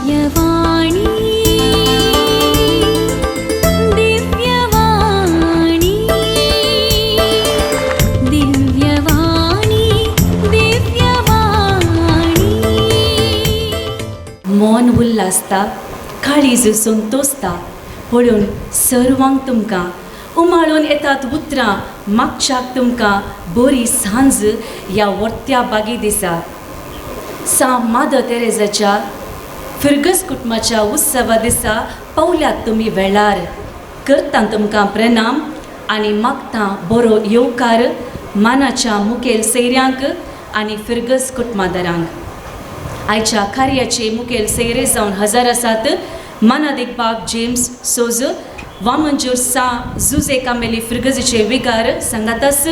दिव्यवाणी दिव्यवाणी दिव्यवाणी दिव्यवाणी. मन उल्हासता, काळीज संतोसता पळोवन सर्वांक तुमकां उमाळून येतात उतरां मागच्याक तुमकां बरी सांज ह्या वर्त्या बागी दिसा. सा मादर तेरेजाच्या फिर्गज कुटुंबाच्या उत्सवा दिसा पावल्यात तुमी वेळार. करता तुमकां प्रणाम आनी मागता बरो येवकार मानाच्या मुखेल सैऱ्यांक आनी फिर्गज कुटुंबादारांक. आयच्या कार्याचे मुखेल सैरे जावन हजर आसात मानादीक बाब जेम्स सोज, वामनजूर सा जुजे कामेली फिर्गजीचे विगार, सांगातास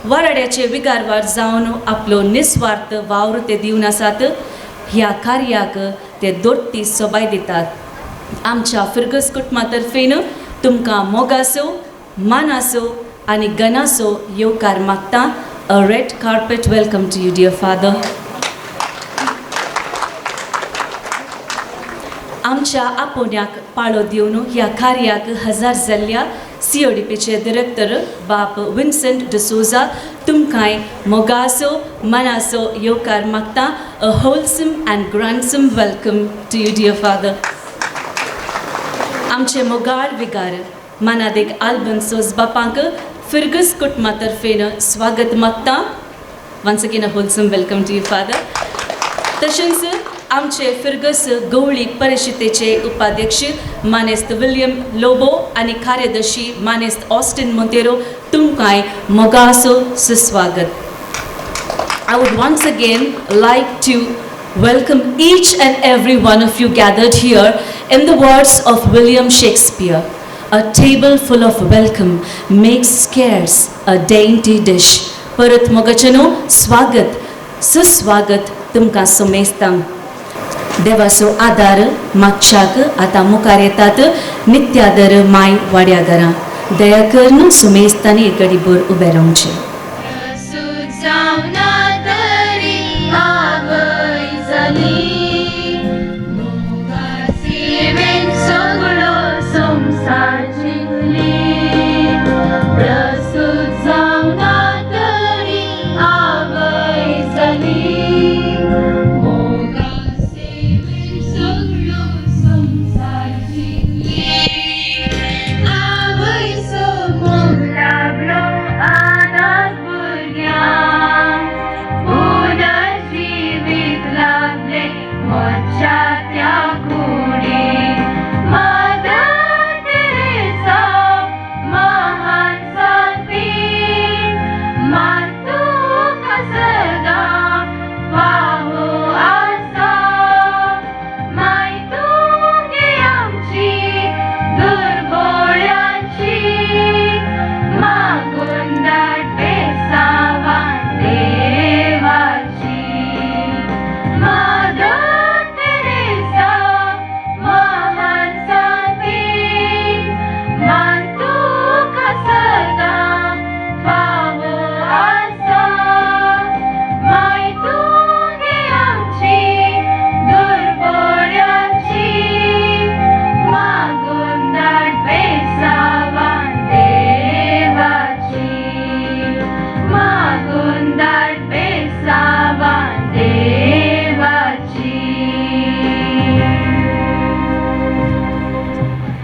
वाराड्याचे विगारवार जावन आपलो निस्वार्थ वावर ते दिवन आसात. ह्या कार्याक ते दोट्टी सोबाय दितात. आमच्या फिर्गज कुटुंबा तर्फेन तुमकां मोगासो, मानासो आनी गनासो येवकार मागता. A red carpet welcome to you dear father. आमच्या आपोवण्याक पाळो दिवन ह्या कार्याक हजर जाल्ल्या सी ओ डी पीचे डिरेक्टर बाप विन्संट डिसोजा, तुमकांय मोगासो, मनासो येवकार मागता. A wholesome and grandsome welcome to you dear father. आमचे मोगाळ विगार मानादीक आल्बन सोज बापांक फिर्गज कुटुंबा तर्फेन स्वागत मागता. Once again a wholesome welcome to you father. तशेंच आमचे फिर्गस गवळी परिशदेचे उपाध्यक्ष मानेस्त विल्यम लोबो आनी कार्यदर्शी मानेस्त ऑस्टिन मोंतेरो, तुमकांय मोगासो सुस्वागत. I would once again like to welcome each and every one of you gathered here in the words of William Shakespeare. A table full of welcome makes scarce a dainty dish. परत मोगाचेनो स्वागत, सुस्वागत तुमकां सुमेस्तांक. देवाचो आदार मागच्याक आतां मुखार येतात नित्यादर माय वाड्या घरां. दया करून सुमेस्तांनी एक घडीभर उबें रावचें.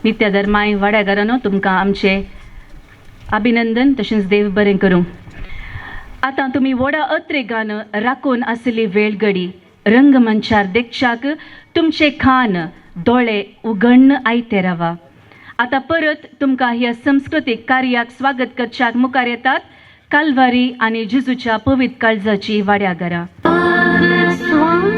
नित्यादर माय वाड्याघरानो, तुमकां आमचें अभिनंदन तशेंच देव बरें करूं. आतां तुमी व्हडा अत्रेगान राखून आशिल्ली वेळगडी रंगमंचार देखच्याक तुमचे खान दोळे उगण्ण आयते रावा. आतां परत तुमकां ह्या संस्कृतीक कार्याक स्वागत करच्याक मुखार येतात कालवारी आनी जेजूच्या पवित्र काळजाची वाड्याघरां. स्वागत.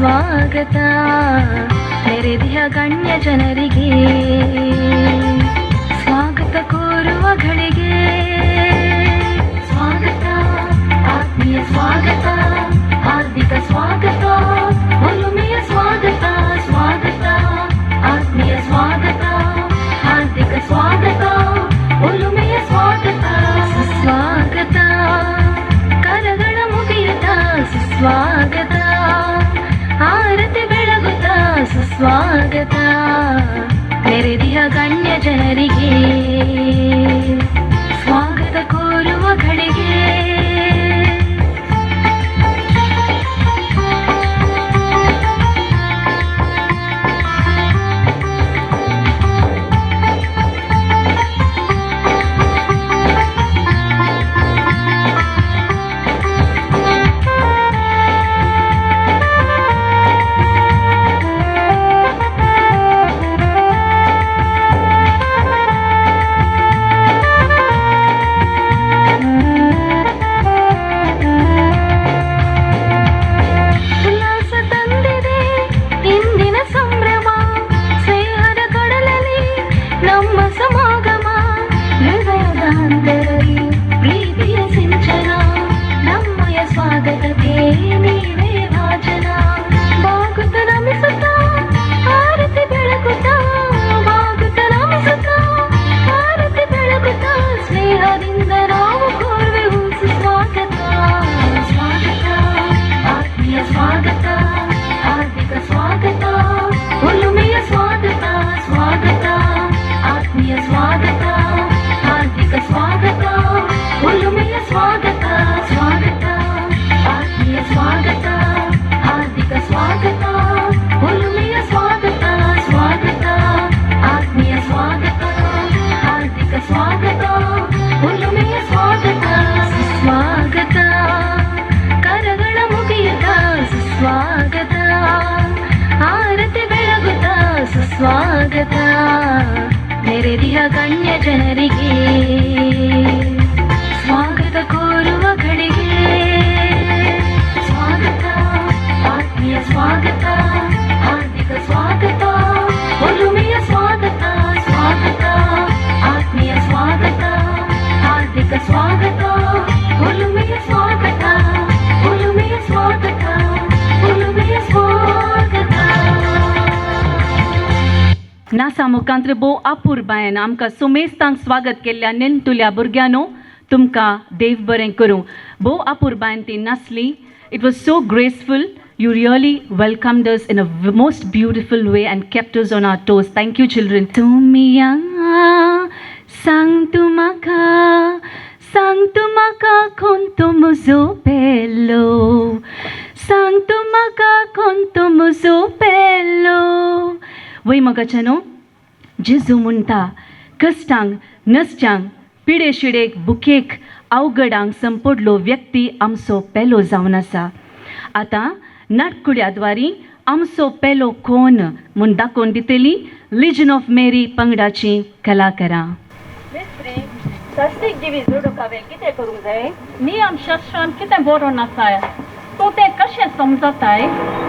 ಸುಸ್ವಾಗತ ನೆರೆದಿಯ ಗಣ್ಯ ಜನರಿಗೆ ಸ್ವಾಗತ ಕೋರುವ ಘಳಿಗೆ. ಸ್ವಾಗತ ಆತ್ಮೀಯ ಸ್ವಾಗತ, ಹಾರ್ದಿಕ ಸ್ವಾಗತ, ಒಲುಮೆಯ ಸ್ವಾಗತ. ಸ್ವಾಗತ ಆತ್ಮೀಯ ಸ್ವಾಗತ, ಹಾರ್ದಿಕ ಸ್ವಾಗತ, ಒಲುಮೆಯ ಸ್ವಾಗತ. ಸುಸ್ವಾಗತ ಕರಗಳ ಮುಗಿಯುತ್ತ, ಸುಸ್ವಾಗತ ಆರತಿ ಬೆಳಗುತ್ತ, ಸುಸ್ವಾಗತ ನೆರೆದಿಯ ಗಣ್ಯ ಜನರಿಗೆ ಸ್ವಾಗತ ಕೋರುವ ಘಳಿಗೆ. ಉಲ್ಲಾಸ ತಂದಿದೆ ಇಂದಿನ ಸಂಭ್ರಮ, ಸ್ನೇಹದ ಕಡಲಲ್ಲಿ ನಮ್ಮ ಸಮಾಗಮ. ಹೃದಯದ ಅಂತರದಿ ಪ್ರೀತಿಯ ಸಿಂಚನ, ನಮ್ಮಯ ಸ್ವಾಗತಕ್ಕೆ ನೀವೇ ಭಾಜನ. ಬಾಗುತ್ತ ನಮಿಸುತ್ತ ಆರತಿ ಬೆಳಗುತ್ತ, ಬಾಗುತ್ತ ನಮಿಸುತ್ತ ಆರತಿ ಬೆಳಗುತ್ತ, ಸ್ನೇಹದಿಂದ ನಾವು ಕೋರುವೆವು ಸುಸ್ವಾಗತ. ಸ್ವಾಗತ ಆತ್ಮೀಯ ಸ್ವಾಗತ, ಹಾರ್ದಿಕ ಸ್ವಾಗತ, ಒಲುಮೆಯ ಸ್ವಾಗತ. ಸ್ವಾಗತ ಆತ್ಮೀಯ ಸ್ವಾಗತ, ಹಾರ್ದಿಕ ಸ್ವಾಗತ, ಒಲುಮೆಯ ಸ್ವಾಗತ. ಸ್ವಾಗತ ಆತ್ಮೀಯ ಸ್ವಾಗತ, ಹಾರ್ದಿಕ ಸ್ವಾಗತ, ಒಲುಮೆಯ ಸ್ವಾಗತ. ಸ್ವಾಗತ ಆತ್ಮೀಯ ಸ್ವಾಗತ, ಹಾರ್ದಿಕ ಸ್ವಾಗತ, ಒಲುಮೆಯ ಸ್ವಾಗತ. ಸುಸ್ವಾಗತ ಕರಗಳ ಮುಗಿಯುತ್ತ, ಸುಸ್ವಾಗತ ಆರತಿ ಬೆಳಗುತ್ತ, ಸುಸ್ವಾಗತ ನೆರೆದಿಯ ಗಣ್ಯ ಜನರಿಗೆ ಸ್ವಾಗತ ಕೋರುವ ಘಳಿಗೆ. ಸ್ವಾಗತ ಆತ್ಮೀಯ ಸ್ವಾಗತ, ಹಾರ್ದಿಕ ಸ್ವಾಗತ, ಒಲುಮೆಯ ಸ್ವಾಗತ. ಸ್ವಾಗತ ಆತ್ಮೀಯ ಸ್ವಾಗತ, ಹಾರ್ದಿಕ ಸ್ವಾಗತ, ಒಲುಮೆಯ ಸ್ವಾಗತ, ಒಲುಮೆಯ ಸ್ವಾಗತ, ಒಲುಮೆಯ ಸ್ವಾಗತ. नासा मुखांत्र भोव अपुरबायेन आमकां सुमेस्तांक स्वागत केल्ल्या नेणटुल्या भुरग्यांनो, तुमकां देव बरें करूं. भोव अपुरबायेन ती नाचली. It was so graceful. You really welcomed us in a most beautiful way and kept us on our toes. Thank you, children. तुमिया सांग तूं म्हाका, सांग तूं म्हाका कोण तो म्हजो पेलो, सांग तूं म्हाका कोण तो म्हजो पेलो. वय मोगाच्यानो, जेजू म्हणटा, कश्टांक नसच्यांक पिडे शिडेक बुकेक अवघडांक संपडलो व्यक्ती आमचो पेलो जावन आसा. आतां नाटकुड्या द्वारी आमचो पेलो कोण म्हूण दाखोवन दितली लिजन ऑफ मेरी पंगडाची कलाकारां. मिस्त्री, सास्तीक जिवीत जोडूंक हांवें कितें करूंक जाय? नियमशास्त्रान कितें बरोवन आसा, तूं तें कशें समजताय?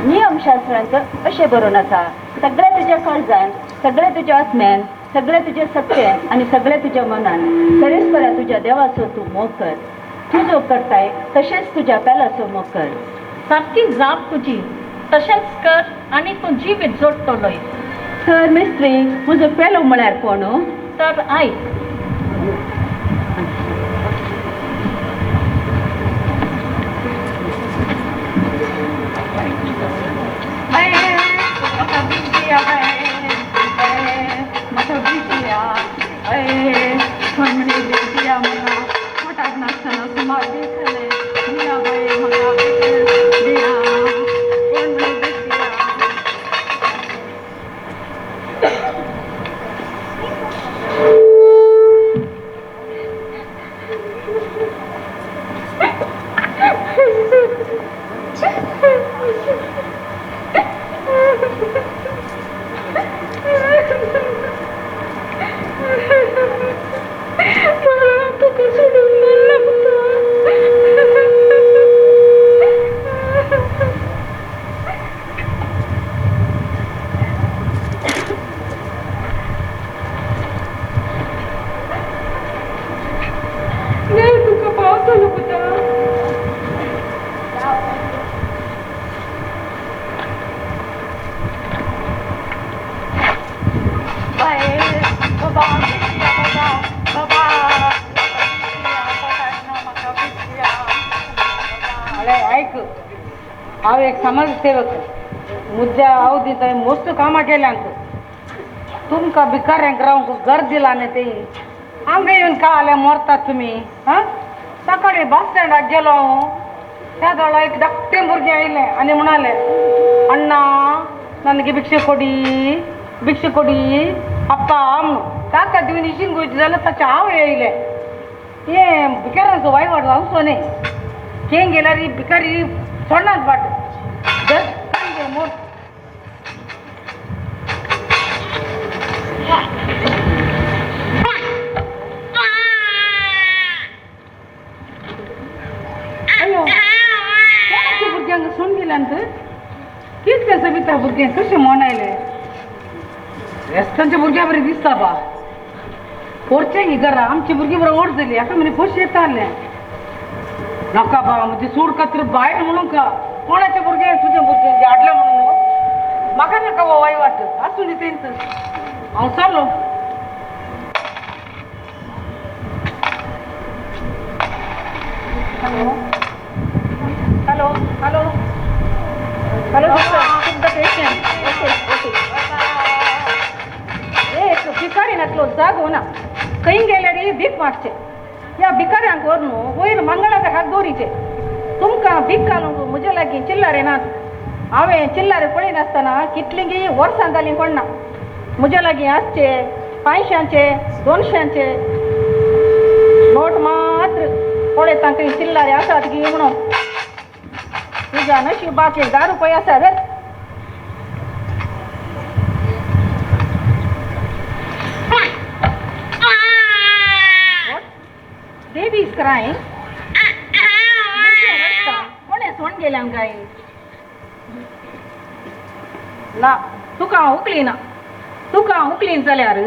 नियमशास्त्रांत अशें बरोवन आसा, सगळ्या तुज्या काळजान, सगळ्या तुज्या आत्म्यान, सगळ्या तुज्या सत्यान आनी सगळ्या तुज्या मनान सरेस्परा तुज्या देवाचो तूं मोग कर. तूं जो करताय तशेंच तुज्या पेलाचो मोग कर. सारकी जाप तुजी. तशेंच कर आनी तूं जिवीत जोडटलोय. तर मिस्त्री, म्हजो पेलो म्हळ्यार कोण? तर आयक. पुता. बाय बाबा बाबा बाबा अरे ऐक, हांव एक समाज सेवक. मुद्द्या हांव दिता मस्त कामां केल्यांत. तुमकां भिकाऱ्यांक रावंक घर दिलां न्ही तें. हांगा येवन काल्या मरतात तुमी. हां, सकाळी बस स्टँडाक गेलो हांव, त्या दोळा एक धाकटें भुरगें आयलें आनी म्हणालें, अण्णा ನನಗೆ ಭಿಕ್ಷೆ ಕೊಡಿ भिक्षा ಕೊಡಿ अप्पा म्हणून. काका दिवन इशीन गोयची जाल्यार ताचें हांव येयलें. हें भिकाऱ्यांचो वयवाट जावचो न्ही. कें गेल्यार ही भिकारी सोडनात वाट. धर मोड. अयो, कोणाच्या भुरग्यांक सोडून गेल्यान कितलें सविता भुरगें कशें मोन आयलें. रेस्तांच्या भुरग्यां बरें दिसता बा. पोरचें ही घरा आमची भुरगीं बरें व्हड जाली. हाका म्हणे पयशे येताले. नाका बा, म्हजी सूड खातीर बायल म्हणूंक का कोणाचें भुरगें तुजें भुरगें हाडलें म्हणून म्हाका नाका हो वयवाट. आसूं न्ही तेंच. हांव चल्लो. Hello hello hello hello doctor, the patient. Okay okay. एक भिकारी नासलो जागो ना. खंय गेल्यार भीक मागचे. ह्या भिकाऱ्यांक व्हरून वयर मंगळाक हात दवरीचे. तुमकां भीक घालूंक म्हजे लागीं चिल्लारे नात. हांवें चिल्लारे पळयनासतना कितलीं वर्सां जालीं कोण ना. म्हजे लागीं आसचे 500चे 200चे नोट मात्र. पळयता खंय चिल्लारे आसात की म्हणून. तुज्या नशिबाक 10 रुपये आसा रे. Baby is crying. कोणें सोण गेल्यान काय ना. तुका हांव उखलिना. तुका हांव उखलीन जाल्यार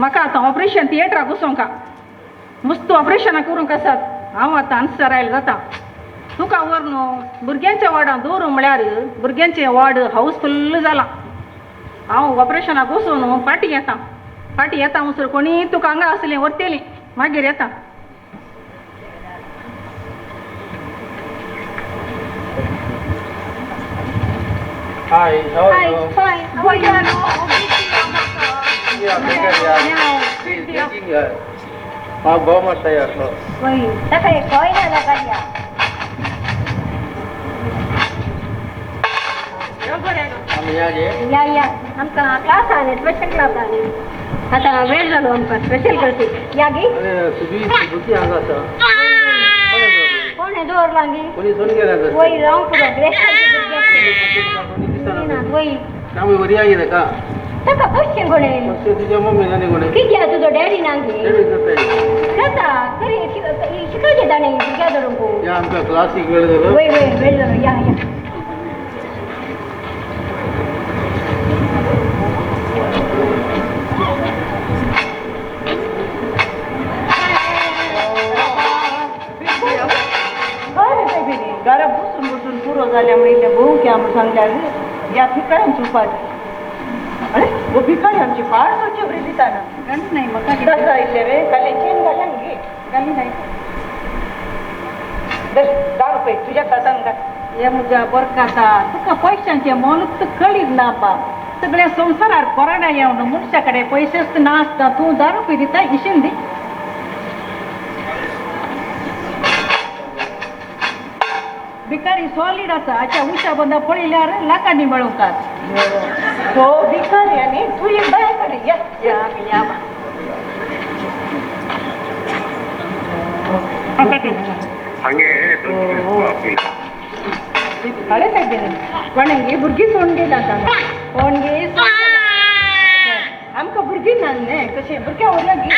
म्हाका आतां ऑपरेशन थिएटराक वचोंका. मस्त ऑपरेशनां करूंक आसात. हांव आतां आन्सर आयलें जाता. तुका व्हरून भुरग्यांच्या वॉर्डान दवरूं म्हळ्यार भुरग्यांचें वॉर्ड हावसफुल्ल जालां. हांव ऑपरेशनाक वचून फाटीं येता. फाटीं येता म्हणसर कोणी तुका हांगा आसलें व्हरतलीं. मागीर येता. Hi, how are you? Hi, how are you? Yeah, beggar, yeah. Please, begging, yeah. हाँ, बहुत मस्त है यार. वही ताका एक कळना लागाल्या. या या आमकां क्लास आनी स्पेशल क्लास आनी आतां वेळ जालो आमकां स्पेशल क्लासीक. या गी तुजी भुरगीं हांगा आसा. कोणें दवरलां गी? कोणी सोडून गेल्या. वय रावंक पुरो ग्रेस्तांचे भुरगे. वय आमी वरी आयले का ताका पयशे कोणें? तुज्या मम्मी आनी कोणें? कित्याक तुजो डॅडी ना गी? डॅडी जाता जाता तरी शिकयचें ताणें भुरग्या धरूंक. या आमकां क्लासीक वेळ जालो. वय वय वेळ जालो. या या. घरा बसून बसून पुरो जाल्या म्हणिल्लें भोव क्या म्हूण सांगल्यार ह्या भिकाऱ्यांची उपाधी. अरे वो भिकारी आमची फार सोची बरी दिता ना. नाही म्हाका तसो इल्लें रे घाली चेन घाल्या गे घाली नाही. धर 10 रुपये तुज्या खातान घाल. हे म्हज्या बरकाता तुका पयशांचें मोलूच कळीत ना बा. सगळ्या संवसारार कोरोना येवन मनशा कडेन पयशेच ना आसता. तूं 10 रुपये दिता इशीन दी. भिकारी सॉलीड आसा. आच्या उशा बंदा पळयल्यार लाखांनी मेळोवकात. हो भिकारी आनी तूं एक बाय कडेन या या या बा. हळे सायबीन कोणें भुरगीं सोडून गेली आतां. कोण गे? आमकां भुरगीं ना न्ही कशें भुरग्यां व्हरल्या गी.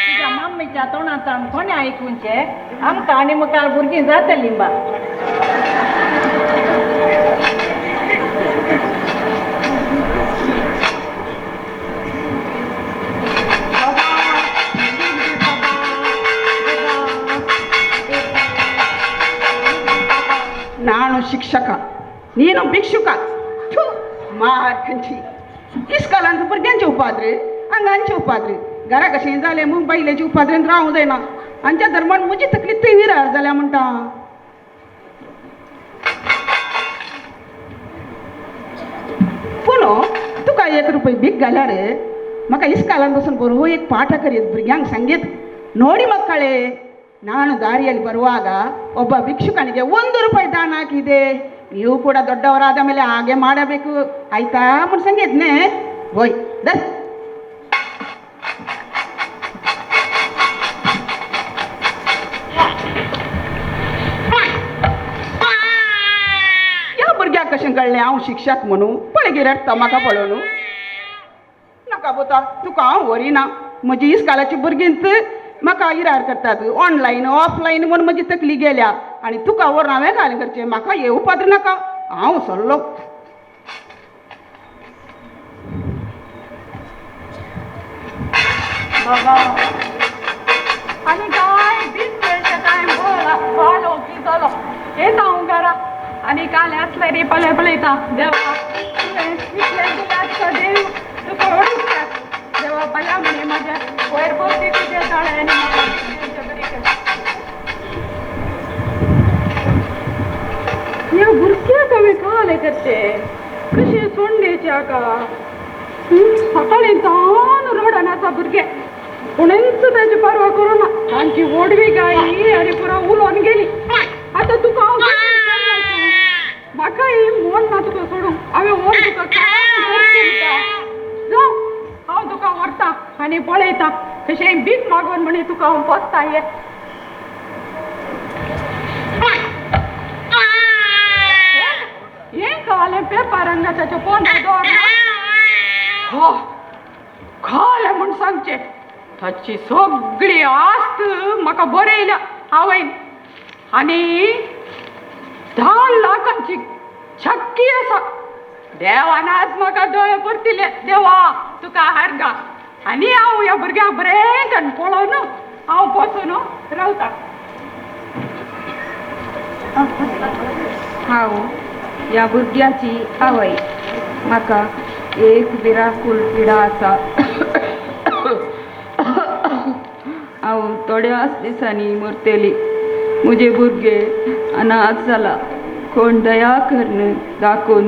तुज्या मम्मीच्या तोंडांतल्यान कोणें आयकुचें? आमकां आनी मुखार भुरगीं जातलीं बा. ಶಿಕ್ಷಕ, ನೀನು ಭಿಕ್ಷುಕ. ಥು, मार खंयची इस्कॉलांत भुरग्यांचे उपाद्रे, हांगांचे उपाद्रे, घरा कशें जालें म्हूण बायलेचे उपाद्रेन रावूंक जायना. आमच्या धर्मान म्हजी तकली थंय विरार जाल्या म्हणटा. पूण तुका एक रुपय भीक घाल्यार म्हाका इस्कॉलांत बसून बरो एक ಪಾಠ ಕಲಿಯೋದು ಭುರ್ಗ್ಯಾಂಗ್ ಸಂಗೀತ ನೋಡಿ ಮಕ್ಕಳೇ, ನಾನು ದಾರಿಯಲ್ಲಿ ಬರುವಾಗ ಒಬ್ಬ ಭಿಕ್ಷುಕನಿಗೆ 1 ರೂಪಾಯಿ ದಾನ ಹಾಕಿದೆ, ನೀವು ಕೂಡ ದೊಡ್ಡವರಾದ ಮೇಲೆ ಹಾಗೆ ಮಾಡಬೇಕು ಆಯ್ತಾ ಮುನ್ ಸಂಗೀತನೇ ಓಯ್ ದಸ್. ह्या भुरग्याक कशें कळ्ळें हांव शिक्षक म्हणून? पळय रडटा म्हाका पळोवन. नाका बोता, तुका हांव व्हरिना. म्हजी इस्कॉलाची भुरगींच म्हाका इरार करतात, ऑनलायन ऑफलायन म्हूण म्हजी तकली गेल्या आनी तुका व्हरून हांवें घालें करचें. म्हाका हे उपाद्र नाका, हांव सरलो. बाबा आनी काय दीस मेळटा काय बोलो की जालो येता हांव घरा आनी काल आसलें रे पळय पळयता. देवा तुवें इतलें दिलां देव तुका ओडूंक देवा भल्या म्हणी म्हज्या वयर भोवती तुजे दोळे आनी म्हाका बरी कर. ह्या भुरग्याक हांवें कालें करचें कशें सोंडेचें हाका. सकाळीं जावन रोडान आसा भुरगे, कोणेंच ताची पर्वा करूं ना. तांची व्हडवी गायी आनी पुरो उलोवन गेली. आतां तुका हांव म्हाका ही मोन ना तुका सोडूंक. हांवें व्हर तुका काय जावं, हांव तुका व्हरता आनी पळयता कशें भीक मागून म्हणी तुका हांव पोसता. ये हें खालें पेपर हांगा ताच्या पोंदा दवरला. हो खालें म्हूण सांगचें ताची सगळी आस्त म्हाका बरयल्या आवयन आनी 10 लाखांची छक्की आसा. देवान आज म्हाका दोळे परतिले. देवा तुका हारगा. आनी हांव ह्या भुरग्यांक बरें करून पळोवन हांव बसून रावता. हांव ह्या भुरग्याची आवय. म्हाका एक विराकूल पिडा आसा. हांव थोड्याच दिसांनी मरतली. म्हजे भुरगे अनाथ जाला. कोण दया करून दाखोवन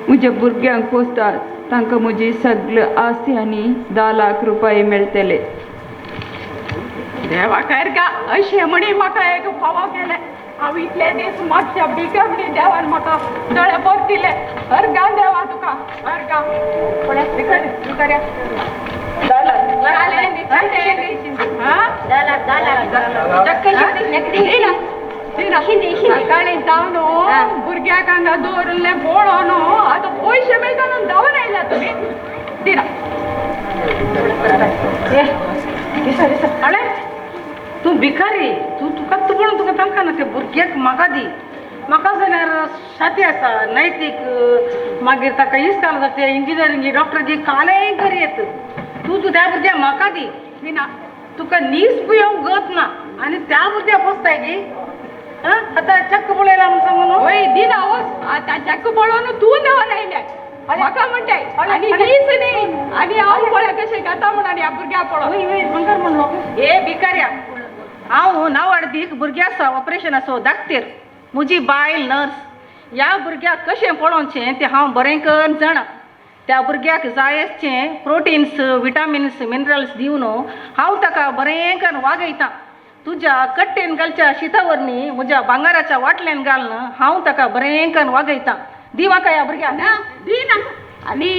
म्हज्या भुरग्यांक पोसतात तांकां म्हजी सगळे आस्ती आनी 10 लाख रुपये मेळटले. देवा का अशें म्हणी म्हाका एक फावो केलें. हांव इतले दीस मागच्या भिका म्हणी देवान म्हाका दोळे परतिले. अर्गां देवा तुका अर्गां. सकाळीं जावन भुरग्याक हांगा दवरिल्लें पळोवन आतां पयशे मेळटा म्हणून धांवन आयल्या तुमी. दिना अळे तूं भिकारी, तूं तुका तूं तुका तांकां ना ते भुरग्याक म्हाका दी. म्हाका जाल्यार शाती आसा नैतीक, मागीर ताका इस्काल जाता इंजिनियरींग डॉक्टराची कालें करी येत. तूं तूं त्या भुरग्याक म्हाका दी. दिना तुका नीस पियोवंक गत ना आनी त्या भुरग्याक पोसताय गी. आतां चक्क पळयला म्हूण सांगू न्हू. वय दिना वच आतां चक्क पळोवन तूं धांवन आयल्या म्हाका म्हणटाय आनी नीस न्ही आनी हांव पळय कशें घेता म्हूण आनी ह्या भुरग्याक पळोवन बंगार म्हणलो. हे भिकाऱ्या, हांव नावाडदीक भुरगें आसा ऑपरेशन आसो धाकटेर. म्हजी बायल नर्स. ह्या भुरग्याक कशें पळोवचें तें हांव बरें करून जाणा. त्या भुरग्याक जाय आसचें प्रोटिन्स विटामिन्स मिनरल्स दिवन हांव ताका बरें करून वागयतां. तुज्या कट्टेन घालच्या शिता वरवीं म्हज्या भांगराच्या वाटल्यान घालून हांव ताका बरें करून वागयतां. दी म्हाका ह्या भुरग्याक. ना दिना आनी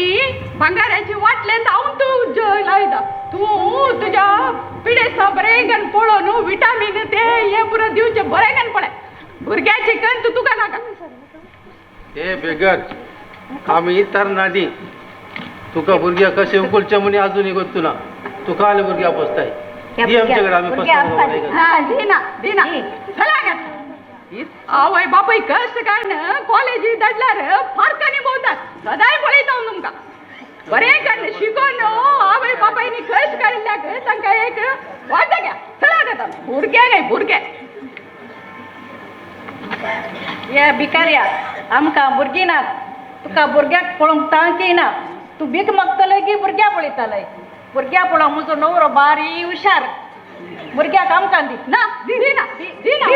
भांगाराची वाटल्यान हांव तूं लायता. तूं तुज्या पिडेस्ता बरें करून पळोवन विटामीन ते हें पुरो दिवचें बरें करून पळय. भुरग्याची कंत तुका नाका. हे बेगर आमी तरणाटी, तुका भुरग्याक कशें उखलचें म्हूण अजून गोत्तू ना. तुका आनी भुरग्याक पोसताय. दी आमचे कडेन आमी पोसता. दिना दिना चला. आवय बापूय कश्ट काडून कॉलेजी धाडल्यार पार्कांनी भोंवतात. सदांय पळयता हांव तुमकां. बरें करून शिकोवन आवय बापायनी कश्ट काडिल्ल्याक तांकां एक वाट घ्या. चला आतां भुरगे न्हय भुरगे. या भिकाऱ्या, आमकां भुरगीं नात, तुका भुरग्याक पळोवंक तांकी ना. तूं भीक मागतलय की भुरग्याक पळयतलय? भुरग्याक पळोवंक म्हजो न्हवरो बारी हुशार. भुरग्याक आमकां दी. ना, दिना दिना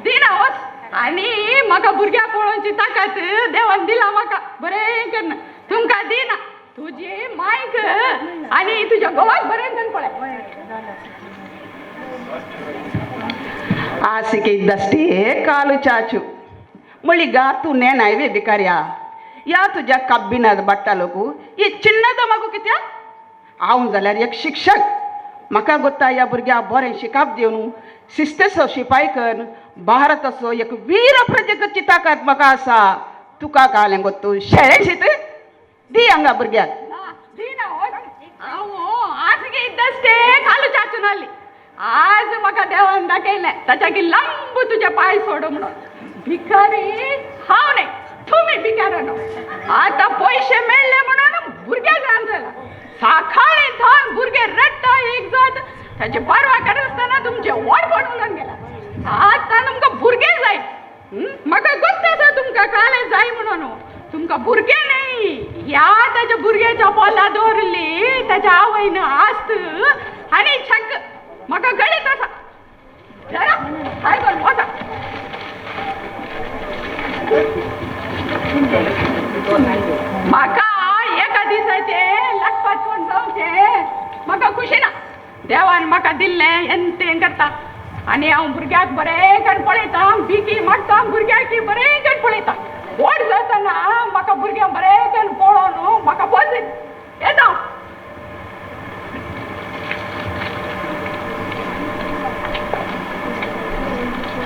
दिना वच. आनी म्हाका भुरग्याक पळोवची ताकत देवान दिला म्हाका, बरें करना. तुमकां दिना, तुजी मायक आनी तुज्या घोवाक बरें करून पळय. ಹಾಸಿಗೆ ಇದ್ದಷ್ಟೇ ಕಾಲು ಚಾಚು ಮುಳಿಗ ತೂ ನೇನಾಯ್ವೆ ಬಿಕಾರ್ಯಾ या तुज्या कब्बिनाद बट्टालोकू ही चिन्नद मगो कित्या हांव जाल्यार एक शिक्षक म्हाका गोत्ता ह्या भुरग्याक बरें शिकाप दिवन शिस्तेचो शिपाय कर भारताचो एक वीर प्रजेची ताकद म्हाका आसा. तुका कालें गोत्तू शेळें शीत दी हांगा भुरग्याक. दिना हांव हासिगे इद्दಷ್ಟೇ ಕಾಲು ಚಾಚು ನಲ್ಲಿ. आज म्हाका देवान दाखयलें ताच्या लांब तुजे पांय सोडू म्हणून. भिकारी हांव न्हय, तुमी भिकाऱ्यानो. आतां पयशे मेळ्ळे म्हणून भुरगे जावन जाला. सकाळीं थावन भुरगे रडटा एक जात, ताची परवा करनासतना तुमचें व्हडपण उलोवन गेला. आतां तुमकां भुरगे जाय. म्हाका गोत्त आसा तुमकां कालें जाय म्हणून. तुमकां भुरगे न्हय, ह्या ताच्या भुरग्याच्या पोला दवरिल्ली ताच्या आवयन आस्त आनी छक्क म्हाका गणीत आसा. धरा हाय कोण वचा. म्हाका एका दिसाचे लखपात कोण जावचें म्हाका खुशी ना. देवान म्हाका दिल्लें एन करता आनी हांव भुरग्याक बरें करून पळयता, बिकी मागता, भुरग्याक बरें करून पळयता. व्हड जातना म्हाका भुरग्यांक बरें करून पळोवन म्हाका पोस येता.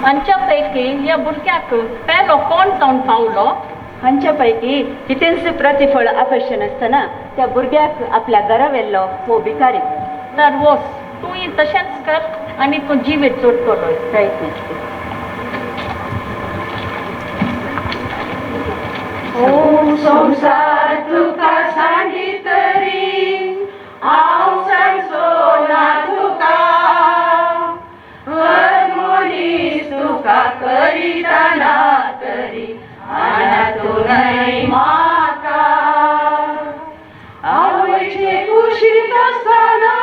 हांच्या पैकी ह्या भुरग्याक पेलो कोण जावन पावलो? हांच्या पैकी कितेंच प्रतिफळ अपेक्षा नासतना त्या भुरग्याक आपल्या घरा व्हेल्लो हो भिकारी. तर वोस तूंय तशेंच कर आनी तूं जिवीत जोडटलो. प्रयत्न. संसार तुका सांगी तरी हांव सांगचो ना तुका, हर मनीस तुका करिता ना तरी आना तूं न्हय म्हाका. आवयचे कुशींत आसतना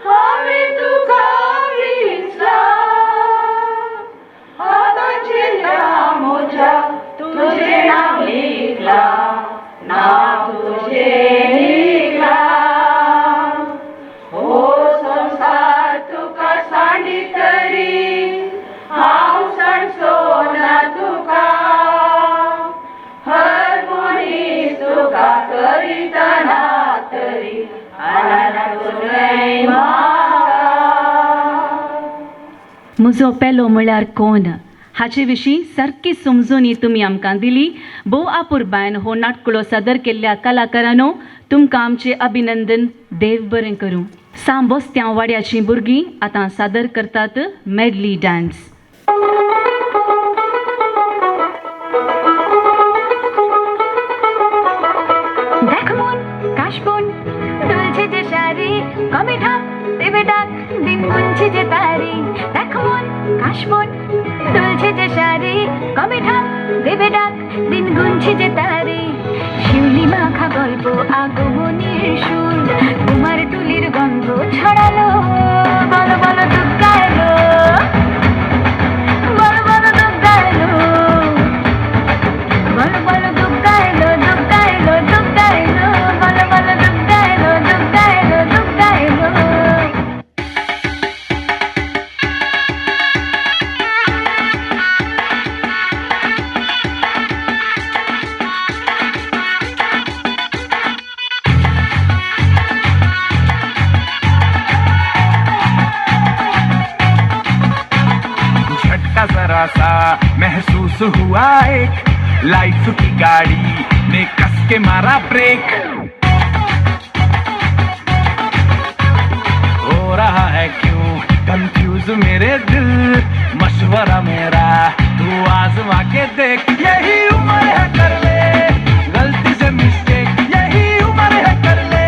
हांवें तुका विंचला, आतांचेल्या म्हज्या तुजें नांव लिखलां, नांव तुजें लिखलां. हो संवसार तुका सांडी तरी हांव सांगचो ना तुका, हर मनीस तुका करिता ना तरी आना तूं न्हय म्हाका. म्हजो पेलो म्हळ्यार कोण हाचे विशीं सारकी समजून तुमी आमकां दिली. भोव आपुरबायन हो नाटकुलो सादर केल्ल्या कलाकारांनो तुमकां आमचें अभिनंदन. देव बरें करूं. सांबोस्त्यां वाड्याचीं भुरगीं आतां सादर करतात मेडली डान्स. দেখ মন কাশবন দুলছে যে শাড়ি, কবে ঢাক দেবে ডাক দিন গুনছে যে তারি। দেখ মন কাশবন দুলছে যে শাড়ি, কবে ঢাক দেবে ডাক দিন গুনছে যে তারি। শিউলি মাখা গল্প আগমনের সুর, তোমার টুলির গন্ধ ছড়ালো। বলো বলো দুর্গা এলো, বলো বলো দুর্গা এলো, বলো বলো দুর্গা এলো, দুর্গা এলো, দুর্গা এলো, বলো বলো দুর্গা এলো, দুর্গা এলো, দুর্গা এলো। झटका जरा सा महसूस हुआ एक, लाइफ की गाड़ी ने कस के मारा ब्रेक। हो रहा है क्यों कंफ्यूज मेरे दिल, मशवरा मेरा तू आजमा के देख। यही उम्र है कर ले गलती से मिस्टेक, यही उम्र है कर ले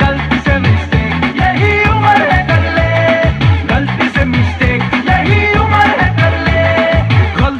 गलती से मिस्टेक, यही उम्र है कर ले गलती से मिस्टेक, यही उम्र है कर ले गलती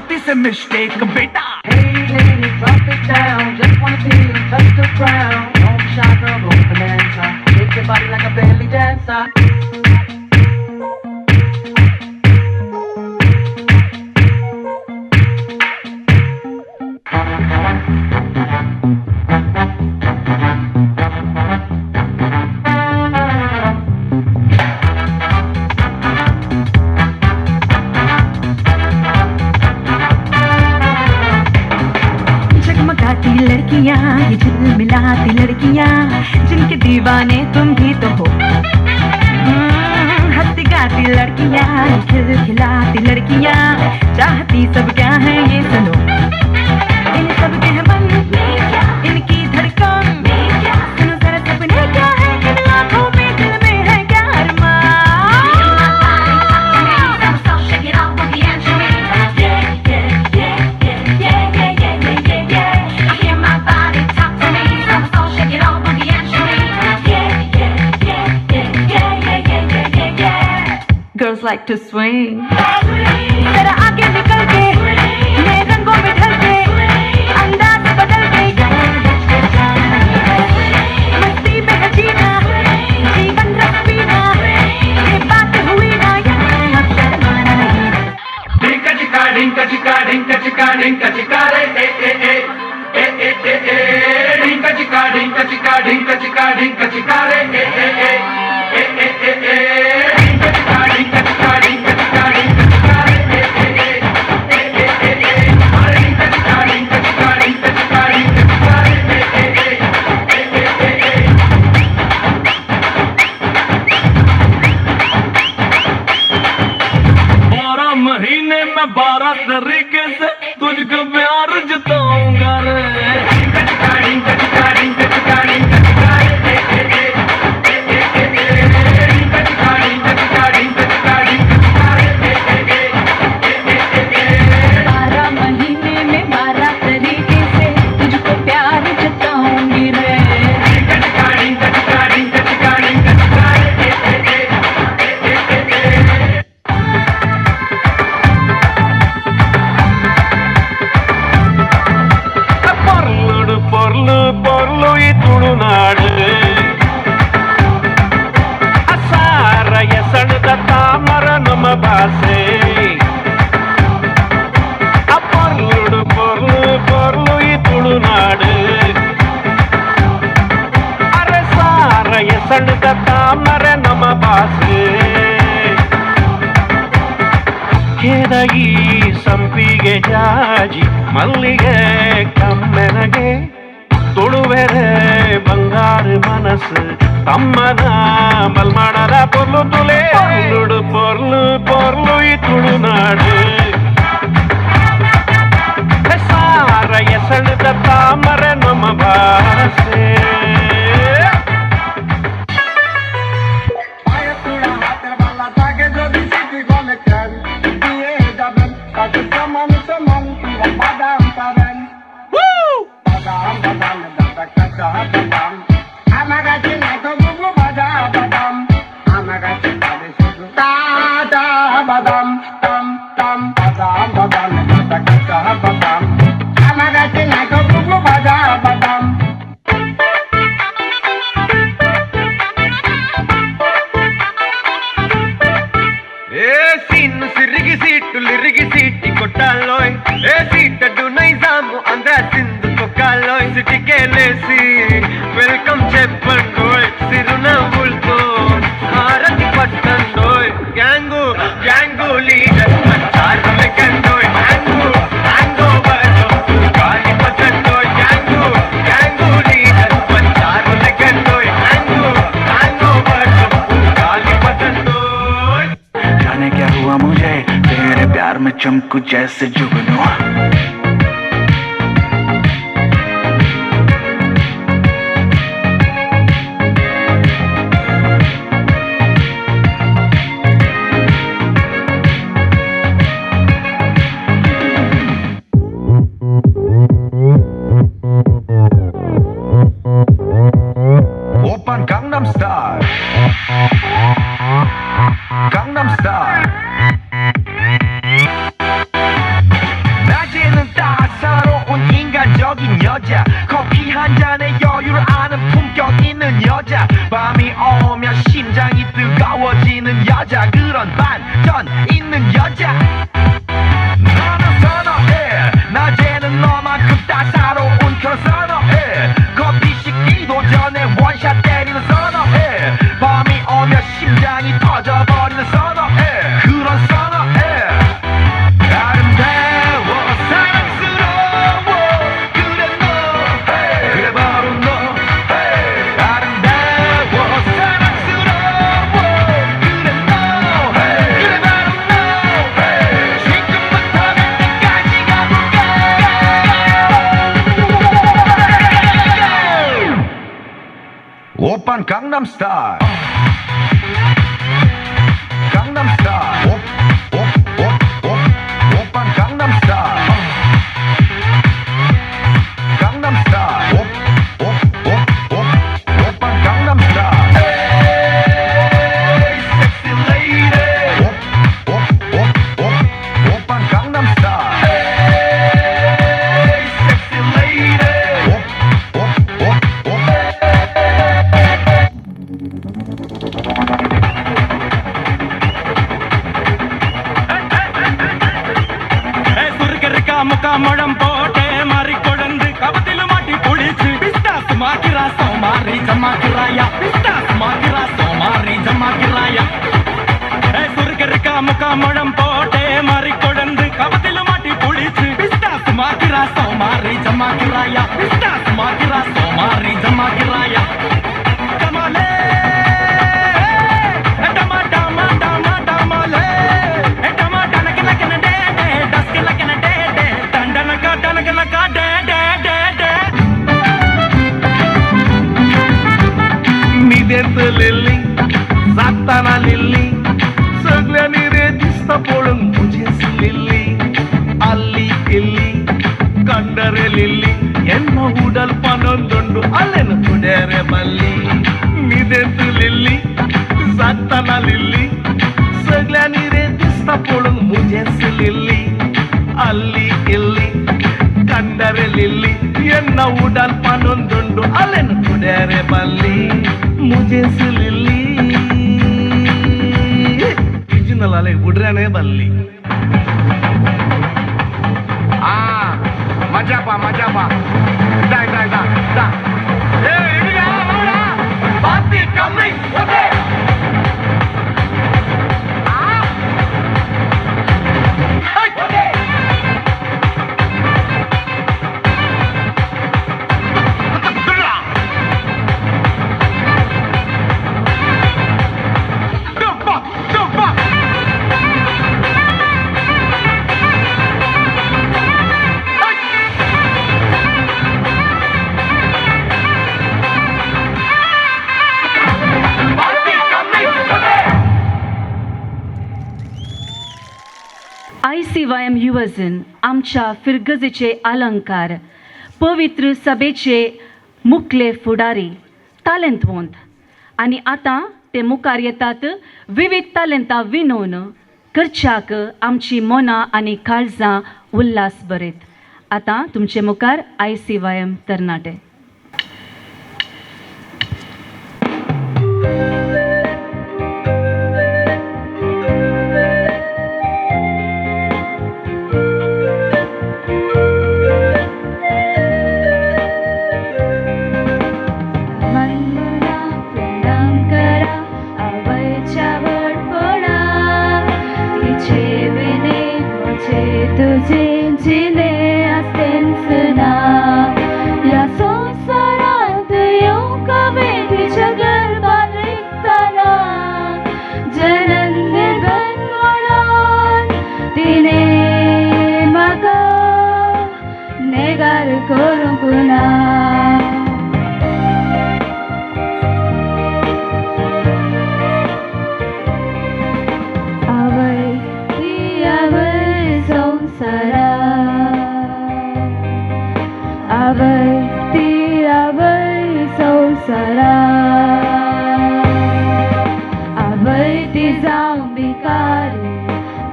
दीवाने तुम भी तो हो। हंसती गाती लड़कियां, खिलखिलाती लड़कियां, चाहती सब क्या है ये सुनो। इन सब के हैं मन में क्या, इनकी धड़कन में क्या, सुनो जरा सपने क्या है, इन आंखों में दिल में है क्या अरमान। Girls like to swing. जरा आगे निकल के, नए रंगों में ढल के, अंदाज बदल के, मस्ती में है जीना, जीवन रस पीना, ये बात हुई ना यार, अब शर्माना नहीं। ढिंका चिका ढिंका चिका ढिंका चिका ढिंका चिका रे ए ए ए ए ए ए ए ढिंका चिका ढिंका चिका ढिंका चिका ढिंका चिका रे ए ए ए ए ए ए ए ढिंका चिका ढिंका चिका ढिंका चिका ढिंका चिका रे ए ए ए ए ए ए ए अरे ढिंका चिका ढिंका चिका ढिंका चिका ढिंका चिका रे ए ए ए ए ए ए ए। बारह महीने में 12 तरीके से तुझको प्यार जताऊंगा रे। ढिंका चिका ढिंका चिका ढिंका चिका ढिंका चिका रे ए ए ए ए ए ए ए ढिंका चिका ढिंका चिका ढिंका चिका ढिंका चिका रे ए ए ए ए ए ए ए। 12 महीने में 12 तरीके से तुझको प्यार जताऊंगी रे। ढिंका चिका ढिंका चिका ढिंका चिका ढिंका चिका रे ए ए ए ए ए ए ए। పొర్లుడు పొర్లు పొర్లు ఈ ತುಳುನಾಡು ಅಸಾರ ಎಸಣದ ತಾಮರ ನಮ್ಮ ಭಾಷೆ. ಪೊರ್ಲುಡು ಪೊರ್ಲು ಪೊರ್ಲು ಈ ತುಳುನಾಡು ಅರಸಾರ ಎಸಣದ ತಾಮರ ನಮ್ಮ ಭಾಷೆ. ಕೆದಗಿ ಸಂಪಿಗೆ ಜಾಜಿ ಮಲ್ಲಿಗೆ ಕಮ್ಮೆನಗೆ ತುಳುವೆರೆ ಬಂಗಾರು ಮನಸ್ಸು ತಮ್ಮನ ಮಲ್ಮಾಡದ ಪೊರ್ಲು ತುಲೆ. ಪೊರ್ಲುಡು ಪೊರ್ಲು ಪೊರ್ಲು ಈ ತುಳುನಾಡು ಸಾರ ಎಸಣದ ತಾಮರ ನಮ್ಮ ಭಾಷೆ. welcome చెప్పండోయ్ సిరునవ్వులతో హారతి పట్టండోయ్ గ్యాంగు గ్యాంగు లీడర్ చారులకండోయ్ హ్యాంగు హ్యాంగోవర్ గాలి పచ్చండోయ్ గ్యాంగు గ్యాంగు లీడర్ చారులకండోయ్ హ్యాంగు హ్యాంగోవర్ గాలి పచ్చండోయ్. जाने क्या हुआ मुझे तेरे प्यार में चमकू जैसे जुगनू. 오빤 강남스타일 강남스타일. 낮에는 따사로운 인간적인 여자, 커피 한 잔에 여유를 아는 품격 있는 여자, 밤이 오면 심장이 뜨거워지는 여자, 그런 반전 있는 여자. 나는 선어해. 낮에는 너만큼 따사로운 그런 선어해. 커피 식기도 전에 원샷 때리는 선어해. 밤이 오면 심장이 터져버리는 선어해. 그런 선어해. 아름다워 사랑스러워 그래 너 그래 바로 너. 아름다워 Gangnam Style. Gangnam Style. Op, op, op, op, Oppan Gangnam Style. Gangnam Style. Op, op, op, op, Oppan Gangnam Style. Hey, sexy lady. Op, op, op, op, Oppan Gangnam Style. Hey, sexy lady. Op, op, op, op. முழம் போட்டே மாறி கொழந்து கபத்தில மாட்டி புடிச்சு pistas மாக்கிறா சோமாரி ஜமாக்கிறாயா pistas மாக்கிறா சோமாரி ஜமாக்கிறாயா. சுருக்கருக்கா முக்கா முழம் போட்டே மாறி கொழந்து கபத்தில மாட்டி புடிச்சு பிஸ்தாஸ் மாக்கிறா சோமாரி ஜமாக்கிறாயா பிஸ்தாஸ் மாக்கிறா சோமாரி ஜமாக்கிறாயா. டமாலே டமா டமா டமா டமாலே டமா டனக்கு நக்கன டே டே டஸ்க்கு நக்கன டே டே டண்டனக்கா டனக்கனக்கா டே டே டே டே. निदेंत लिल्ली जागताना लिल्ली सगळ्यांनी रे दिसता पळोवंक म्हजेच लिल्ली आल्ली इल्ली कंडरे लिल्ली ಎನ್ನ ಉಡಲ್ ಪನೊಂದುಂಡು ಅಲ್ಲೆನ ಪುಡೇರೆ ಬಲ್ಲಿ. ನಿದೆಂತು ಲಿಲ್ಲಿ ಜಾಗ್ತಾನ ಲಿಲ್ಲಿ सगळ्यांनी रे दिसता पळोवंक म्हजेच लिल्ली ಅಲ್ಲಿ ಇಲ್ಲಿ ಕಂಡರೆ ಲಿಲ್ಲಿ ಎನ್ನ ಉಡಲ್ ಪನೊಂದುಂಡು ಅಲ್ಲೆನ ಪುಡೇರೆ ಬಲ್ಲಿ ಮುಜೆಸ್ ಲಿಲ್ಲಿ ಒರಿಜಿನಲ್ ಅಲೆ ಉಡ್ರೇನೆ ಬಲ್ಲಿ. ಮಜಾಪಾ ಮಜಾಪಾ ಇದಾ ಇದಾ ಇದಾ ಇದಾ ಏ ಇಡಿಗಾ ಓಡಾ ಪಾತಿ ಕಮ್ಮಿಂಗ್ ಓಕೆ. ICYM युवजन आमच्या फिरगजेचे अलंकार पवित्र सभेचे मुखले फुडारी तालेंतवंत आनी आतां ते मुखार येतात विविध तालेंतां विनोवन करच्याक आमची मनां आनी काळजां उल्हास बरयत. आतां तुमचे मुखार ICYM तरणाटे.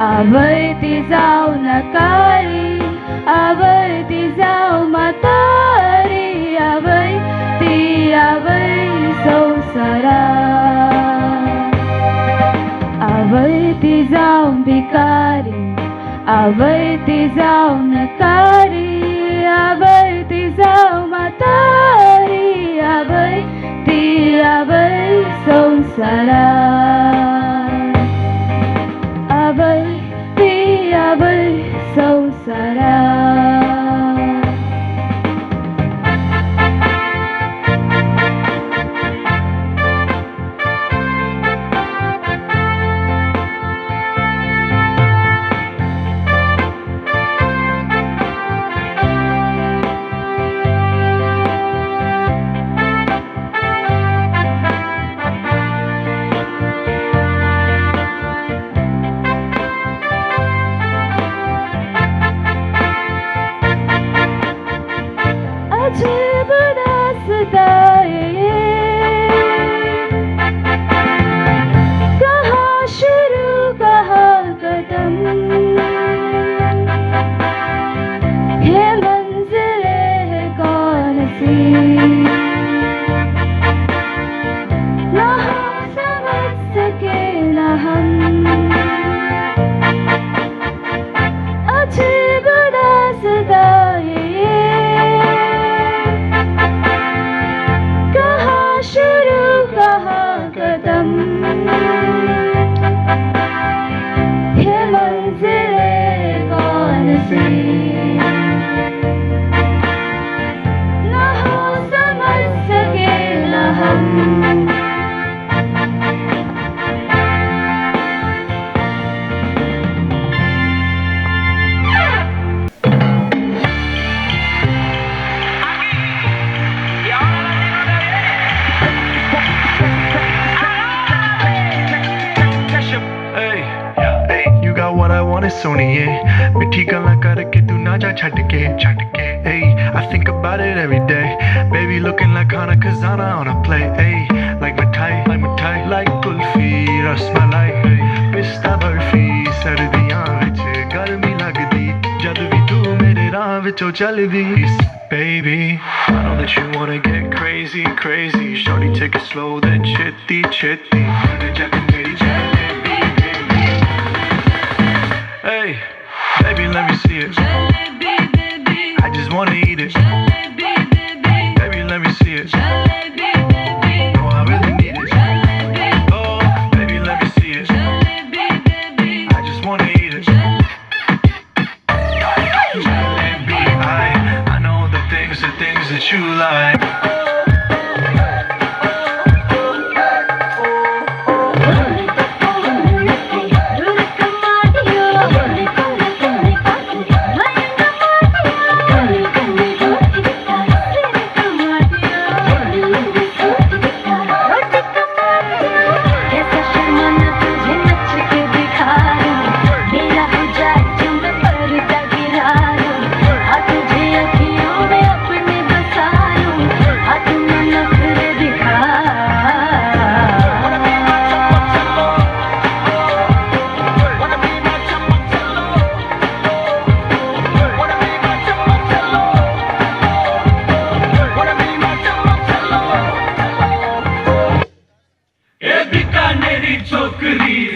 आवयती जाव नकारी आवयती जाव म्हातारी आवय ती आवय संवसारा आवयती जाव भिकारी आवयती जाव नकारी आवयती जाव म्हातारी आवय ती आवय संवसारा आवय ती आवय संवसारा. हम। अजीब दास्तां ये, कहाँ शुरू कहाँ कदम, ये मंजिलें कौन सी, ना हो समझ सके ना हम। सोनिए मिठी गल्लां करके तू ना जा छड़ के छड़ K. Ay, I think about it every day. Baby looking like खाना खजाना on a plate. Ay, like mithai, like mithai, like kulfi, rasmalai, ay, pista barfi. सर्दियां विच गर्मी लगदी जद भी तू मेरे राह विचों चलदी। Baby, I know that you wanna get crazy, crazy. Shorty take it slow, then chitti chitti. Hey, baby, let me see it. Jalebi, baby. I just wanna eat it. Jalebi, baby. Baby, let me see it. Jalebi, baby. No, I really need it. Jalebi. Oh, baby, let me see it. Jalebi, baby. I just wanna eat it. Jalebi, I know the things that you like.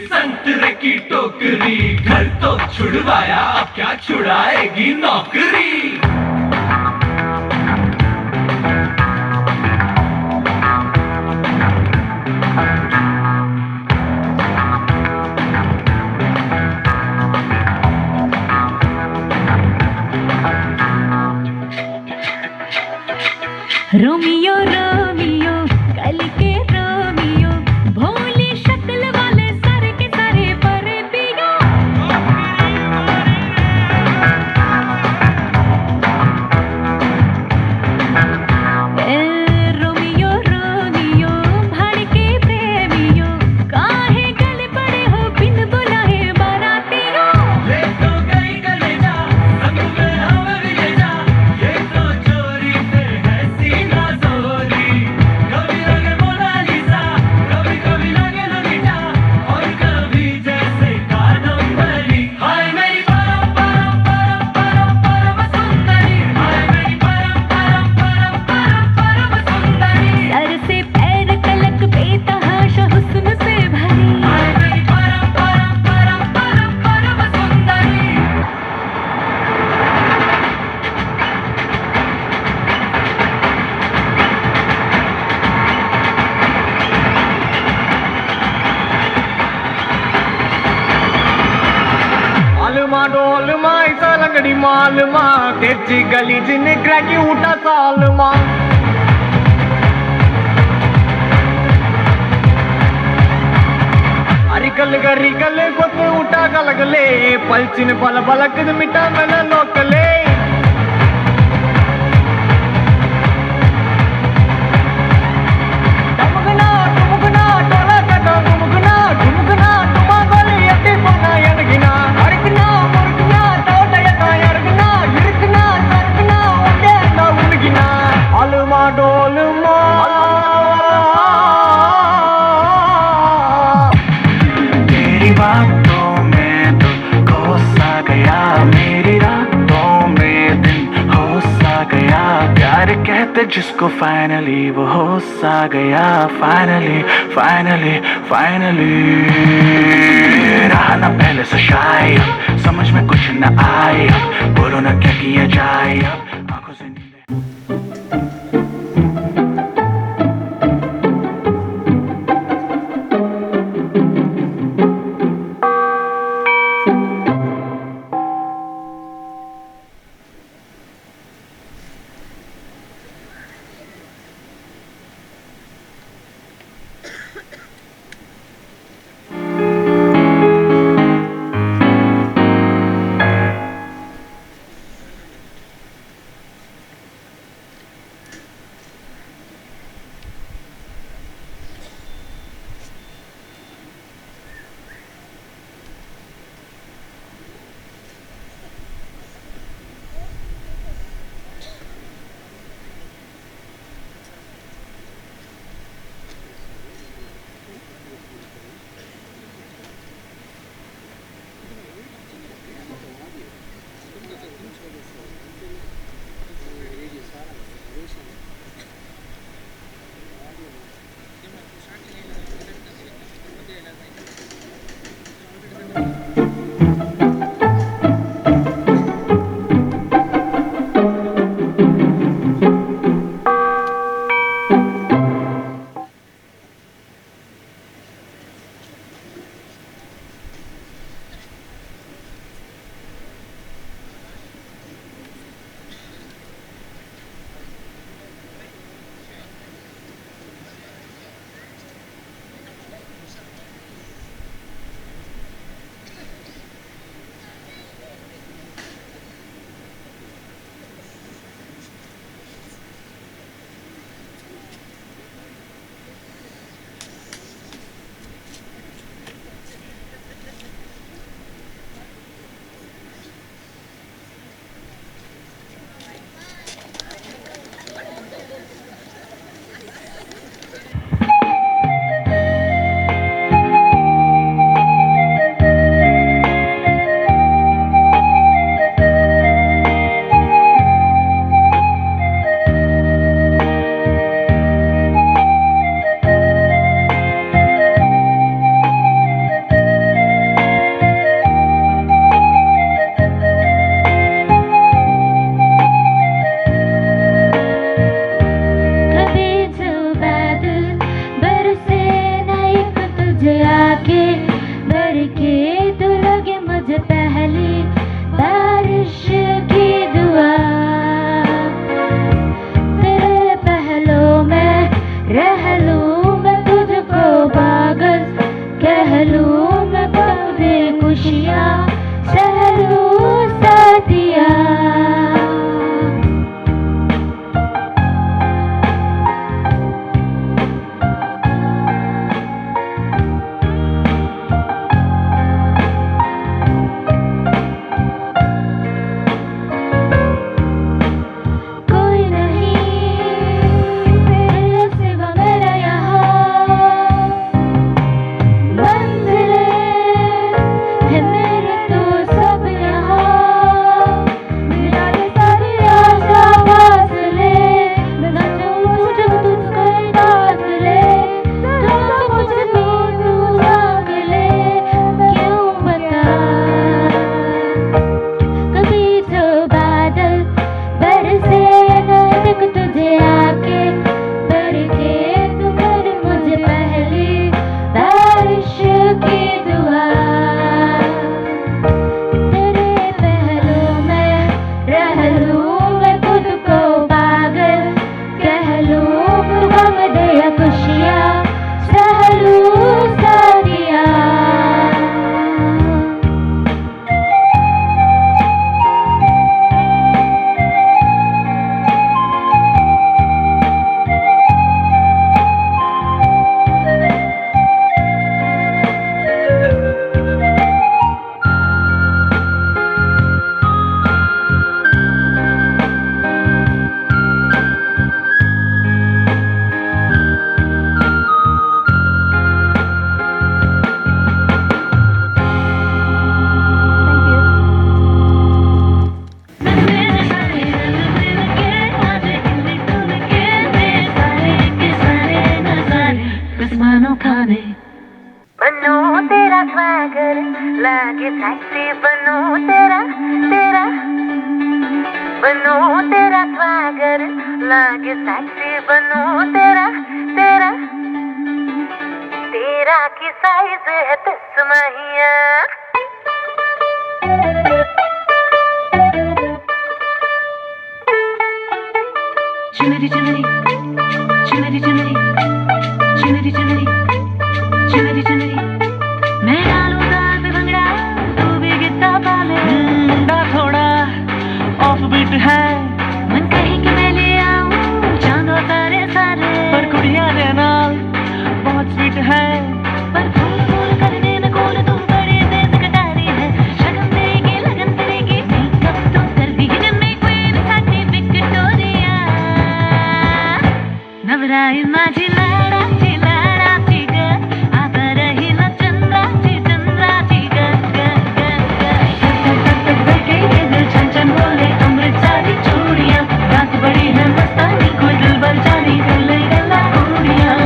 संतरे की टोकरी घर तो छुड़वाया, अब क्या छुड़ाएगी नौकरी। Romeo Romeo कल K Romeo, भोली शक्ल वाले सारे के सारे परे पियो। ए रोमियो रोमियो भाड़ के प्रेमियो, काहे गल पड़े हो बिन बुलाए बारातियों। ले तो गई कलेजा संग में हमें भी ले जा, ये तो चोरी पे है सीना जोरी। कभी लगे मोनालिसा, कभी कभी लगे लोलिटा, और कभी जैसे कादम्बरी। हाय मेरी परम परम परम परम परम सुंदरी, हाय मेरी परम परम परम परम परम सुंदरी। सर से पैर तलक बेतहाशा हुस्न से भरी, हाय मेरी परम परम परम परम परम सुंदरी। आलमा डोलमा ऐसा लंगड़ी मालमा, तेजी गली जिन क्रैकी उठा सालमा। अरिकल गरिकल गोत उठा गलगले, पलचिन पल पलक मिटा मन लोकले। டமுகுனா டுமுகுனா டோலா கட்டா குமுகுனா டுமுகுனா டுமா கோலி எட்டி போனா எனக்குனா அருக்குனா முறுக்குனா தோட்டையத்தா இறக்குனா இருக்குனா சறுக்குனா உண்டே நான் உருகினா. அலுமா டோலுமா तेरी बातों में तो कोसा गया, मेरी रातों में थे जिसको फाइनली वो होश आ गया। फाइनली फाइनली फाइनली रहा ना पहले से शाय, समझ में कुछ न आए, बोलो ना क्या किया जाए, अब आंखों से नींद। स्वागर लागे साक्षी बनूं तेरा तेरा बनूं तेरा स्वागर लागे साक्षी बनूं तेरा तेरा तेरा की साइज है दस माहिया। चुनरी चुनरी चुनरी चुनरी चुनरी चुनरी चुनरी चुनरी मैं डालूं दाल पे भंगड़ा तू भी गिद्दा पाले मुंडा थोड़ा ऑफ बीट है मन कहे कि मैं ले आऊं चांदो तारे सारे पर कुड़िया दे नाल बहुत स्वीट है पर फूल फूल करने में कौन तू बड़े तेज कटारी है शगन तेरी की लगन तेरी की मेकअप तो कर दी जिम्मे क्वीन साडी विक्टोरिया नवराई माझी लाडाची लाडाची ग आता राहिला चंद्राची चंद्राची ग ग ग ग धक धक धक ये दिल छन छन बोले अमृत सारी चूड़ियां रात बड़ी है मस्तानी कोई दिल भर जानी गले गला कुड़ियां।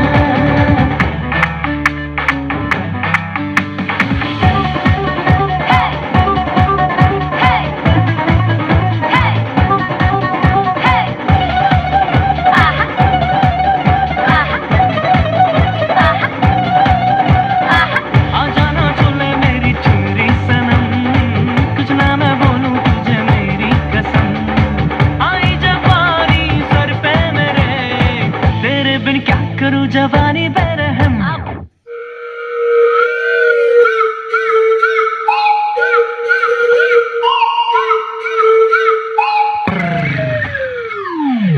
आ जाना चले मेरी चूरी सनम कुछ ना मैं बोलूं तुझे मेरी कसम आई जवानी सर पे मेरे तेरे बिन क्या करूं जवानी बेरहम।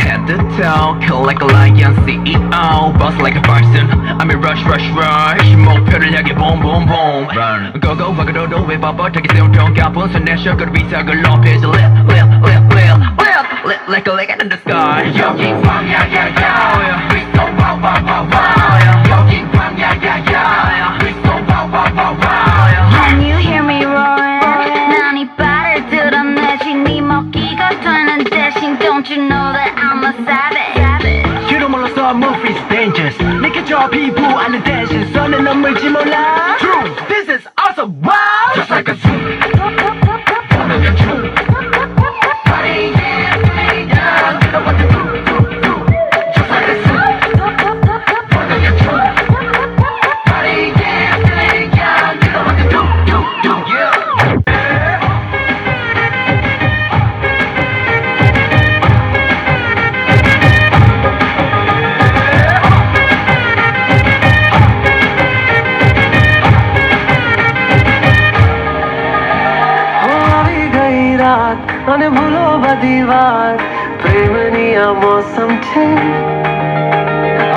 Head to toe, kill like a lion, CEO, boss like a person. I'm in rush, rush, rush. 목표를 향해 boom, boom, boom. Run, go, go, 박으로도 왜 뻣뻣하게 세운 가쁜 손에 셔글 위상을 높이지 lift, lift, lift, lift, lift, lift like a lion in the sky. 여기 광야야야, we so wow, wow, wow, wow. 여기 광야야야, we so wow, wow, wow, wow. Can you hear me roaring? 난 이빨을 드러내지 네 먹기가 되는 대신 Don't you know that I'm a savage? You don't wanna start move is dangerous. 느껴져 피부 아는 대신 선을 넘을지 몰라. True, this is awesome, wow. Just like a zoo. 보는 춤. Party, yeah, yeah. You know what to do, do, do. Just like a zoo. 보는 춤. Party, yeah, yeah. You know what to do, do, do, yeah. આવી ગઈ રાત અને ભૂલો બધી વાત પ્રેમની આ મોસમ છે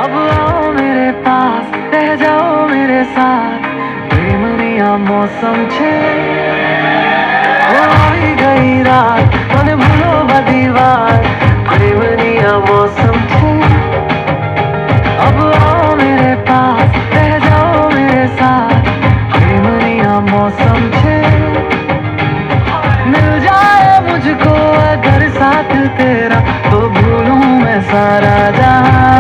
अब आओ मेरे पास रह जाओ मेरे साथ પ્રેમની આ મોસમ છે આવી ગઈ રાત અને ભૂલો બધી વાત પ્રેમની આ મોસમ છે अब आओ मेरे पास रह जाओ मेरे साथ પ્રેમની આ મોસમ છે मिल जाए मुझको अगर साथ तेरा तो भूलूं मैं सारा जहां।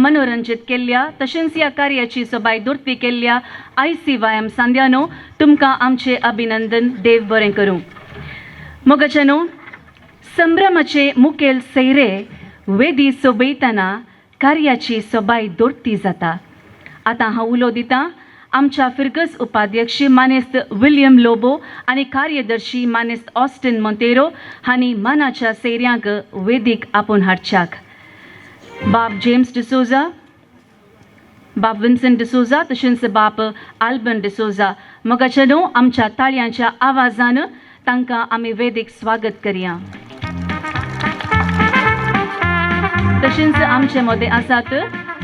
मनोरंजित केल्ल्या तशेंच ह्या कार्याची सोबाय दुर्ती केल्ल्या I C Y M सांद्यानो तुमकां आमचें अभिनंदन देव बरें करूं। मोगाच्यानो संभ्रमाचे मुखेल सैरे वेदी सोबयतना कार्याची सोबाय दोडती जाता। आतां हांव उलो दितां आमच्या फिरगज उपाध्यक्ष मानेस्त विलियम लोबो आनी कार्यदर्शी मानेस्त ऑस्टिन मोंतेरो हांणी मानाच्या सैऱ्यांक वेदीक आपोवन हाडच्याक बाप जेम्स डिसोजा, बाप विन्सन डिसोजा तशेंच बाप आल्बन डिसोजा मोगाच्या न्हू आमच्या ताळयांच्या आवाजान तांकां आमी वेदीक स्वागत करया। तशेंच आमचे मदें आसात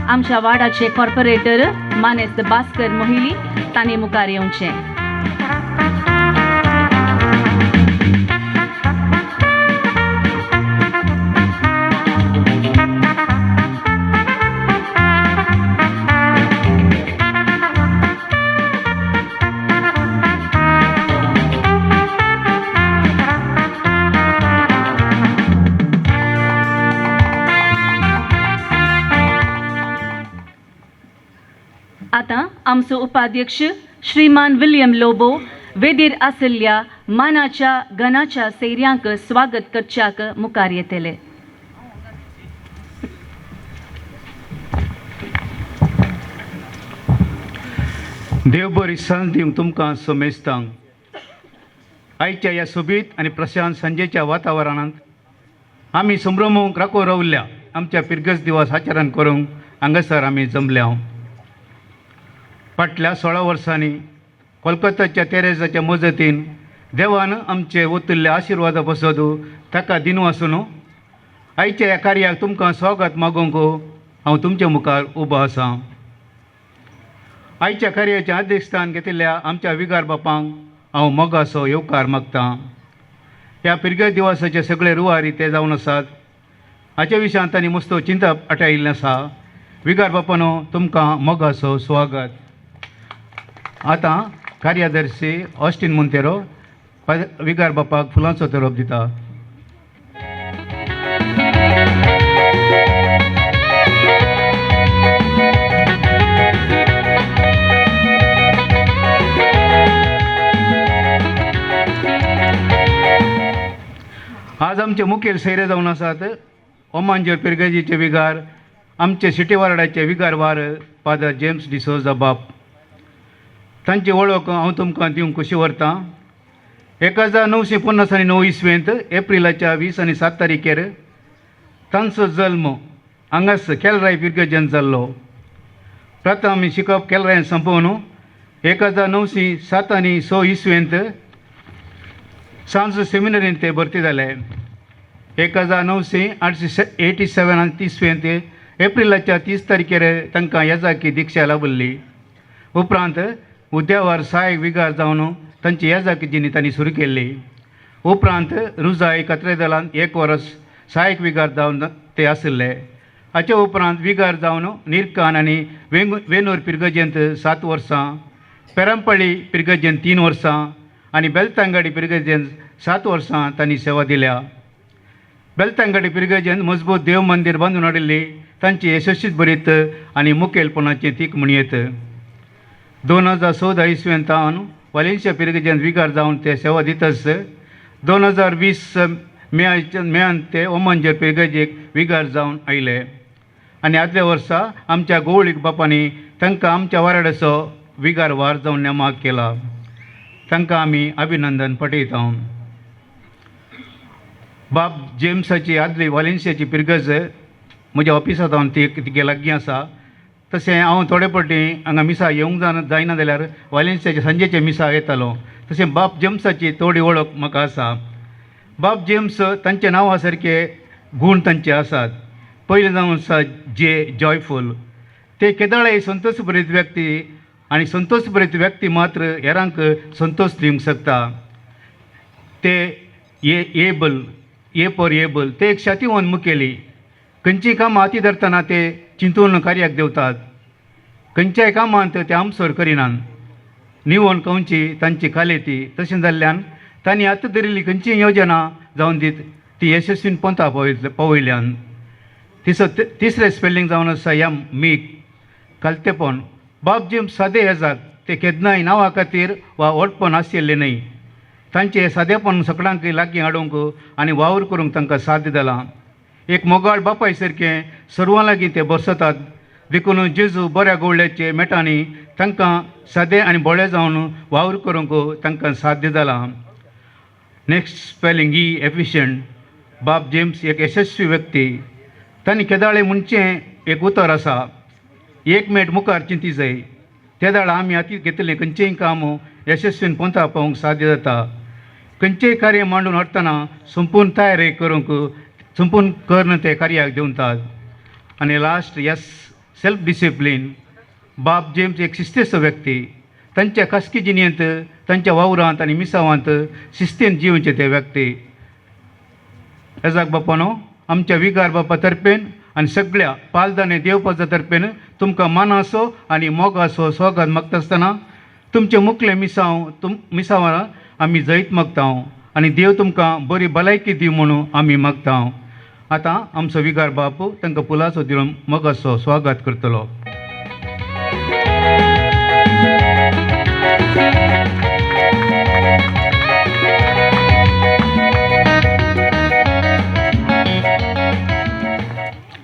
आमच्या वार्डाचे कॉर्पोरेटर मानेस्त भास्कर मोहिली तांणी मुखार येवचें. आतां आमचो उपाध्यक्ष श्रीमान विल्यम लोबो वेदीर आशिल्ल्या मानाच्या गणाच्या सैर्यांक स्वागत करच्याक मुखार येतले. देव बरी सांज दिवंक तुमकां समेस्तांक. आयच्या ह्या सोबीत आनी प्रशांत सांजेच्या वातावरणांत आमी संभ्रमूंक राखून रावल्या आमच्या पिरगज दिवस आचरण करूंक हांगासर आमी जमल्या. फाटल्या 16 वर्सांनी कोलकाताच्या तेरेजाच्या मजतीन देवान आमचे ओतिल्ले आशिर्वादा पसत ताका दिनू आसून आयच्या ह्या कार्याक तुमकां स्वागत मागूंक हांव तुमच्या मुखार उबो आसा. आयच्या कार्याचें अध्यक्षस्थान घेतिल्ल्या आमच्या विगार बापांक हांव मोगाचो येवकार मागतां. ह्या पिरगज दिवसाचे सगळे रुवारी ते जावन आसात हाचे विशयान तांणी मस्तो चिंतप आटायिल्लें आसा. विगार बापानो तुमकां मोगाचो स्वागत. आतां कार्यादर्शी ऑस्टीन मोंतेरो विगार बापाक फुलांचो तेरोप दिता. आज आमचे मुखेल सैरे जावन आसात ओमांजर पिरगजीचे विगार, आमचे सिटी वार्डाचे विगार वार फादर जेम्स डिसोजा बाप. तांची वळख हांव तुमकां दिवंक खुशी व्हरतां. 1959 इसवेंत एप्रिलाच्या 20 आनी 7 तारखेर तांचो जल्म हांगास केलराय पिरगजेन जाल्लो. प्रथम शिकप केलरायन संपोवन 1907 आनी 6 इसवेंत सांज सेमिनरींत ते भरती जाले. 1987 आनी इसवेंत एप्रिलाच्या 30 तारखेर तांकां येजाकी दिक्षा लाभिल्ली. उपरांत उद्यावर सहायक विगार जावन तांची येजाकी जिणी तांणी सुरू केल्ली. उपरांत रुजाय कात्रेदलान 1 वर्स सहायक विगार जावन ते आशिल्ले. हाचे उपरांत विगार जावन निरकान आनी वेनूर पिरगजेंत 7 वर्सां, पेरमपळी पिरगजेंत 3 वर्सां आनी बेलतांगाडी पिरगजेंत 7 वर्सां तांणी सेवा दिल्या. बेलतांगाडी पिरगजेंत मजबूत देव मंदीर बांदून हाडिल्ली तांची यशस्वीत बरीत आनी मुखेलपणाची तीक म्हणयेत. 2014 इसवेंतावन वालेन्शिया पिरगजेंत विगार जावन ते सेवा दितच 2020 मेयान ते ओमांजर पिरगजेक विगार जावन आयले आनी आदल्या वर्सा आमच्या गोवळीक बापांनी तांकां आमच्या वाराडाचो विगार वार जावन नेमाक केला. तांकां आमी अभिनंदन पटयता. बाब जेम्साची आदली वालेन्शियाची पिरगज म्हज्या ऑफिसांत हांव ती तिगे लागीं आसा. तशें हांव थोडे फावटी हांगा मिसा येवंक जायना जाल्यार वालेन्सियाचे सांजेचे मिसा येतालो. तशें बाब जेम्साची थोडी वळख म्हाका आसा. बाब जेम्स तांच्या नांवा सारके गूण तांचे आसात. पयलें जावन आसा जे जॉयफूल. ते केदळाय संतोष भरीत व्यक्ती आनी संतोष भरीत व्यक्ती मात्र हेरांक संतोष दिवंक शकता. ते एबल, ए फॉर एबल. ते एक शातीवन मुखेली. खंयचीं कामां हाती धरतना ते चिंतून कार्याक देंवतात. खंयच्याय कामांत ते आमसर करिनात. निवोन कंवची तांची कालेती. तशें जाल्ल्यान तांणी हात धरिल्ली खंयची योजना जावन दीत ती यशस्वीन पंथा पावयल्यान. तिसरें स्पेलिंग जावन आसा एम मीक कालतेपण. बाब जेम्स सादे येजाक ते केन्नाय नांवा खातीर वा व्हडपण आशिल्लें न्हय. तांचें सादेपण सगळ्यांक लागीं हाडूंक आनी वावर करूंक तांकां साध्य जालां. एक मोगाळ बापाय सारकें सर्वां लागीं ते बसतात. देखून जेजू बऱ्या गोवळ्याचे मेटांनी तांकां सादे आनी बोळे जावन वावर करूंक तांकां साध्य जालां. Next spelling E efficient. बाब जेम्स एक यशस्वी व्यक्ती. तांणी केदाळे म्हणचें एक उतर आसा, एक मेट मुखार चिंती जाय. ते दाळ आमी हातींत घेतलें खंयचेंय काम यशस्वीन पोंता पावोवंक साध्य जाता. खंयचेंय कार्य मांडून हाडटना संपूर्ण तयारी करूंक संपूर्ण कर्ण ते कार्याक दिवतात. आनी लास्ट यस सेल्फ डिसिप्लीन. बाब जेम्स एक शिस्तेचो व्यक्ती. तांच्या खासगी जिणेंत, तांच्या वावरांत आनी मिसावांत शिस्तेन जिवचे ते व्यक्ती. एजाक बापानो, आमच्या विगार बापा तर्फेन आनी सगळ्या पालदाने देवपाच्या तर्फेन तुमकां मानाचो आनी मोगाचो स्वागत मागता आसतना तुमचें मुखलें मिसांव तुम मिसांवां आमी जैत मागता आनी देव तुमकां बरी भलायकी दी म्हणून आमी मागता. आतां आमचो विगार बाप तांकां पुलाचो दिवन मोगाचो स्वागत करतलो.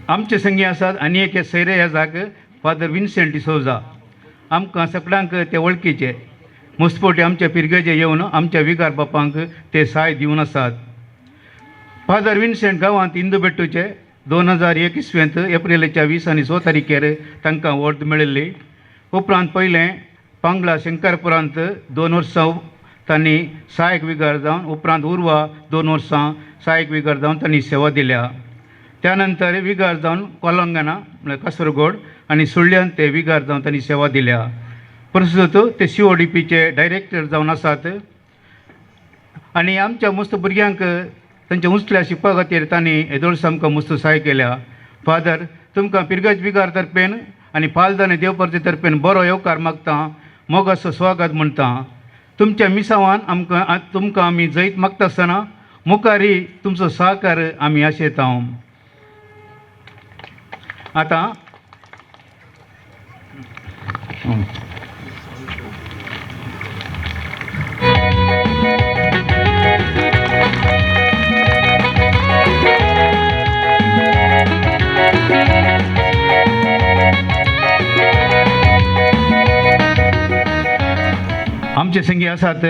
आमचे संगी आसात आनी एक सैरे ह्या जाग फादर विन्सेंट डिसोजा. आमकां सगळ्यांक ते वळखीचे. मुस्पोटी आमच्या पिरगेजे येवन आमच्या विगार बापांक ते साय दिवन आसात. फादर विन्सेंट गांवांत इंदू बेट्टूचे 2001 इसवेंत एप्रिलाच्या 20 आनी 6 तारखेर तांकां वर्द मेळिल्ली. उपरांत पयलें पांगला शंकरपुरांत 2 वर्सां तांणी सहायक विगार जावन, उपरांत उर्वा 2 वर्सां सहायक विगार जावन तांणी सेवा दिल्या. त्यानंतर विगार जावन कोलंगना म्हळ्यार कासरगोड आनी सुळ्यान ते विगार जावन तांणी सेवा दिल्या. प्रस्तुत ते CODPचे डायरेक्टर जावन आसात आनी आमच्या मस्त भुरग्यांक तांच्या उंचल्या शिकपा खातीर तांणी येदोळस आमकां मस्त सहाय केल्या. फादर, तुमकां पिरगज विगार तर्फेन आनी पालदाने देवपर्चे तर्फेन बरो येवकार मागता, मोगाचो स्वागत म्हणटा. तुमच्या मिसावान आमकां तुमकां आमी जैत मागता आसतना मुखारी तुमचो सहकार आमी आशेता. आतां आमचे संगी आसात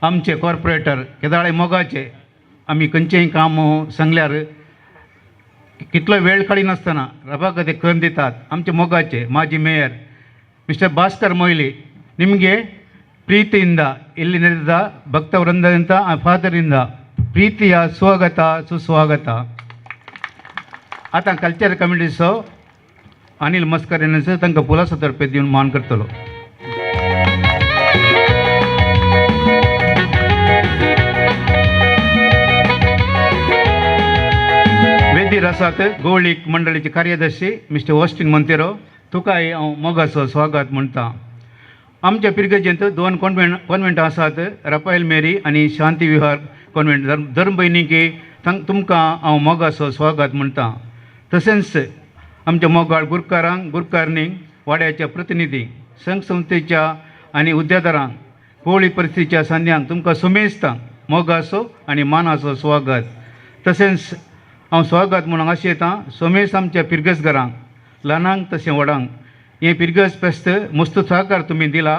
आमचे कॉर्पोरेटर केदाळे मोगाचे. आमी खंयचेंय काम सांगल्यार कितलो वेळ काडिनासतना रबाक ते करून दितात. आमचे मोगाचे माजी ಮೇಯರ್ ಮಿಸ್ಟರ್ ಭಾಸ್ಕರ್ ಮೊಯ್ಲಿ, ನಿಮಗೆ ಪ್ರೀತಿಯಿಂದ ಇಲ್ಲಿ ನಡೆದ ಭಕ್ತವೃಂದದಿಂದ ಫಾದರಿಂದ ಪ್ರೀತಿಯ ಸ್ವಾಗತ ಸುಸ್ವಾಗತ. आतां कल्चर कमिटीचो अनिल मस्करेन्हस तांकां पुलासो तर्फे दिवन मान करतलो. वेदीर आसात गोवळीक मंडळीचे कार्यदर्शी मिस्टर ऑस्टीन मोंतेरो, तुकाय हांव मोगाचो स्वागत म्हणटा. आमच्या पिरगजेंत 2 कॉन्वेंटां आसात, राफायल मेरी आनी शांती विहार कॉन्वेंट. धर्म भयणीकी तुमकां हांव मोगाचो स्वागत म्हणटा. तशेंच आमच्या मोगाळ गुरकारांक, गुरकारणींक, वाड्याच्या प्रतिनिधी, संघ संस्थेच्या आनी उद्यादारांक, कोवळी परिस्थितीच्या संद्यांक तुमकां सुमेस्तांक मोगाचो आनी मानाचो स्वागत. तशेंच हांव स्वागत म्हणून अशें येता सोमेस आमच्या पिरगसघरांक, ल्हानांक तशें व्हडांक. हें पिरगस फेस्त मस्त सहकार तुमी दिला,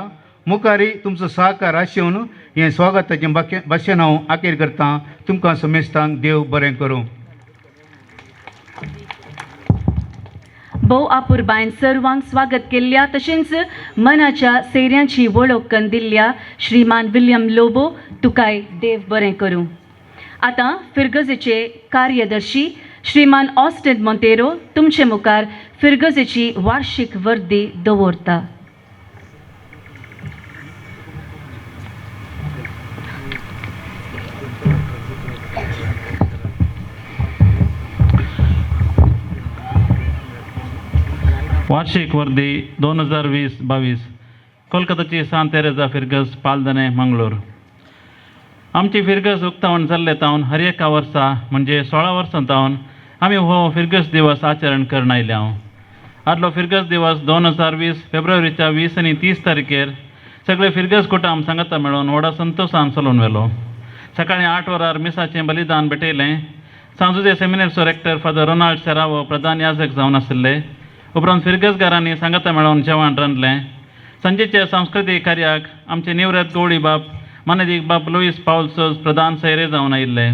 मुखारी तुमचो सहकार आशेवन हें स्वागताचें भाशण हांव आखेर करता. तुमकां सोमेस्तांक देव बरें करूं. भोव आपुरबायन सर्वांक स्वागत केल्ल्या तशेंच मनाच्या सैऱ्यांची वळख करून दिल्ल्या श्रीमान विल्यम लोबो, तुकाय देव बरें करूं. आतां फिरगजेचे कार्यदर्शी श्रीमान ऑस्टिन मोंतेरो तुमचे मुखार फिरगजेची वार्षिक वर्दी दवरता. वार्षिक वर्दी 2020-22 कोलकाताची सांत तेरेजा फिरगज, पालदने, मंगळूर. आमची फिरगज उक्तावण जाल्ले तावन हर एका वर्सा म्हणजे 16 वर्सां तावन आमी हो फिरगज दिवस आचरण करून आयले. हांव आदलो फिरगज दिवस 2020 फेब्रुवारीच्या 20 आनी 30 तारखेर सगळे फिरगज कुटाम सांगाता मेळून व्हडा संतोशान चलोवन व्हेलो. सकाळीं 8 वरार मिसाचें बलिदान भेटयलें. सांजुजे सेमिनारचो रेक्टर फादर रोनाल्ड सेरावो प्रधान याजक जावन आशिल्ले. उपरांत फिरगजगारांनी सांगाता मेळोवन जेवण रांदलें. सांजेच्या सांस्कृतीक कार्याक आमचे निवृत्त गवळी बाप मानेदीक बाप लुईस पावल सोज प्रधान सैरे जावन आयिल्ले.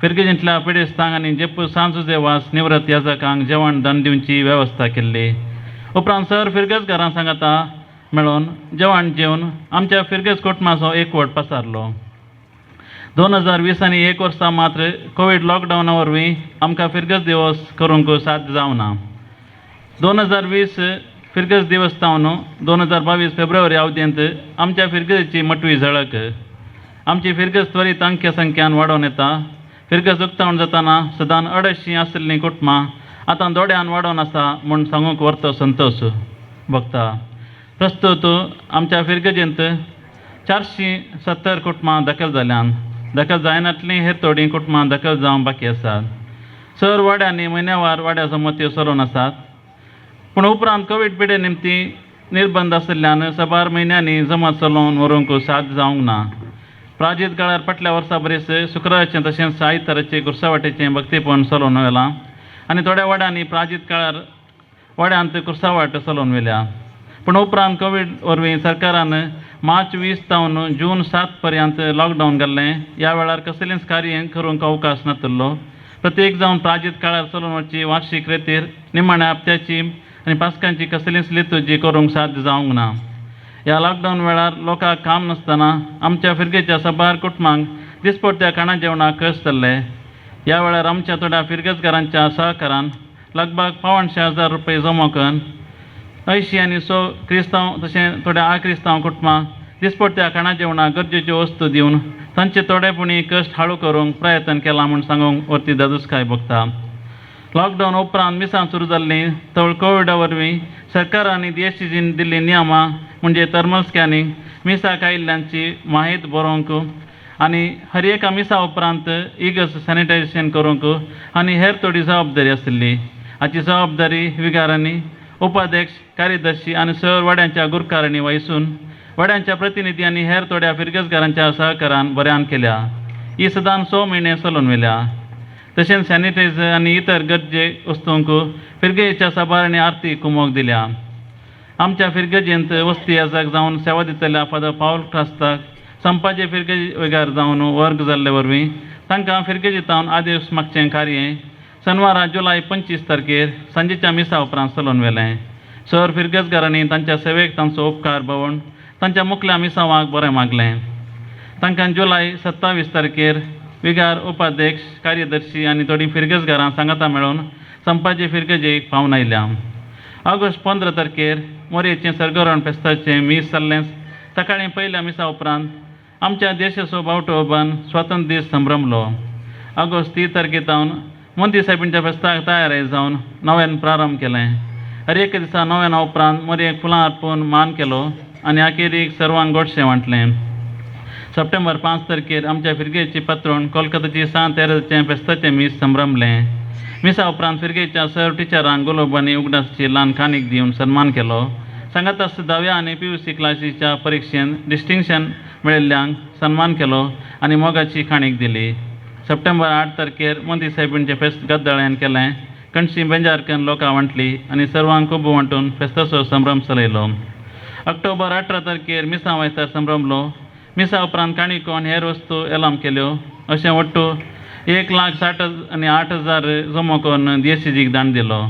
फिरगेजींतल्या पिडेस्तांक आनी जेप्पू सांजुजे वास निवृत्त याजकांक जेवण दान दिवची वेवस्था केल्ली. उपरांत सर फिरगजगारां सांगाता मेळोवन जेवण जेवन आमच्या फिरगज कुटुंबाचो एकवट पसारलो. 2020 आनी 1 वर्सा मात्र कोवीड लॉकडावना वरवीं आमकां फिरगज दिवस करूंक साध्य जावना. 2020 फिरगज दिवस तावन 2022 फेब्रुवारी अवधींत आमच्या फिरगजेची मटवी झळक. आमची फिरगज त्वरीत अंक्य संख्यान वाडोवन येता. फिरगज उक्तावण जाताना सदान 250 आशिल्लीं कुटुंबां आतां दोड्यान वाडोवन आसा म्हूण सांगूंक व्हरतो संतोश भोगता. प्रस्तुत आमच्या फिरगजेंत 470 कुटुंबां दखल जाल्यान. दखल जायनातलीं हेर थोडीं कुटुंबां दखल जावंक बाकी आसात. सर वाड्यांनी म्हयन्यावार वाड्या जमत्यो चलोवन आसात. पूण उपरांत कोवीड पिडे निमती निर्बंध आशिल्ल्यान साबार म्हयन्यांनी जमत चलोवन व्हरूंक साध्य जावंक ना. प्राजीत काळार फाटल्या वर्सा बरेच शुक्राराचें तशेंच आयताराचें कुर्सावाटेचें भक्तीपण चलोवन व्हेलां आनी थोड्या वाड्यांनी प्राजीत काळार वाड्यांत कुर्सावाट चलोवन व्हेल्या. पूण उपरांत कोवीड वरवीं सरकारान मार्च 20 तावन जून 7 पर्यंत लॉकडावन घाल्लें. ह्या वेळार कसलेंच कार्य करूंक अवकाश नातिल्लो. प्रत्येक जावन प्राजीत काळार चलोवन वचची वार्षीक रेतीर निमाण्या हप्त्याची आनी पासकांची कसलीच लितुजी करूंक साध्य जावंक ना. ह्या लॉकडावन वेळार लोकांक काम नासतना आमच्या फिरगेच्या साबार कुटुंबांक दिसपट्ट्या खाणा जेवणाक कश्ट जाल्ले. ह्या वेळार आमच्या थोड्या फिरगजकारांच्या सहकारान लगभग 85,000 रुपये जमो करून 80 आनी 100 क्रिस्तांव तशें थोड्या आक्रिस्तांव कुटुंबां दिसपट्ट्या खाणा जेवणाक गरजेच्यो वस्तू दिवन तांचे थोडे पुणी कश्ट हाळू करूंक प्रयत्न केला म्हूण सांगूंक वर्ती दादूसकाय भोगता. लॉकडावन उपरांत मिसां सुरू जाल्लीं तवळ कोविडा वरवीं सरकारान देशीजीन दिल्लीं नियमां म्हणजे थर्मल स्कॅनिंग, मिसाक आयिल्ल्यांची म्हायत बरोवंक आनी हर एका मिसा उपरांत इगर्ज सॅनिटायझेशन करूंक आनी हेर थोडी जबाबदारी आशिल्ली. हाची जबाबदारी विगारांनी, उपाध्यक्ष, कार्यदर्शी आनी सर वाड्यांच्या गुरकारांनी वयसून वाड्यांच्या प्रतिनिधी आनी हेर थोड्या फिरगजकारांच्या सहकारान बऱ्यान केल्या. ही सदान 6 म्हयने चलोवन व्हेल्या. तशेंच सॅनिटायझर आनी इतर गरजे वस्तूंक फिरगेच्या साबारांनी आर्थीक कुमोक दिल्या. आमच्या फिरगजेंत वस्ती याजक जावन सेवा दितल्या फादर पावल क्रास्ताक संपाचे फिरगज वेगार जावन वर्ग जाल्ले वरवीं तांकां फिरगजे तावन आदेश मागचें कार्य शनवारा जुलय 25 तारखेर सांजेच्या मिसा उपरांत चलोवन व्हेलें. सर फिरगजकारांनी तांच्या सेवेक तांचो उपकार भोवन तांच्या मुखल्या मिसावाक बरें मागलें. तांकां जुलय 27 तारखेर विगार, उपाध्यक्ष, कार्यदर्शी आनी थोडीं फिरगजकारां सांगाता मेळून संपाचे फिरगजेक पावन आयल्या. ऑगस्ट 15 तारखेर मोरयेचें सरगरण फेस्ताचें मीस जाल्लें. सकाळीं पयल्या मिसा उपरांत आमच्या देशाचो बावटो उबारून स्वातंत्र्य दीस संभ्रमलो. ऑगस्ट 30 तारखे तावन मोंती सायबीणच्या फेस्ताक तयारी जावन नव्यान प्रारंभ केलें. हर एक दिसा नव्याना उपरांत मोरयेक फुलां अर्पून मान केलो आनी अखेरीक सर्वांक गोडशें वांटलें. सप्टेंबर 5 तारखेर आमच्या फिरगेची पात्रोण कोलकाताची सांत तेरेजाचें फेस्ताचें मीस संभ्रमलें. मिसा उपरांत फिरगेच्या सर टिचरांक गुलोब आनी उगडासाची ल्हान काणीक दिवन सन्मान केलो. सांगाताच 10व्या आनी PUC क्लासीच्या परिक्षेंत डिस्टिंक्शन मेळिल्ल्यांक सन्मान केलो आनी मोगाची काणीक दिली. सप्टेंबर 8 तारखेर मोंती सायबीणचें फेस्त गद्दाळ्यान केलें. कणशी बेंजारकन लोकां वांटली आनी सर्वांक कोबू वांटून फेस्ताचो संभ्रम चलयलो. ऑक्टोबर 18 तारखेर मिसां वयतार संभ्रमलो. मिसा उपरांत काणिको आनी हेर वस्तू एलाम केल्यो. अशें वट्टू 1,60,008 जमो करून DSCजीक दान दिलो.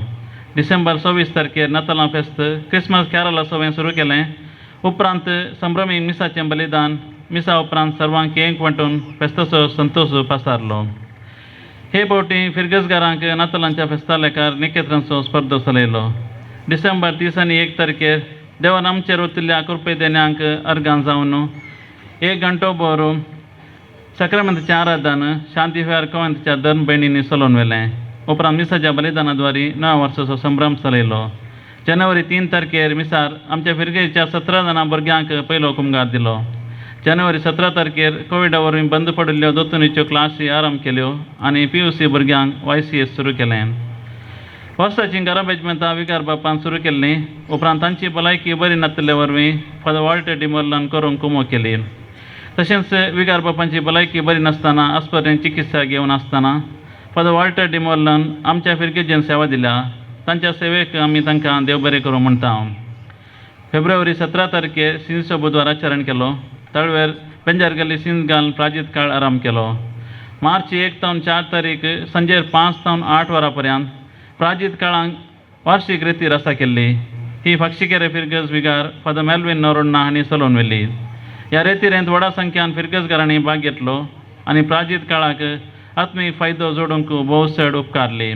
डिसेंबर 26 तारखेर नातालां फेस्त क्रिसमस कॅरला सवें सुरू केलें. उपरांत संभ्रमीक मिसाचें बलिदान. मिसा उपरांत सर्वांक केक वांटून फेस्ताचो संतोश पसारलो. हे फावटी फिरगजकारांक नातालांच्या फेस्ता लेखार निकेत्रांचो स्पर्धो चलयलो. डिसेंबर 30 आनी 1 तारखेर देवान आमचेर ओतिल्ल्या कृपे देण्यांक अर्गां जावन 1 घंटो भर सक्रमंताचें आराधन शांतीफेर कवंतच्या धर्म भयणींनी चलोवन व्हेलें. उपरांत मिसाच्या बलिदानाद्वारे नव्या वर्साचो संभ्रम चलयलो. जानेवारी 3 तारखेर मिसार आमच्या फिरगेच्या 17 जाणां भुरग्यांक पयलो कुमगार दिलो. जानेवारी 17 तारखेर कोविडा वरवीं बंद पडिल्ल्यो दोतोनीच्यो क्लासी आरंभ केल्यो आनी PUC भुरग्यांक YCS सुरू केलें. वर्साचीं घरां बेजमेंतां विगार बापान सुरू केल्लीं. उपरांत तांची भलायकी बरी नातिल्ले वरवीं फादर वॉल्टर डिमोर्लान करूंक कुमो केली. तशेंच विगार बापांची भलायकी बरी नासतना आस्पत्रेंत चिकित्सा घेवन आसतना फादर वॉल्टर डिमोर्लान आमच्या फिरगेजेन सेवा दिल्या. तांच्या सेवेक आमी तांकां देव बरें करूं म्हणटा. फेब्रुवारी 17 तारखेर सिंचो बुधवार आचरण केलो. तळवेर पेंजार गल्ली सिंज घालून प्राजीत काळ आराम केलो. मार्च 1 तावन 4 तारीख सांजेर 5 तावन 8 वरां पर्यंत प्राजीत काळांक वार्षीक रिती रसा केल्ली. ही फाक्षीकेरे फिरगज विगार फादर मेल्विन नोरोण्णा हांणी चलोवन व्हेली. ह्या रेतिरेंत व्हडा संख्यान फिरगजकारांनी भाग घेतलो आनी प्राजीत काळाक आत्मीक फायदो जोडूंक भोव चड उपकारली.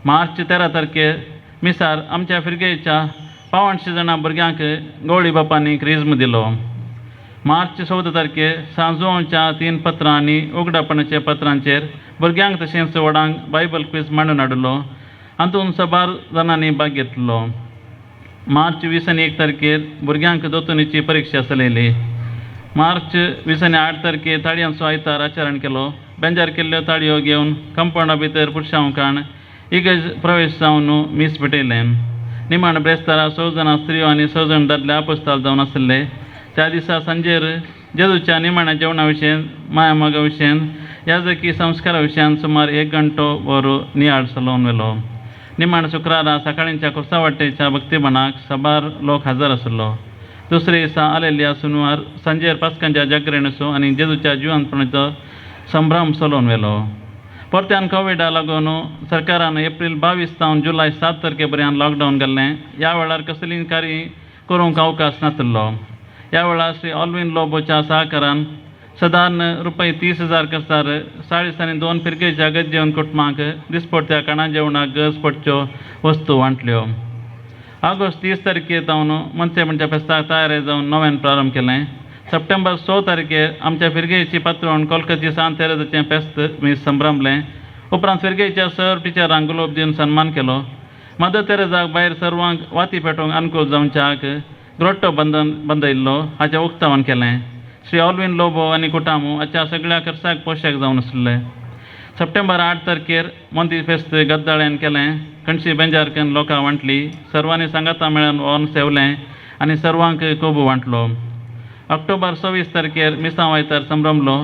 मार्च 13 तारखेर मिसार आमच्या फिरगेच्या 85 जाणां भुरग्यांक गवळी बापांनी क्रिज्म दिलो. मार्च 14 तारखेर सांजोवच्या 3 पत्रां आनी उगडापणाच्या पत्रांचेर भुरग्यांक तशेंच व्हडांक बायबल क्वीज मांडून हाडिल्लो. हातूंत साबार जाणांनी भाग घेतलो. मार्च 21 तारखेर भुरग्यांक दोतोनीची परिक्षा चलयली. मार्च 28 तारखेर ताळयांचो आयतार आचरण केलो. बेंजार केल्ल्यो ताळयो घेवन कंपावंडा भितर पुरशांव काण इगर्ज प्रवेश जावन मीस पेटयलें. निमाण ब्रेस्तारा 6 जाणां स्त्रियो आनी 6 जाण दादले आपोस्ताल जावन आशिल्ले. त्या दिसा सांजेर जेजूच्या निमाण्या जेवणा विशयन, मायामोगा विशयन, याजकी संस्कारा विशयान सुमार 1 घंटो वर नियाळ चलोवन व्हेलो. निमाण शुक्रारा सकाळींच्या कोसावाटेच्या भक्तीपणाक साबार लोक हजर आशिल्लो. दुसरे दिसा आलेल्या सुनवार सांजेर पास्कांच्या जागरणचो आनी जेजूच्या जिवनपणाचो संभ्रम चलोवन व्हेलो. परत्यान कोविडा लागून सरकारान एप्रील 22 तावन जुलय 7 तारखे पर्यंत लॉकडावन घाल्लें. ह्या वेळार कसलीय कार्य करूंक अवकाश नाशिल्लो. ह्या वेळार श्री ऑलविन लोबोच्या सहकारान सदारण रुपये 30,000 खर्चार 40 आनी 2 फिरगेच्या गरजेवन कुटुंबांक दिसपडट्या खाणा जेवणाक गरज पडच्यो वस्तू वांटल्यो. ऑगस्ट 30 तारखेर जावन मनसेपणच्या फेस्ताक तयारी जावन नव्यान प्रारंभ केलें. सप्टेंबर 6 तारखेर आमच्या फिरगेची पात्रोण कोलकाची सांत तेरेजाचें फेस्त मीस संभ्रमलें. उपरांत फिरगेच्या सर टिचरांक गुलोब दिवन सन्मान केलो. मदर तेरेजाक भायर सर्वांक वाती पेटोवंक अनुकूल जावच्याक ग्रोट्टो बंदयल्लो हाचें उक्तावण केलें. श्री ऑलविन लोबो आनी कुटामू हाच्या सगळ्या खर्चाक पोशक जावन आशिल्ले. सप्टेंबर 8 तारखेर मोंती फेस्त गद्दाळ्यान केलें. कणशी बेंजारकन लोकां वांटली. सर्वांनी सांगाता मेळून ओन सेवलें आनी सर्वांक कोबू वांटलो. ऑक्टोबर 26 तारखेर मिसांव आयतार संभ्रमलो.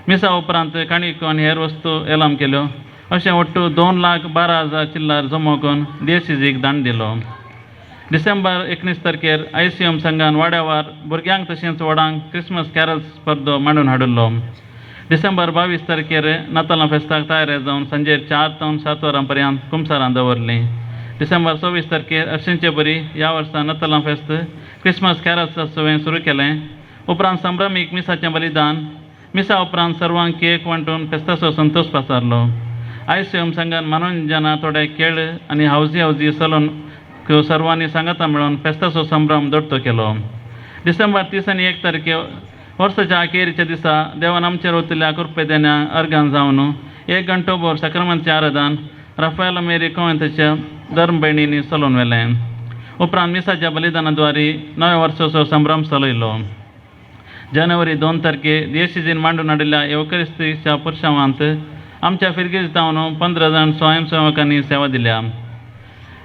मिसा उपरांत काणिको आनी हेर वस्तू एलाम केल्यो. अशें ಒಟ್ಟು 2,12,000 चिल्लार जमो करून डीएससीजीक दान दिलो. डिसेंबर 19 तारखेर आयसीएम संघान वाड्यावार भुरग्यांक तशेंच व्हडांक क्रिसमस कॅरल्स स्पर्धो मांडून हाडिल्लो. डिसेंबर 22 तारखेर नातालां फेस्ताक तयारी जावन सांजेर 4 तावन 7 वरां पर्यंत कुमसारां दवरलीं. डिसेंबर 26 तारखेर हरशींचे बरी ह्या वर्सा नातालां फेस्त क्रिसमस कॅरल्स सुरू केलें. उपरांत संभ्रमीक मिसाचें बलिदान, मिसा उपरांत सर्वांक केक वांटून फेस्ताचो संतोश पसारलो. आयसीएम संघान मनोरंजना थोडे खेळ आनी हावजी हावजी चलोवन सर्वांनी सांगाता मेळून फेस्ताचो संभ्रम दोडतो केलो. डिसेंबर 30 आनी 1 तारखे वर्साच्या अखेरीच्या दिसा देवान आमचेर वतिल्ल्या कृपेदेन्या अर्गान जावन 1 घंटोभर सक्रमणचें आराधन राफायल मेरी कोवेंताच्या धर्म भयणींनी चलोवन व्हेलें. उपरांत मिसाच्या बलिदानाद्वारे नव्या वर्साचो संभ्रम चलयलो. जानेवारी 2 तारखे देशीजीन मांडून हाडिल्ल्या येवकरिस्तीच्या पुरशावांत आमच्या फिरगेज जावन 15 जाण स्वयंसेवकांनी सेवा दिल्या.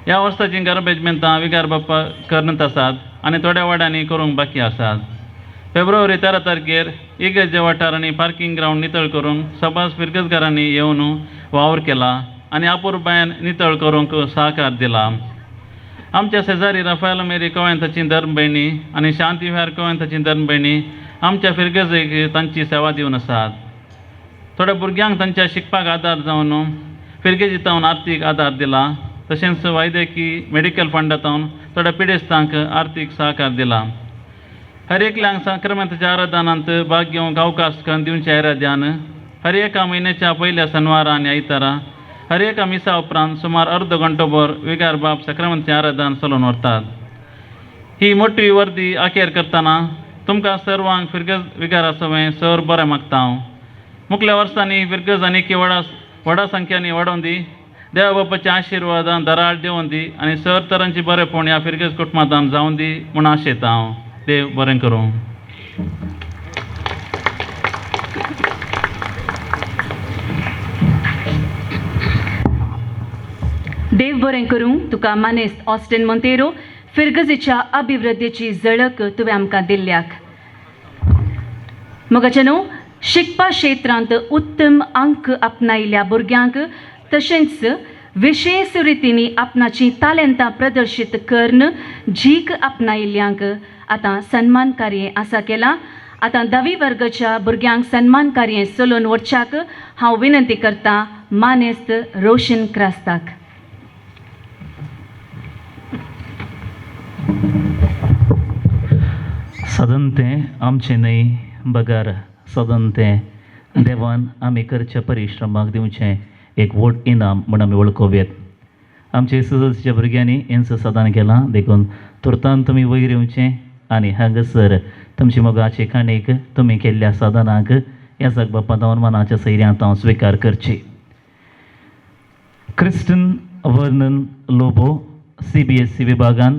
ह्या वर्साची गरबेजमेंतां विगार बाप्पा करत आसात आनी थोड्या वाड्यांनी करूंक बाकी आसात. फेब्रुवारी 13 तारखेर इगर्जे वाठार आनी पार्किंग ग्रावंड नितळ करूंक सभास फिरगजगारांनी येवन वावर केला आनी अपुरबायान नितळ करूंक सहकार दिला. आमच्या शेजारी राफायल मेरी कोवेंताची धर्म भयणी आनी शांती विहार कोवेंताची धर्म भयणी आमच्या फिरगजेक तांची सेवा दिवन आसात. थोड्या भुरग्यांक तांच्या शिकपाक आदार जावन फिरगेजी तावन आर्थीक आदार दिला. तशेंच वैद्यकी मेडिकल फंडांत थोड्या पिडेस्तांक आर्थीक सहकार दिला. हर एकल्यांक संक्रमणाच्या आराधनांत भाग घेवंक अवकाश करून दिवच्या इराद्यान हर एका म्हयन्याच्या पयल्या शनवारा आनी आयतारा हर एका मिसा उपरांत सुमार अर्द घंटोभर विगार बाब सक्रमणचें आराधन चलोवन व्हरतात. ही मोठी वर्दी अखेर करतना तुमकां सर्वांक फिरगज विगारा सवें सर बरें मागता हांव. मुखल्या वर्सांनी फिरगज आनी व्हडा संख्यांनी वाडोवन दी, देवा बापाच्या आशिर्वादान दराळ देवोन दी आनी सर तरांची बरेपण ह्या फिरगज कुटुंबांत जावन दी म्हूण आशेता हांव. देव बरें करूं. देव बरें करूं तुका मानेस्त ऑस्टिन मोंतेरो फिरगजेच्या अभिवृद्धीची झळक तुवें आमकां दिल्ल्याक. मोगाचे न्हू शिकपा क्षेत्रांत उत्तम अंक आपणायिल्ल्या भुरग्यांक तशेंच विशेश रितींनी आपणाचीं तालेंतां प्रदर्शीत करून झीक आपणायिल्ल्यांक आतां सन्मान कार्य आसा केलां. आतां 10वी वर्गाच्या भुरग्यांक सन्मान कार्य चलोवन वचच्याक हांव विनंती करतां मानेस्त रोशन क्रास्ताक. सदन तें आमचें न्हय बगर सदन तें देवान आमी करच्या परिश्रमाक दिवचें एक व्हड इनाम म्हूण आमी वळखोवयेत. आमचे एस एस एल सीच्या भुरग्यांनी हेंच साधन केलां देखून तुर्तान तुमी वयर येवचें आनी हांगासर तुमची मोगाचे काणयेक तुमी केल्ल्या साधनाक याजक बाप्पा धांवन मनाच्या सैऱ्यांत हांव स्विकार करची. क्रिस्टन वर्नन लोबो, सीबीएसई विभागान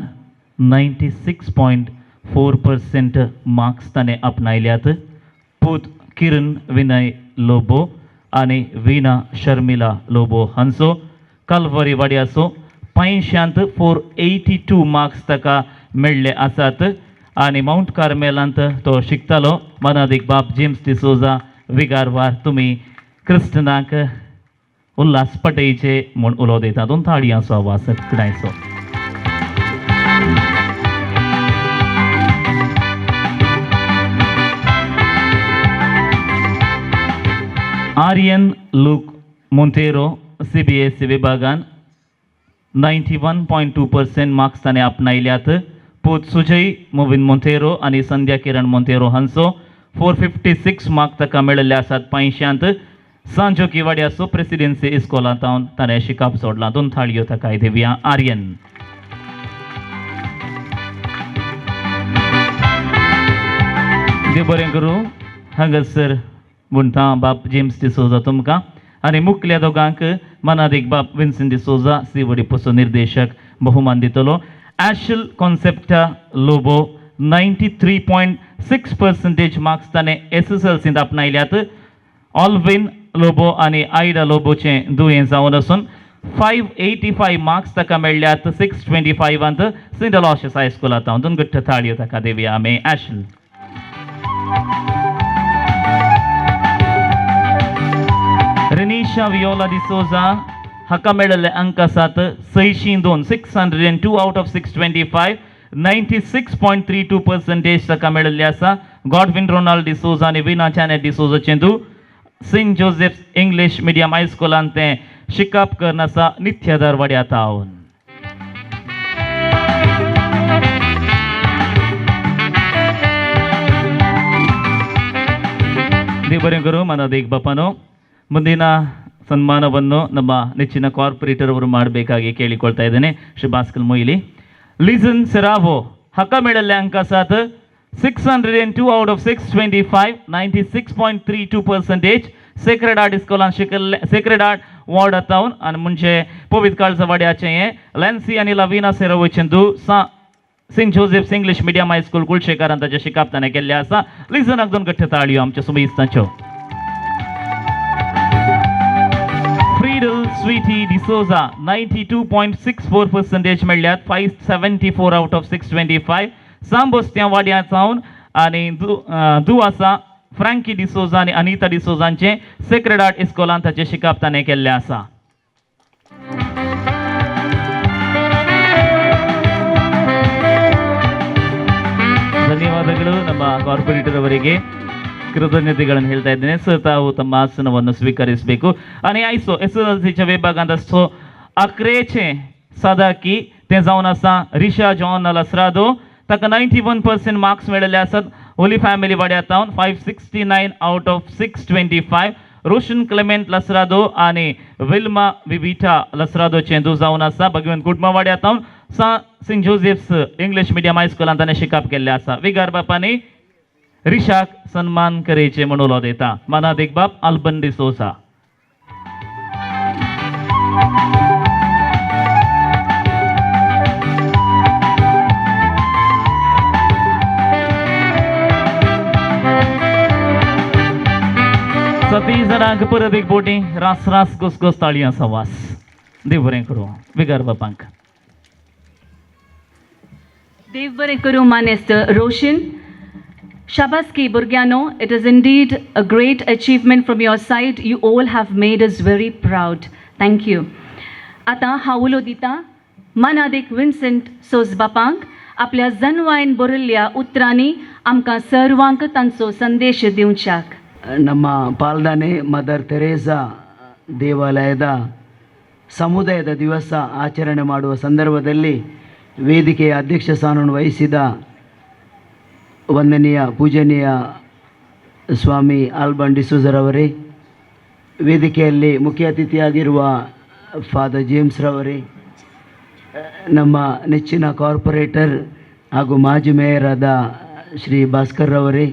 96.4% मार्क्स ताणें आपणायल्यात. पूत किरण विनय लोबो आनी वीणा शर्मिला लोबो हांचो, कालवरी वाड्याचो, 500त 482 मार्क्स ताका मेळ्ळे आसात आनी मावंट कार्मेलांत तो शिकतालो. मनादीक बाब जेम्स डिसोजा विगारवार तुमी क्रिस्टनाक उल्हास पटयचे म्हूण उलो दिता. दोन ताळयांचो आवाज किडायचो. आर्यन लूक मोंतेरो, सीबीएसई विभागान 91.2% मार्क्स ताणें आपणायल्यात. पूत सुजय मोविन मोंतेरो आनी संध्या किरण मोंतेरो हांचो, 456 मार्क ताका मेळिल्ले आसात 500त. सांजोकी वाड्याचो, प्रेसिडेन्सी इस्कोलांत ताणें शिकप सोडलां. दोन थाळयो ताका दिवया आर्यन. देव बरें करूं. हांगासर म्हणटा बाब जेम्स डिसोजा तुमकां आनी मुखल्या दोगांक मनादीक बाब विन्सन डिसोजा, सीवडी पोसो निर्देशक, बहुमान दितलो. ॲशल कॉन्सेप्टा लोबो, 93.6% मार्क्स ताणें एसएसएलसींत आपणायल्यात. ऑल्विन लोबो आनी आयडा लोबोचें दुयें जावन आसून 585 मार्क्स ताका मेळ्ळ्यात 625त सेंट अलोशियस हायस्कुलांत. दोन घट्ट ताळयो ताका दिवया आमी. ॲशल. रेनिशा वियोला डिसोजा, हाका मेळिल्ले अंक आसात 602, 602 out of 625, 96.32% ताका मेळिल्ले आसा. गॉडविन रोनाल्ड डिसोजा आनी विना चॅनेट डिसोजाचें दू, सेंट जोसेफ इंग्लीश मिडियम हायस्कुलांत तें शिकप करून आसा, नित्यादार वाड्यात आवन. ದೇವ್ ಬರೆಂ ಕರು. ಮನದೇಗ್ ಬಪ್ಪನು ಮುಂದಿನ ಸನ್ಮಾನವನ್ನು ನಮ್ಮ ನೆಚ್ಚಿನ ಕಾರ್ಪೊರೇಟರ್ ಅವರು ಮಾಡಬೇಕಾಗಿ ಕೇಳಿಕೊಳ್ತಾ ಇದ್ದೇನೆ, ಶ್ರೀ ಭಾಸ್ಕರ್ ಮೊಯ್ಲಿ. ಲಿಸನ್ ಸೆರಾವೋ, ಹಕ್ಕ ಮೇಳಲ್ಲೆ ಅಂಕ ಸಾತ್ 602 out of 625, 96.32%. Sacred heart इस्कोलान शिकल्ले, सेक्रेड हार्ट वॉर्ड आतावन आनी म्हणजे पवित काळजा वाड्याचें हें लॅन्सी आनी लवीना सेरावोचें दू, सा Saint Joseph's English medium high school कुलशेखरान ताचें शिकप ताणें केल्लें आसा. लिजनाक दोन घट्ट ताळयो आमच्या सुमेस्तांच्यो. फ्रीडल स्वीटी डिसोजा, 92.64% मेळ्ळ्यात, 574 out of 625. सांबोस्त्या वाड्या सावन आनी दू आसा फ्रँकी डिसोजा आनी अनिता डिसोजांचें, सेक्रेड आर्ट इस्कोलान ताचें शिकप ताणें केल्लें आसा. ಧನ್ಯವಾದಗಳು. ನಮ್ಮ ಕಾರ್ಪೊರೇಟರ್ ಅವರಿಗೆ ಕೃತಜ್ಞತೆಗಳನ್ನು ಹೇಳ್ತಾ ಇದ್ದೇನೆ. ಸರ್, ತಾವು ತಮ್ಮ ಆಸನವನ್ನು ಸ್ವೀಕರಿಸಬೇಕು. आनी आयसो एसएसएलसीच्या विभागांत आसचो अकरेचें सदाकी तें जावन आसा रिशा जॉन लसरादो. ताका 91% मार्क्स मेळिल्ले आसात. होली फॅमिली वाड्यातावन, 569 out of 625. Roshan Clement Lasrado आनी विल्मा विविटा लसरादोचें दू जावन आसा. भगवंत कुटुंबा वाड्यातावन, सा सेंट जोसेफ्स इंग्लीश मिडियम हायस्कुलांत ताणें शिकप केल्लें आसा. विगार बापांनी रिशाक सन्मान करेचे म्हूण उलो दिता मनादीक बाब आल्बन डिसोजा. सती जाणांक परत एक बोटी रास रास घोस ताळयां सवास. देव बरें करूं विगार बापांक. देव बरें करूं मानेस्त रोशन. शाबासकी भुरग्यांनो. It is indeed a great achievement from your side. You all have made us very proud. Thank you. आतां हांव उलो दिता मनादीक विन्सेंट सोज बापांक आपल्या जनवायन बरयल्ल्या उतरांनी आमकां सर्वांक तांचो संदेश दिवच्याक. ನಮ್ಮ ಪಾಲ್ದಾನೆ ಮದರ್ ತೆರೇಸಾ ದೇವಾಲಯದ ಸಮುದಾಯದ ದಿವಸ ಆಚರಣೆ ಮಾಡುವ ಸಂದರ್ಭದಲ್ಲಿ ವೇದಿಕೆಯ ಅಧ್ಯಕ್ಷ ಸ್ಥಾನವನ್ನು ವಹಿಸಿದ ವಂದನೀಯ ಪೂಜನೀಯ ಸ್ವಾಮಿ ಆಲ್ಬನ್ ಡಿಸೋಜರವರೇ, ವೇದಿಕೆಯಲ್ಲಿ ಮುಖ್ಯ ಅತಿಥಿಯಾಗಿರುವ ಫಾದರ್ ಜೇಮ್ಸ್ ರವರೇ, ನಮ್ಮ ನೆಚ್ಚಿನ ಕಾರ್ಪೊರೇಟರ್ ಹಾಗೂ ಮಾಜಿ ಮೇಯರಾದ ಶ್ರೀ ಭಾಸ್ಕರ್ ರವರೇ,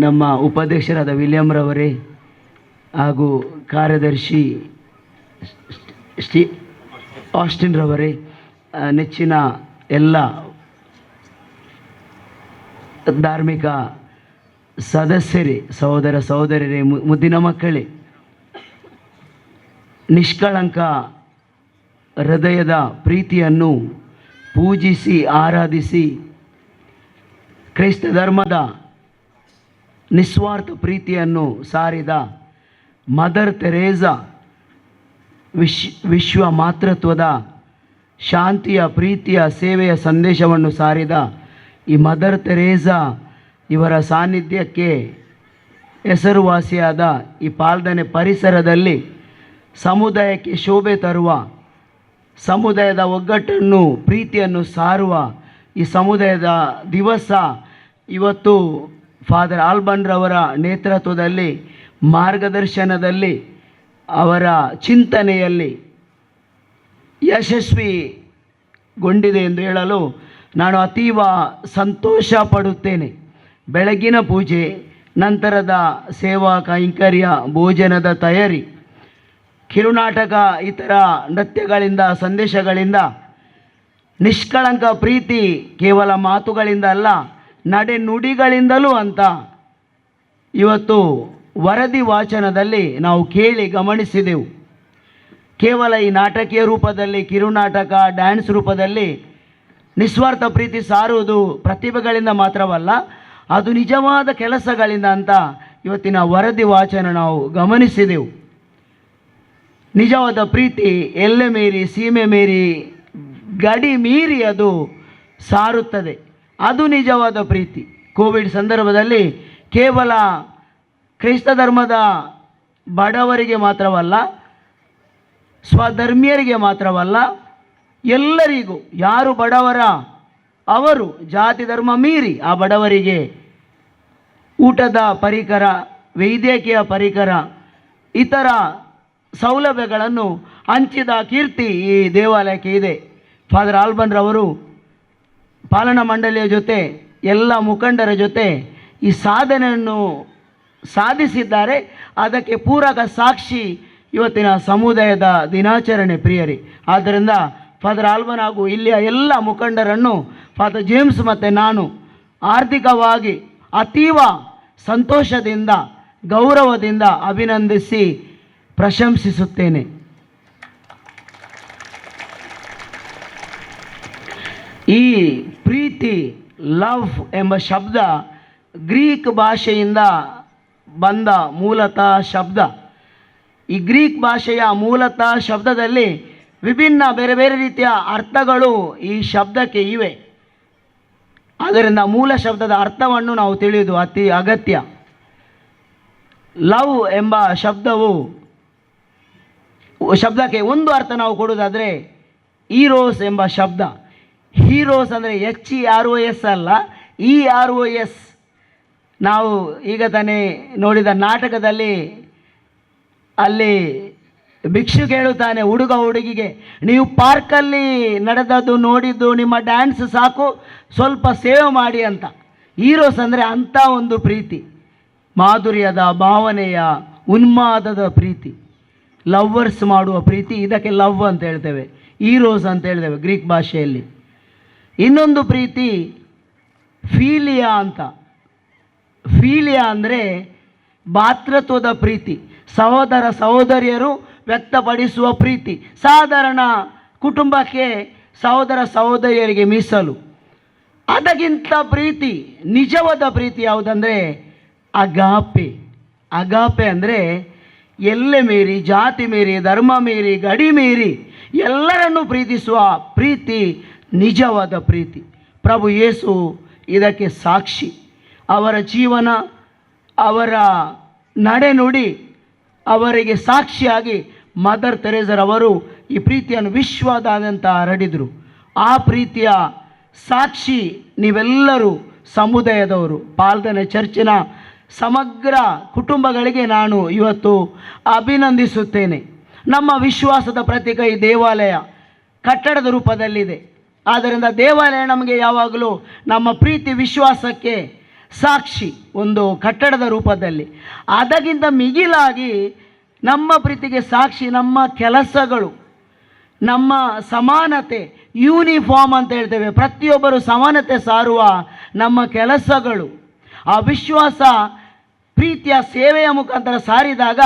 ನಮ್ಮ ಉಪಾಧ್ಯಕ್ಷರಾದ ವಿಲಿಯಂ ರವರೇ ಹಾಗೂ ಕಾರ್ಯದರ್ಶಿ ಶ್ರೀ ಆಸ್ಟಿನ್ ರವರೇ, ನೆಚ್ಚಿನ ಎಲ್ಲ ಧಾರ್ಮಿಕ ಸದಸ್ಯರೇ, ಸಹೋದರ ಸಹೋದರರೇ, ಮುದ್ದಿನ ಮಕ್ಕಳೇ, ನಿಷ್ಕಳಂಕ ಹೃದಯದ ಪ್ರೀತಿಯನ್ನು ಪೂಜಿಸಿ ಆರಾಧಿಸಿ ಕ್ರೈಸ್ತ ಧರ್ಮದ ನಿಸ್ವಾರ್ಥ ಪ್ರೀತಿಯನ್ನು ಸಾರಿದ ಮದರ್ ತೆರೇಸಾ ವಿಶ್ವ ಮಾತೃತ್ವದ ಶಾಂತಿಯ ಪ್ರೀತಿಯ ಸೇವೆಯ ಸಂದೇಶವನ್ನು ಸಾರಿದ ಈ ಮದರ್ ತೆರೇಸಾ ಇವರ ಸಾನ್ನಿಧ್ಯಕ್ಕೆ ಹೆಸರುವಾಸಿಯಾದ ಈ ಪಾಲ್ದನೆ ಪರಿಸರದಲ್ಲಿ ಸಮುದಾಯಕ್ಕೆ ಶೋಭೆ ತರುವ, ಸಮುದಾಯದ ಒಗ್ಗಟ್ಟನ್ನು ಪ್ರೀತಿಯನ್ನು ಸಾರುವ ಈ ಸಮುದಾಯದ ದಿವಸ ಇವತ್ತು ಫಾದರ್ ಆಲ್ಬನ್ರವರ ನೇತೃತ್ವದಲ್ಲಿ, ಮಾರ್ಗದರ್ಶನದಲ್ಲಿ, ಅವರ ಚಿಂತನೆಯಲ್ಲಿ ಯಶಸ್ವಿಗೊಂಡಿದೆ ಎಂದು ಹೇಳಲು ನಾನು ಅತೀವ ಸಂತೋಷ ಪಡುತ್ತೇನೆ. ಬೆಳಗಿನ ಪೂಜೆ, ನಂತರದ ಸೇವಾ ಕೈಂಕರ್ಯ, ಭೋಜನದ ತಯಾರಿ, ಕಿರುನಾಟಕ, ಇತರ ನೃತ್ಯಗಳಿಂದ, ಸಂದೇಶಗಳಿಂದ ನಿಷ್ಕಳಂಕ ಪ್ರೀತಿ ಕೇವಲ ಮಾತುಗಳಿಂದ ಅಲ್ಲ, ನಡೆ ನುಡಿಗಳಿಂದಲೂ ಅಂತ ಇವತ್ತು ವರದಿ ವಾಚನದಲ್ಲಿ ನಾವು ಕೇಳಿ ಗಮನಿಸಿದೆವು. ಕೇವಲ ಈ ನಾಟಕೀಯ ರೂಪದಲ್ಲಿ, ಕಿರುನಾಟಕ, ಡ್ಯಾನ್ಸ್ ರೂಪದಲ್ಲಿ ನಿಸ್ವಾರ್ಥ ಪ್ರೀತಿ ಸಾರುವುದು ಪ್ರತಿಭೆಗಳಿಂದ ಮಾತ್ರವಲ್ಲ, ಅದು ನಿಜವಾದ ಕೆಲಸಗಳಿಂದ ಅಂತ ಇವತ್ತಿನ ವರದಿ ವಾಚನ ನಾವು ಗಮನಿಸಿದೆವು. ನಿಜವಾದ ಪ್ರೀತಿ ಎಲ್ಲೆ ಮೀರಿ, ಸೀಮೆ ಮೀರಿ, ಗಡಿ ಮೀರಿ ಅದು ಸಾರುತ್ತದೆ. ಅದು ನಿಜವಾದ ಪ್ರೀತಿ. ಕೋವಿಡ್ ಸಂದರ್ಭದಲ್ಲಿ ಕೇವಲ ಕ್ರೈಸ್ತ ಧರ್ಮದ ಬಡವರಿಗೆ ಮಾತ್ರವಲ್ಲ, ಸ್ವಧರ್ಮೀಯರಿಗೆ ಮಾತ್ರವಲ್ಲ, ಎಲ್ಲರಿಗೂ, ಯಾರು ಬಡವರ ಅವರು ಜಾತಿ ಧರ್ಮ ಮೀರಿ ಆ ಬಡವರಿಗೆ ಊಟದ ಪರಿಕರ, ವೈದ್ಯಕೀಯ ಪರಿಕರ, ಇತರ ಸೌಲಭ್ಯಗಳನ್ನು ಹಂಚಿದ ಕೀರ್ತಿ ಈ ದೇವಾಲಯಕ್ಕೆ ಇದೆ. ಫಾದರ್ ಆಲ್ಬನ್ರವರು ಪಾಲನಾ ಮಂಡಳಿಯ ಜೊತೆ, ಎಲ್ಲ ಮುಖಂಡರ ಜೊತೆ ಈ ಸಾಧನೆಯನ್ನು ಸಾಧಿಸಿದ್ದಾರೆ. ಅದಕ್ಕೆ ಪೂರಕ ಸಾಕ್ಷಿ ಇವತ್ತಿನ ಸಮುದಾಯದ ದಿನಾಚರಣೆ ಪ್ರಿಯರೇ. ಆದ್ದರಿಂದ ಫಾದರ್ ಆಲ್ಬನ್ ಹಾಗೂ ಇಲ್ಲಿಯ ಎಲ್ಲ ಮುಖಂಡರನ್ನು ಫಾದರ್ ಜೇಮ್ಸ್ ಮತ್ತು ನಾನು ಆರ್ಥಿಕವಾಗಿ ಅತೀವ ಸಂತೋಷದಿಂದ, ಗೌರವದಿಂದ ಅಭಿನಂದಿಸಿ ಪ್ರಶಂಸಿಸುತ್ತೇನೆ. ಈ ಪ್ರೀತಿ, ಲವ್ ಎಂಬ ಶಬ್ದ ಗ್ರೀಕ್ ಭಾಷೆಯಿಂದ ಬಂದ ಮೂಲತಃ ಶಬ್ದ. ಈ ಗ್ರೀಕ್ ಭಾಷೆಯ ಮೂಲತಃ ಶಬ್ದದಲ್ಲಿ ವಿಭಿನ್ನ ಬೇರೆ ಬೇರೆ ರೀತಿಯ ಅರ್ಥಗಳು ಈ ಶಬ್ದಕ್ಕೆ ಇವೆ. ಆದ್ದರಿಂದ ಮೂಲ ಶಬ್ದದ ಅರ್ಥವನ್ನು ನಾವು ತಿಳಿಯುವುದು ಅತಿ ಅಗತ್ಯ. ಲವ್ ಎಂಬ ಶಬ್ದಕ್ಕೆ ಒಂದು ಅರ್ಥ ನಾವು ಕೊಡುವುದಾದರೆ ಈರೋಸ್ ಎಂಬ ಶಬ್ದ. ಹೀರೋಸ್ ಅಂದರೆ HEROS ಅಲ್ಲ, EROS. ನಾವು ಈಗ ತಾನೇ ನೋಡಿದ ನಾಟಕದಲ್ಲಿ ಅಲ್ಲಿ ಭಿಕ್ಷು ಕೇಳುತ್ತಾನೆ ಹುಡುಗ ಹುಡುಗಿಗೆ, ನೀವು ಪಾರ್ಕಲ್ಲಿ ನಡೆದದ್ದು ನೋಡಿದ್ದು ನಿಮ್ಮ ಡ್ಯಾನ್ಸ್ ಸಾಕು, ಸ್ವಲ್ಪ ಸೇವೆ ಮಾಡಿ ಅಂತ. ಹೀರೋಸ್ ಅಂದರೆ ಅಂಥ ಒಂದು ಪ್ರೀತಿ, ಮಾಧುರ್ಯದ, ಭಾವನೆಯ, ಉನ್ಮಾದದ ಪ್ರೀತಿ, ಲವ್ವರ್ಸ್ ಮಾಡುವ ಪ್ರೀತಿ. ಇದಕ್ಕೆ ಲವ್ ಅಂತ ಹೇಳ್ತೇವೆ, ಹೀರೋಸ್ ಅಂತ ಹೇಳ್ತೇವೆ ಗ್ರೀಕ್ ಭಾಷೆಯಲ್ಲಿ. ಇನ್ನೊಂದು ಪ್ರೀತಿ ಫೀಲಿಯಾ ಅಂತ. ಫೀಲಿಯಾ ಅಂದರೆ ಭಾತೃತ್ವದ ಪ್ರೀತಿ, ಸಹೋದರ ಸಹೋದರಿಯರು ವ್ಯಕ್ತಪಡಿಸುವ ಪ್ರೀತಿ. ಸಾಧಾರಣ ಕುಟುಂಬಕ್ಕೆ ಸಹೋದರ ಸಹೋದರಿಯರಿಗೆ ಮೀಸಲು. ಅದಕ್ಕಿಂತ ಪ್ರೀತಿ, ನಿಜವಾದ ಪ್ರೀತಿ ಯಾವುದಂದರೆ ಅಗಾಪೆ. ಅಗಾಪೆ ಅಂದರೆ ಎಲ್ಲೆ ಮೀರಿ, ಜಾತಿ ಮೀರಿ, ಧರ್ಮ ಮೀರಿ, ಗಡಿ ಮೀರಿ ಎಲ್ಲರನ್ನೂ ಪ್ರೀತಿಸುವ ಪ್ರೀತಿ ನಿಜವಾದ ಪ್ರೀತಿ. ಪ್ರಭು ಯೇಸು ಇದಕ್ಕೆ ಸಾಕ್ಷಿ. ಅವರ ಜೀವನ, ಅವರ ನಡೆನುಡಿ ಅವರಿಗೆ ಸಾಕ್ಷಿಯಾಗಿ ಮದರ್ ತೆರೇಸರವರು ಈ ಪ್ರೀತಿಯನ್ನು ವಿಶ್ವದಾದ್ಯಂತ ಹರಡಿದರು. ಆ ಪ್ರೀತಿಯ ಸಾಕ್ಷಿ ನೀವೆಲ್ಲರೂ ಸಮುದಾಯದವರು. ಪಾಲ್ದನೆ ಚರ್ಚಿನ ಸಮಗ್ರ ಕುಟುಂಬಗಳಿಗೆ ನಾನು ಇವತ್ತು ಅಭಿನಂದಿಸುತ್ತೇನೆ. ನಮ್ಮ ವಿಶ್ವಾಸದ ಪ್ರತೀಕ ಈ ದೇವಾಲಯ. ಕಟ್ಟಡದ ರೂಪದಲ್ಲಿದೆ. ಆದ್ದರಿಂದ ದೇವಾಲಯ ನಮಗೆ ಯಾವಾಗಲೂ ನಮ್ಮ ಪ್ರೀತಿ ವಿಶ್ವಾಸಕ್ಕೆ ಸಾಕ್ಷಿ, ಒಂದು ಕಟ್ಟಡದ ರೂಪದಲ್ಲಿ. ಅದಕ್ಕಿಂತ ಮಿಗಿಲಾಗಿ ನಮ್ಮ ಪ್ರೀತಿಗೆ ಸಾಕ್ಷಿ ನಮ್ಮ ಕೆಲಸಗಳು, ನಮ್ಮ ಸಮಾನತೆ, ಯೂನಿಫಾರ್ಮ್ ಅಂತ ಹೇಳ್ತೇವೆ. ಪ್ರತಿಯೊಬ್ಬರು ಸಮಾನತೆ ಸಾರುವ ನಮ್ಮ ಕೆಲಸಗಳು, ಆ ವಿಶ್ವಾಸ ಪ್ರೀತಿಯ ಸೇವೆಯ ಮುಖಾಂತರ ಸಾರಿದಾಗ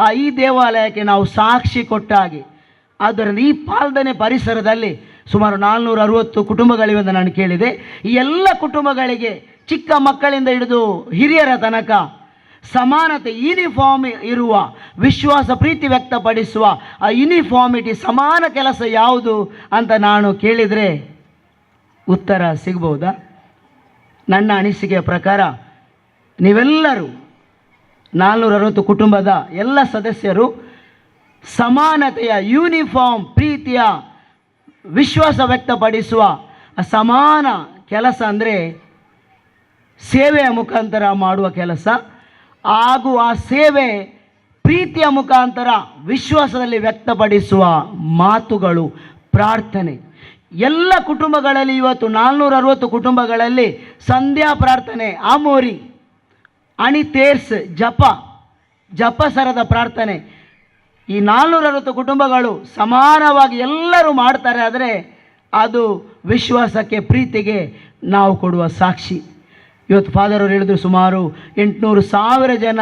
ಆ ಈ ದೇವಾಲಯಕ್ಕೆ ನಾವು ಸಾಕ್ಷಿ ಕೊಟ್ಟಾಗಿ. ಆದ್ದರಿಂದ ಈ ಪಾಲ್ದನೆ ಪರಿಸರದಲ್ಲಿ ಸುಮಾರು 460 ಕುಟುಂಬಗಳಿವೆ ಅಂತ ನಾನು ಕೇಳಿದೆ. ಈ ಎಲ್ಲ ಕುಟುಂಬಗಳಿಗೆ ಚಿಕ್ಕ ಮಕ್ಕಳಿಂದ ಹಿಡಿದು ಹಿರಿಯರ ತನಕ ಸಮಾನತೆ, ಯೂನಿಫಾರ್ಮ್ ಇರುವ ವಿಶ್ವಾಸ ಪ್ರೀತಿ ವ್ಯಕ್ತಪಡಿಸುವ ಆ ಯೂನಿಫಾರ್ಮಿಟಿ, ಸಮಾನ ಕೆಲಸ ಯಾವುದು ಅಂತ ನಾನು ಕೇಳಿದರೆ ಉತ್ತರ ಸಿಗ್ಬೋದಾ? ನನ್ನ ಅನಿಸಿಕೆಯ ಪ್ರಕಾರ ನೀವೆಲ್ಲರೂ 460 ಕುಟುಂಬದ ಎಲ್ಲ ಸದಸ್ಯರು ಸಮಾನತೆಯ ಯೂನಿಫಾರ್ಮ್ ಪ್ರೀತಿಯ ವಿಶ್ವಾಸ ವ್ಯಕ್ತಪಡಿಸುವ ಸಮಾನ ಕೆಲಸ ಅಂದರೆ ಸೇವೆಯ ಮುಖಾಂತರ ಮಾಡುವ ಕೆಲಸ, ಹಾಗೂ ಆ ಸೇವೆ ಪ್ರೀತಿಯ ಮುಖಾಂತರ ವಿಶ್ವಾಸದಲ್ಲಿ ವ್ಯಕ್ತಪಡಿಸುವ ಮಾತುಗಳು, ಪ್ರಾರ್ಥನೆ. ಎಲ್ಲ ಕುಟುಂಬಗಳಲ್ಲಿ ಇವತ್ತು 460 ಕುಟುಂಬಗಳಲ್ಲಿ ಸಂಧ್ಯಾ ಪ್ರಾರ್ಥನೆ, ಆಮೋರಿ, ಅಣಿತೇರ್ಸ್, ಜಪ, ಜಪಸರದ ಪ್ರಾರ್ಥನೆ, ಈ 460 ಕುಟುಂಬಗಳು ಸಮಾನವಾಗಿ ಎಲ್ಲರೂ ಮಾಡ್ತಾರೆ. ಆದರೆ ಅದು ವಿಶ್ವಾಸಕ್ಕೆ, ಪ್ರೀತಿಗೆ ನಾವು ಕೊಡುವ ಸಾಕ್ಷಿ. ಇವತ್ತು ಫಾದರ್ ಅವರು ಹೇಳಿದ್ರು ಸುಮಾರು 800,000 ಜನ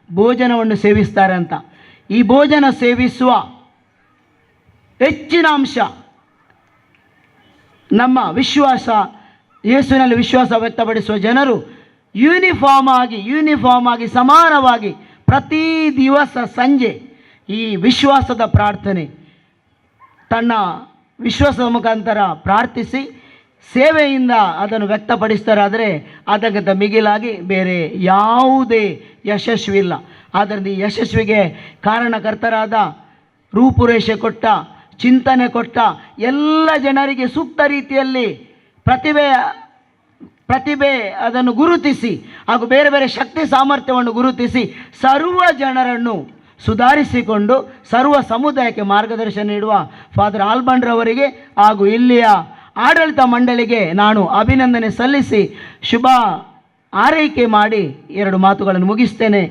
ಭೋಜನವನ್ನು ಸೇವಿಸ್ತಾರೆ ಅಂತ. ಈ ಭೋಜನ ಸೇವಿಸುವ ಹೆಚ್ಚಿನ ಅಂಶ ನಮ್ಮ ವಿಶ್ವಾಸ, ಯೇಸುವಿನಲ್ಲಿ ವಿಶ್ವಾಸ ವ್ಯಕ್ತಪಡಿಸುವ ಜನರು ಯೂನಿಫಾರ್ಮ್ ಆಗಿ ಸಮಾನವಾಗಿ ಪ್ರತಿ ದಿವಸ ಸಂಜೆ ಈ ವಿಶ್ವಾಸದ ಪ್ರಾರ್ಥನೆ ತನ್ನ ವಿಶ್ವಾಸದ ಮುಖಾಂತರ ಪ್ರಾರ್ಥಿಸಿ ಸೇವೆಯಿಂದ ಅದನ್ನು ವ್ಯಕ್ತಪಡಿಸ್ತಾರಾದರೆ ಅದಕ್ಕಿಂತ ಮಿಗಿಲಾಗಿ ಬೇರೆ ಯಾವುದೇ ಯಶಸ್ವಿ ಇಲ್ಲ. ಆದ್ದರಿಂದ ಈ ಯಶಸ್ವಿಗೆ ಕಾರಣಕರ್ತರಾದ, ರೂಪುರೇಷೆ ಕೊಟ್ಟ, ಚಿಂತನೆ ಕೊಟ್ಟ ಎಲ್ಲ ಜನರಿಗೆ ಸೂಕ್ತ ರೀತಿಯಲ್ಲಿ ಪ್ರತಿಭೆ ಅದನ್ನು ಗುರುತಿಸಿ ಹಾಗೂ ಬೇರೆ ಬೇರೆ ಶಕ್ತಿ ಸಾಮರ್ಥ್ಯವನ್ನು ಗುರುತಿಸಿ ಸರ್ವ ಜನರನ್ನು ಸುಧಾರಿಸಿಕೊಂಡು ಸರ್ವ ಸಮುದಾಯಕ್ಕೆ ಮಾರ್ಗದರ್ಶನ ನೀಡುವ ಫಾದರ್ ಆಲ್ಬಂಡ್ರವರಿಗೆ ಹಾಗೂ ಇಲ್ಲಿಯ ಆಡಳಿತ ಮಂಡಳಿಗೆ ನಾನು ಅಭಿನಂದನೆ ಸಲ್ಲಿಸಿ ಶುಭ ಆರೈಕೆ ಮಾಡಿ ಎರಡು ಮಾತುಗಳನ್ನು ಮುಗಿಸ್ತೇನೆ.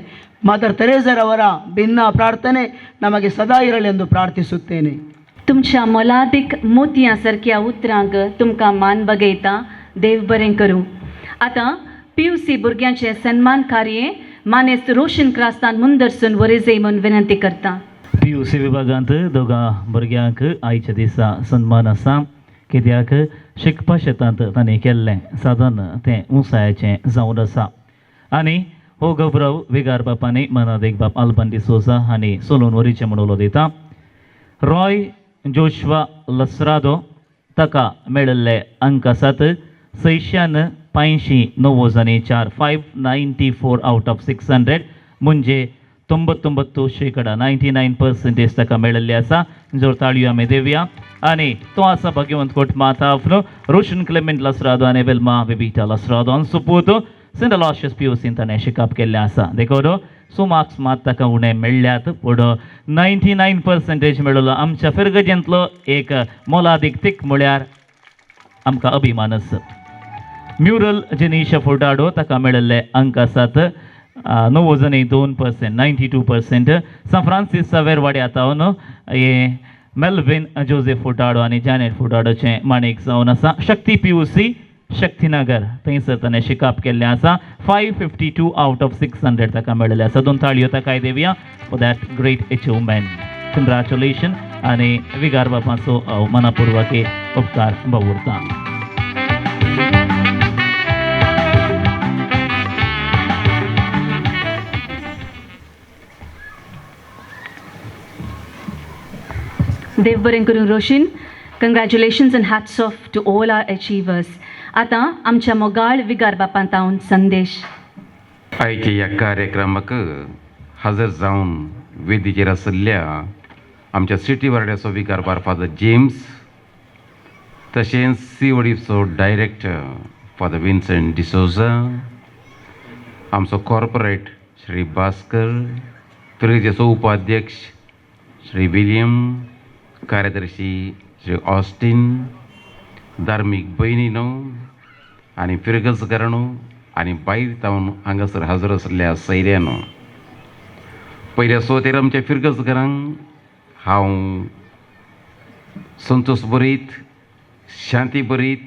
ಮದರ್ ತೆರೇಸರವರ ಭಿನ್ನ ಪ್ರಾರ್ಥನೆ ನಮಗೆ ಸದಾ ಇರಲಿ ಎಂದು ಪ್ರಾರ್ಥಿಸುತ್ತೇನೆ. तुमच्या मोलादीक मोतयां सारक्या उतरांक तुमकां मान बगयता. देव बरें करूं. आतां PUC भुरग्यांचें सन्मान कार्य मानेस्त रोशन क्रास्तान मुंदरसून वरेजय म्हूण विनंती करता. PUC विभागांत दोगां भुरग्यांक आयच्या दिसा सन्मान आसा. कित्याक शिकपा शेतांत तांणी केल्लें साधन तें उंचायेचें जावन आसा. आनी हो गौरव विगार बापांनी मनादेक बाप आल्बन डिसोजा हांणी सोलून वरीचें म्हूण उलो दिता. रॉय जोशवा लसरादो ताका मेळिल्ले अंक आसात 685.94, 594 out of 600, म्हणजे 99% 99% ताका मेळिल्ले आसा. जोर ताळयो आमी दिवया. आनी तो आसा भाग्यवंत कोट माता आपलो रोशन क्लेमेंट लसरादो आनी वेल्मा बेबिटा लसरादो हांचो पूत. सेंट अलोशियस PUC ताणें शिकप केल्लें आसा. देखून सो मार्क्स मात ताका उणें मेळ्ळ्यात, पूण 99% मेळ्ळो. आमच्या फिरगजेंतलो एक मोलादीक तीक म्हळ्यार आमकां अभिमान आसा. म्युरल जेनिशा फोर्टाडो ताका मेळिल्ले अंक आसात 92%, 92%. सान फ्रांसीस सावेर वाड्या तावन हे मेल्विन जोसेफ फोर्टाडो आनी जॅनेट फोर्टाडोचें माणीक जावन आसा. शक्ती PUC Shaktinagar थंयसर ताणें शिकप केल्लें आसा. 552 out of 600 ताका मेळिल्लें आसा. दोन ताळयो ताकाय दिवया for that great achievement. Congratulation आनी विगार बापाचो हांव मनापुर्वक उपकार बावुरता. देव बरें करूं Roshan. Congratulations and hats off to all our achievers. आतां आमच्या मोगाळ विगार बापान तावन संदेश. आयच्या ह्या कार्यक्रमाक हजर जावन वेदीचेर आशिल्ल्या आमच्या सिटी वार्डाचो विकारभार फादर जेम्स, तशेंच सीवडीचो डायरेक्टर फादर विन्संट डिसोजा, आमचो कॉर्पोरेट श्री भास्कर, फिरगजेचो उपाध्यक्ष श्री विलियम, कार्यदर्शी श्री ऑस्टीन, धार्मीक भयणीनो आनी फिरगजकारांनो आनी भायर जावन हांगासर हाजर आशिल्ल्या सैऱ्यानो, पयल्या सुवातेर आमच्या फिरगजकारांक हांव संतोष बरीत, शांती बरीत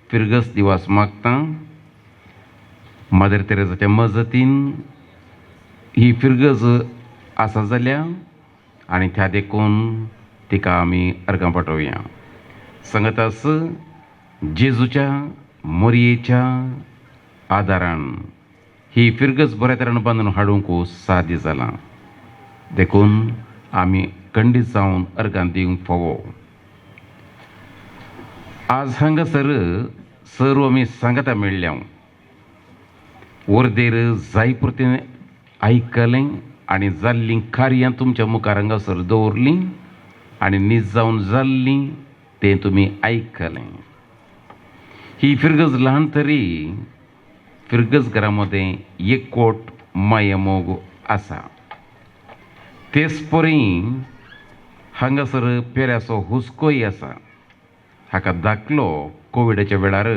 फिरगज दिवस मागतां. मदर तेरेजाच्या मजतीन ही फिरगज आसा जाल्या आनी त्या देखून तिका आमी अर्गां पाठोवया. सांगतास जेजूच्या मोरयेच्या आदारान ही फिरगज बऱ्या तरेन बांदून हाडूंक साध्य जालां, देखून आमी खंडीत जावन अर्गां दिवंक फावो. आज हांगासर सर्व आमी सांगता मेळ्ळ्या, वर्देर जाय पुरतें आयकलें आनी जाल्लीं कार्यां तुमच्या मुखार हांगासर दवरलीं आनी नीज जावन जाल्लीं तें तुमी आयकलें. ही फिरगज ल्हान तरी फिरगज घरा मदें एकवट मायामोग आसा. तेच परी हांगासर पेऱ्याचो हुस्कोय आसा. हाका दाखलो कोविडाच्या वेळार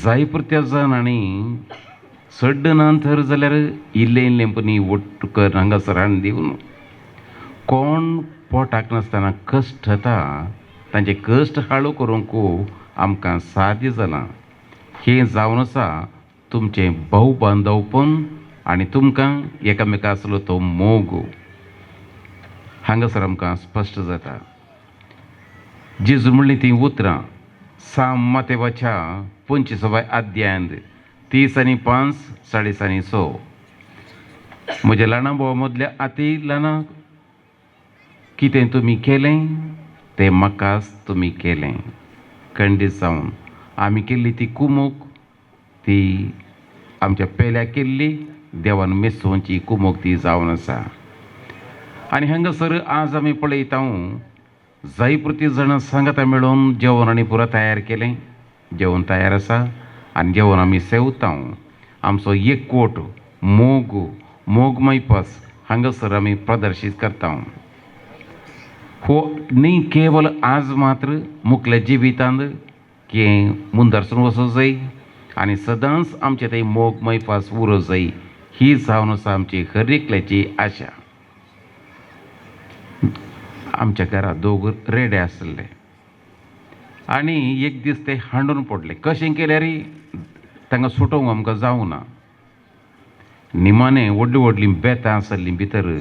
जाय पुरत्या जाणांनी चड ना तर जाल्यार इल्लें इल्लें पनी वट्ट कर हांगासर हाडून दिवन कोण पोटाक नासतना कश्ट जाता तांचे कश्ट हाळू करूंक आमकां साध्य जालां. हें जावन आसा तुमचें भाव बांदवपण आनी तुमकां एकामेका आसलो तो मोग हांगासर आमकां स्पश्ट जाता. जेजू म्हणलीं तीं उतरां साम मातेवाच्या 25व्या अध्यायांत 30 आनी 5 4.5 आनी 6. म्हज्या ल्हाना भावा मदल्या आती ल्हाना कितें तुमी केलें तें म्हाकाच तुमी केलें. खंडीत जावन आमी केल्ली ती कुमूक ती आमच्या पेल्या केल्ली देवान मेसोवची कुमूक ती जावन आसा. आनी हांगासर आज आमी पळयता जाय पुरती जाणां सांगाता मेळून जेवण आनी पुरो तयार केलें. जेवण तयार आसा आनी जेवण आमी सेवता. आमचो एकवट मोग मोग मैपास हांगासर आमी प्रदर्शीत करता. हो न्ही केवल आज मात्र मुखल्या जिवितांत की मुंदरसून वचूंक जाय आनी सदांच आमचे थंय मोग मैपास उरूंक जाय ही जावन आसा आमची हर एकल्याची आशा. आमच्या घरा दोग रेडे आसले आनी एक दीस ते हांडून पडले. कशें केल्यार तांकां सुटोवंक आमकां जावंक ना. निमाणें व्हडलीं व्हडलीं बेतां आसलीं भितर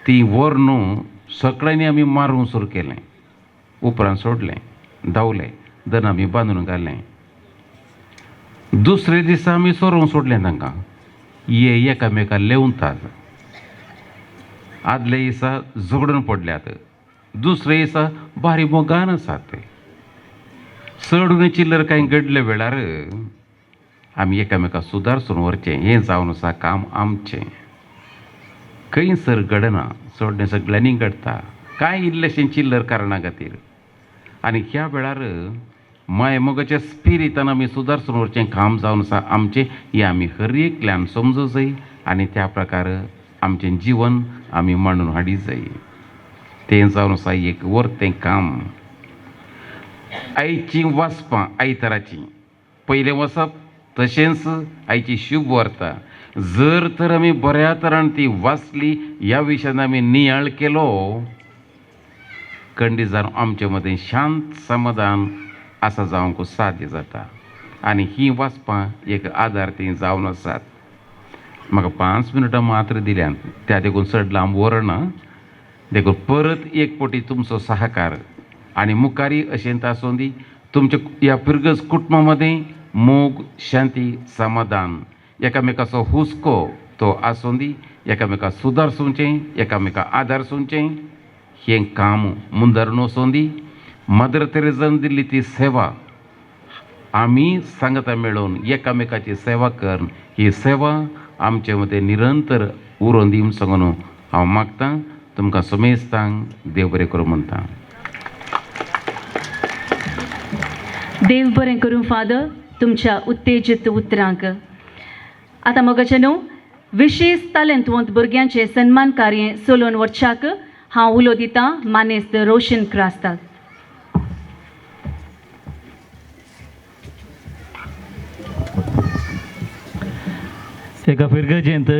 तीं व्हर न्हू सगळ्यांनी आमी मारूंक सुरू केलें. उपरांत सोडलें, धांवले, दन आमी बांदून घालें. दुसरे दिसा आमी सोरोवंक सोडलें तांकां. हे एकामेका लेवतात. आदले दिसा झगडून पडल्यात, दुसरे दिसा बारी मोगान आसात. ते चड उणें चिल्लर कांय घडले वेळार आमी एकामेका सुदारसून व्हरचें हें जावन आसा काम आमचें. खंयसर घडना, चडणें सगळ्यांनी घडटा कांय इल्लेशें चिल्लर कारणा खातीर. आनी ह्या वेळार मायमोगाच्या स्पिरितान आमी सुदारसून व्हरचें काम जावन आसा आमचें. हें आमी हर एकल्यान समजूं जाय आनी त्या प्रकार आमचें जीवन आमी मांडून हाडी जाय. तें जावन आसा एक वर्तें काम. आयचीं वाचपां आयताराचीं पयलें वचप तशेंच आयची शुभ वार्ता जर तर आमी बऱ्या तरान ती वाचली ह्या विशयान आमी नियाळ केलो खंडीत जावन आमचे मदें शांत समाधान आसा जावंक साध्य जाता. आनी हीं वाचपां एक आदार तीं जावन आसात. म्हाका 5 मिनटां मात्र दिल्यान त्या देखून चड लांब व्हरना. देखून परत एक पटी तुमचो सहकार आनी मुखारी अशेंच आसूं दी. तुमच्या ह्या फिरगज कुटुंबा मदें मोग, शांती, समाधान, एकामेकाचो हुस्को तो आसूं दी. एकामेका सुदारसुचें, एकामेका आदारसुचें हें काम मुंदरून वचूं दी. मदर तेरेजान दिल्ली ती सेवा आमी सांगता मेळून एकामेकाची सेवा करून ही सेवा आमचे मदें निरंतर उरोवन दी म्हूण सांगून हांव मागतां. तुमकां सुमेस्तांक देव बरें करूं म्हणटा. देव बरें करूं फादर तुमच्या उत्तेजीत उतरांक. आतां मोगाचे न्हू विशेष तालेंतवंत भुरग्यांचे सन्मान कार्य चलोवन वचच्याक हांव उलो दितां मानेस्त रोशन क्रास्ताक. एका फिरगजेंत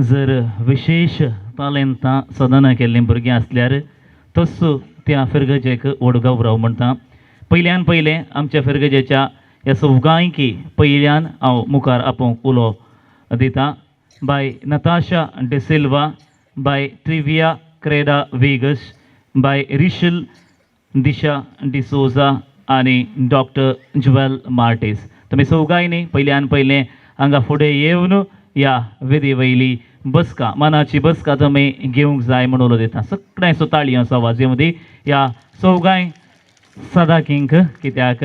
जर विशेश तालेंतां साधना केल्लीं भुरगीं आसल्यार तसो त्या फिरगजेक व्हड गौरव म्हणटा. पयल्यान पयलें आमच्या फिरगजेच्या ह्या सवगांयकी पयल्यान हांव मुखार आपोवंक उलो दिता. बाय नताशा डिसिल्वा, बाय ट्रिविया क्रेडा वेगस, बाय रिशल दिशा डिसोजा आनी डॉक्टर ज्युएल मार्टीस. तुमी सवगांयनी पयल्यान पयलें हांगा फुडें येवन ह्या वेदी वयली बसका मनाची बसका तुमी घेवंक जाय म्हूण उलो दिता. सगळ्यांचो ताळयांचो आवाज येवं दी ह्या सवगांय सदाकींक, कित्याक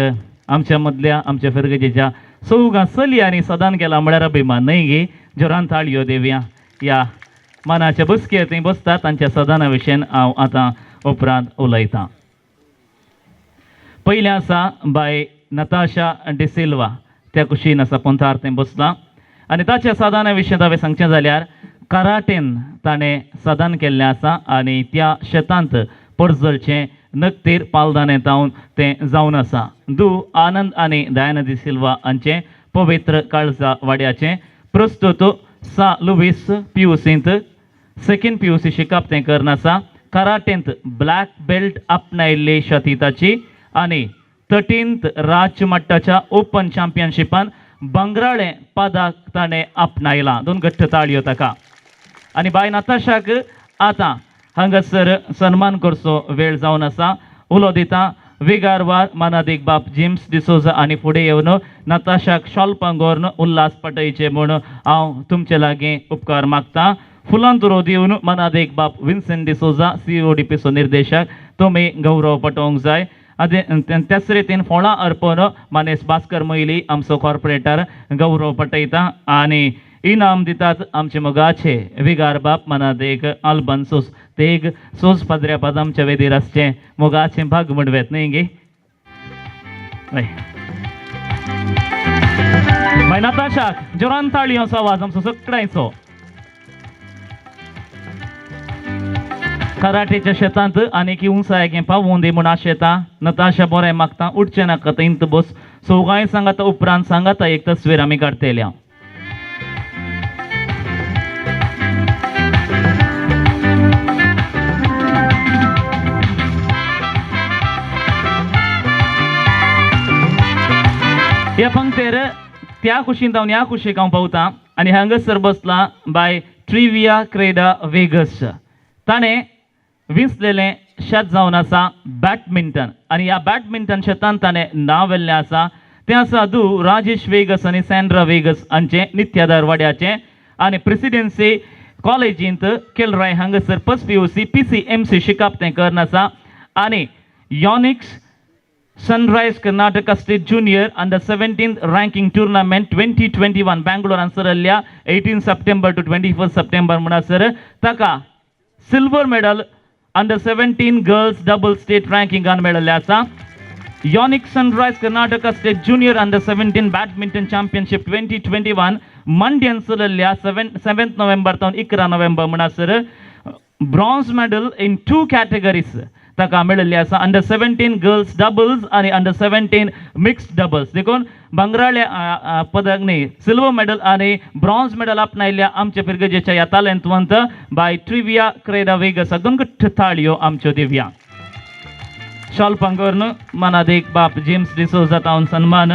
आमच्या मदल्या आमच्या फिरगजेच्या सवगां चलयांनी सदान केला म्हळ्यार अभिमान न्हय गे. जोरान ताळयो देवया. ह्या मनाच्या बसकेर थंय बसता तांच्या सदाना विशयन हांव आतां उपरांत उलयतां. पयलें आसा बाय नताशा डिसिल्वा, त्या कुशीन आसा पोंतार थंय बसलां आनी ताच्या साधना विशयांत हांवें सांगचें जाल्यार कराटेन ताणें साधन केल्लें आसा आनी त्या शेतांत पर्जळचें नकतीर पालदाने तावन तें जावन आसा. दू आनंद आनी दयानंद सिल्वा हांचें पवित्र काळजा वाड्याचें प्रस्तुत सा लुवीस पीयूसींत सेकंड पीयूसी शिकप तें करून आसा. कराटेंत ब्लॅक बेल्ट आपणायल्ली शती ताची आनी 13th राज्य मट्टाच्या ओपन चॅम्पियनशिपान बंगराळें पदक ताणें आपणायलां. दोन घट्ट ताळयो ताका. आनी बाय नताशाक आतां हांगासर सन्मान करचो वेळ जावन आसा. उलो दिता विगारवार मानादीक बाप जेम्स डिसोजा आनी फुडें येवन नताशाक शॉल पांगोरून उल्हास पटयचे म्हूण हांव तुमचे लागीं उपकार मागता. फुलां तुरो दिवन मानादीक बाप विन्सेंट डिसोजा CODPचो निर्देशक तुमी गौरव पटोवंक जाय. त्याच रितीन फळां अर्पण मानेस भास्कर मोयली आमचो कॉर्पोरेटर गौरव पटयता आनी इनाम दितात आमचे मोगाचे विगार बाप मनादेक आल्बन सोस तेग सोस पाद्र्या पाद आमच्या वेदीर आसचें मोगाचें भाग म्हणवेत न्हय गे. मागीर नताशाक जोरान ताळयांचो आवाज आमचो सगळ्यांचो. कराटेच्या शेतांत आनीक उंचायेक पावोवन दी म्हूण आशेता. नताशा बरें मागता, उठचें नाका थंयत बस. सवगांय सांगाता उपरांत सांगाता एक तस्वीर आमी काडटले. ह्या पंक्तेर त्या कुशीन जावन ह्या कुशीक हांव पावता आनी हांगासर बसला बाय ट्रिविया क्रेडा वेगस. ताणें विंचलेलें शेत जावन आसा बॅडमिंटन आनी ह्या बॅडमिंटन शेतान ताणें नांव व्हेल्लें आसा. तें आसा दू राजेश वेगस आनी सँड्रा वेगस हांचें नित्यादार वाड्याचें आनी प्रेसिडेन्सी कॉलेजींत केलराय हांगासर फर्स्ट PUC PCMC शिकप तें करून आसा आनी Yonex Sunrise Karnataka state junior under 17th ranking tournament 2021 बँगलोरान सरल्ल्या 18 September to 21 September म्हणसर ताका silver medal under 17 girls double state रँकिंगान मेळिल्लें आसा. Yonex Sunrise Karnataka state junior under 17 badminton championship 2021 मंड्यान चलल्ल्या 7 नोव्हेंबर तावन 11 नोव्हेंबर म्हणसर ब्रॉन्ज मेडल इन 2 कॅटेगरीज ताका मेळिल्लें आसा. अंडर 17 गर्ल्स डबल्स आनी under 17 mixed doubles. देखून भांगराळ्या पदक न्ही सिल्वर मेडल आनी ब्रॉन्ज मेडल आपणायल्ल्या आमच्या फिरगजेच्या ह्या तालेंतवंत बाय ट्रिविया क्रेडा वेगस दोन घट्ट ताळयो आमच्यो दिव्या. शॉल पांगोरून मानादीक बाप जेम्स डिसोजा तावन सन्मान.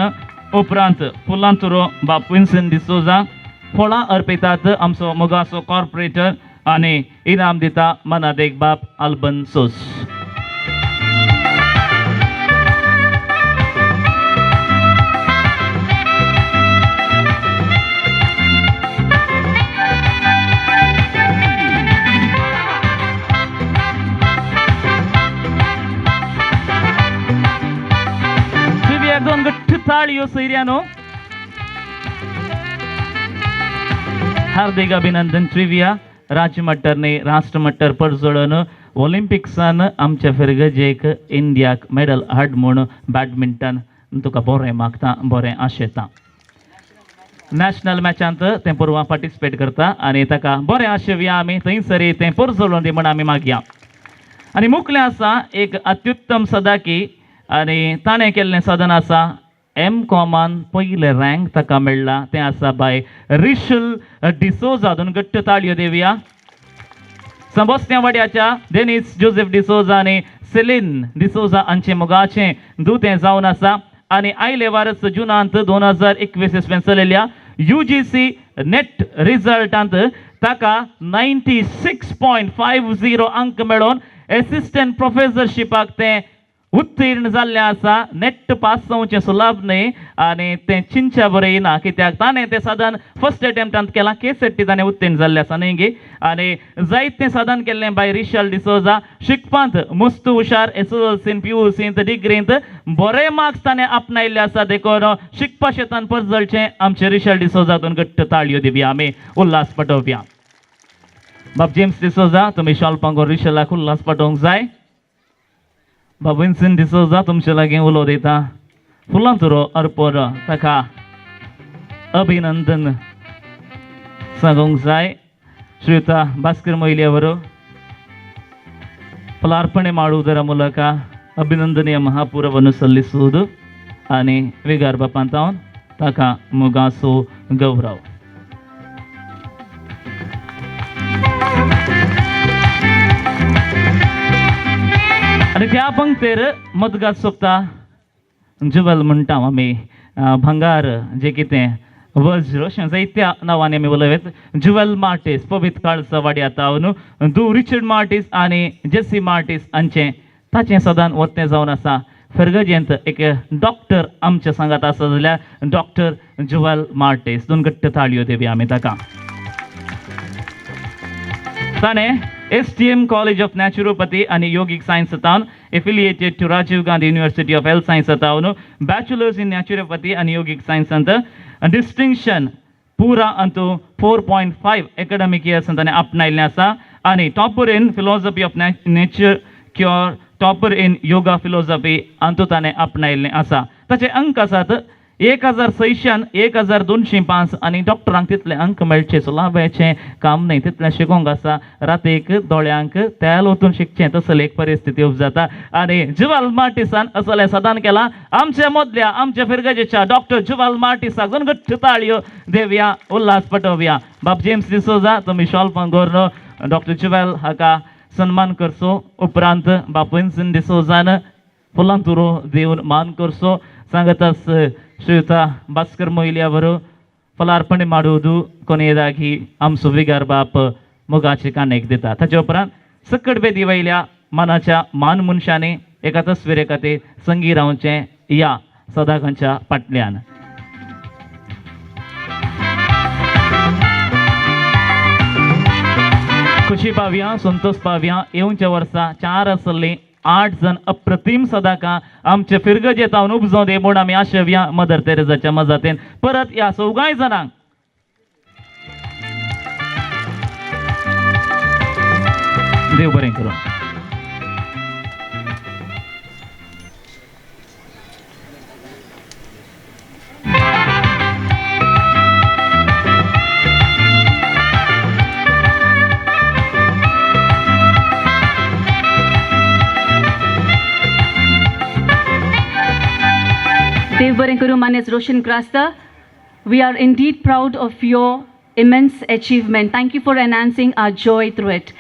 उपरांत फुलांतुरो बाप विन्सन डिसोजा फळां अर्पितात आमचो मोगाचो कॉर्पोरेटर आनी इनाम दिता मानादीक बाप आल्बन सोस. दोन गट्ट ताळयो सैर्यानो. हार्दिक अभिनंदन ट्रिविया. राज्य मट्टर राष्ट्र मट्टर परजळून ऑलिम्पिक्सान आमच्या फिरगजेक इंडियाक मेडल हाड म्हूण बॅडमिंटन तुका बरें मागता, बरें आशेता. नॅशनल मॅचांत तें परवां पार्टिसिपेट करता आनी ताका बरें आशेवया आमी थंयसर तें परजळून दी म्हूण आमी मागया. आनी मुखलें आसा एक अत्युत्तम सदाकी आनी ताणें केल्लें साधन आसा एम कॉमान पयलें रँक ताका मेळ्ळा तें आसा बाय रिशल डिसोजा. दोन घट्ट ताळयो देवया. संबोसण्या वाड्याच्या डेनिस जोसेफ डिसोजा आनी सेलीन डिसोजा हांचे मोगाचें दुतें जावन आसा आनी आयले वारस जुनांत 2021 इसवेन चलयल्ल्या UGC नेट रिजल्टांत ताका 96.50 अंक मेळोवन एसिस्टंट प्रोफेसरशिपाक तें उत्तीर्ण जाल्लें आसा. नेट पास जावचें सुलाभ न्हय आनी तें चिंतच्या बरें येना कित्याक ताणें तें साधन फर्स्ट अटेम्प्टांत केलां. केसेट्टी ताणें उत्तीर्ण जाल्लें आसा न्हय गे. आनी जायतें साधन केल्लें बाय रिशल डिसोजा. शिकपांत मुस्त हुशार, SSLCन PUCंत डिग्रींत बरे मार्क्स ताणें आपणायल्ले आसा. देखून शिकपा शेतान परजळचें आमचें रिशल डिसोजा. दोन घट्ट ताळयो दिवया आमी, उल्हास पटोवया. बाब जेम्स डिसोजा तुमी शाल पांगो रिशलाक उल्हास पटोवंक जाय. बाब विन्सन डिसोजा तुमचे लागीं उलो दिता. फुलां तुरो अर्पर ताका अभिनंदन सांगूंक जाय. श्रीयुता भास्कर ಮೊಯ್ಲಿ ಅವರು ಫಲಾರ್ಪಣೆ ಮಾಡುವುದರ ಮೂಲಕ ಅಭಿನಂದನೆಯ ಮಹಾಪೂರವನ್ನು ಸಲ್ಲಿಸುವುದು आणि ವಿಗಾರ್ ಬಾಪಾಂತಾवन ताका मुगासो गौरव. आनी त्या पंक्तेर मदगात सोंपता जुवेल म्हणटा आमी, भांगार जे कितें वज्र अशें जायत्या नांवांनी आमी उलयत. जुवेल मार्टीस पवित्र काळचा वाड्या तावन दू रिचर्ड मार्टीस आनी जेसी मार्टीस हांचें ताचें सदान वतें जावन आसा. फिरगजेंत एक डॉक्टर आमच्या सांगात आसा जाल्यार डॉक्टर जुवेल मार्टीस. दोन घट्ट ताळयो दिवया आमी ताका. ताणें STM college of naturopathy आनी योगीक सायन्स तावन affiliated to Rajiv Gandhi University of Health Science तावन बॅचलर्स इन नॅचुरोपॅथी आनी योगीक सायन्सांत डिस्टिंक्शन पुरा अंतू 4.5 एकाडमीक इयर्स ताणें आपणायल्लें आसा. आनी topper in philosophy of nature cure, topper in yoga philosophy Antu ताणें आपणायल्लें आसा. ताचे अंक आसात 1600 1205 आनी डॉक्टरांक तितले अंक मेळचे सुलाभेचें काम न्हय, तितलें शिकोवंक आसा. रातीक दोळ्यांक तेल ओतून शिकचें तसली एक परिस्थिती उपजाता. आनी जुवेल मार्टीसान असलें साधन केलां. आमच्या मदल्या आमच्या फिरगजेच्या डॉक्टर जुवेल मार्टीसाक दोन घट्ट ताळयो देवया, उल्हास पटोवया. बाब जेम्स डिसोजा तुमी शॉल पांगोर डॉक्टर जुवेल हाका सन्मान करचो. उपरांत बाप विन्सन डिसोजान फुलां तुरो दिवन मान करचो. सांगतास ಶ್ರೀಯುತ ಭಾಸ್ಕರ್ ಮೊಯ್ಲಿ ಅವರು ಫಲಾರ್ಪಣೆ ಮಾಡುವುದು. ಕೊನೆಯದಾಗಿ आमचो विगार बाप मोगाचे कानेक दिता. ताचे उपरांत सकट बेदी वयल्या मानाच्या मान मनशांनी एका तस्वीरे खातीर संगी रावचें या सदाकांच्या फाटल्यान. खुशी पावया, संतोष पावया. येवच्या वर्सा 4 आसली 8 जण अप्रतिम सदाका आमचे फिरगजेत हांव उपजों दे म्हूण आमी आशेवया मदर तेरेजाच्या मजातेन. परत ह्या सगळ्या जाणांक देव बरें करूं. Dev बरें करूं मानेस Roshan Crasta. We are indeed proud of your immense achievement. Thank you for enhancing our joy through it.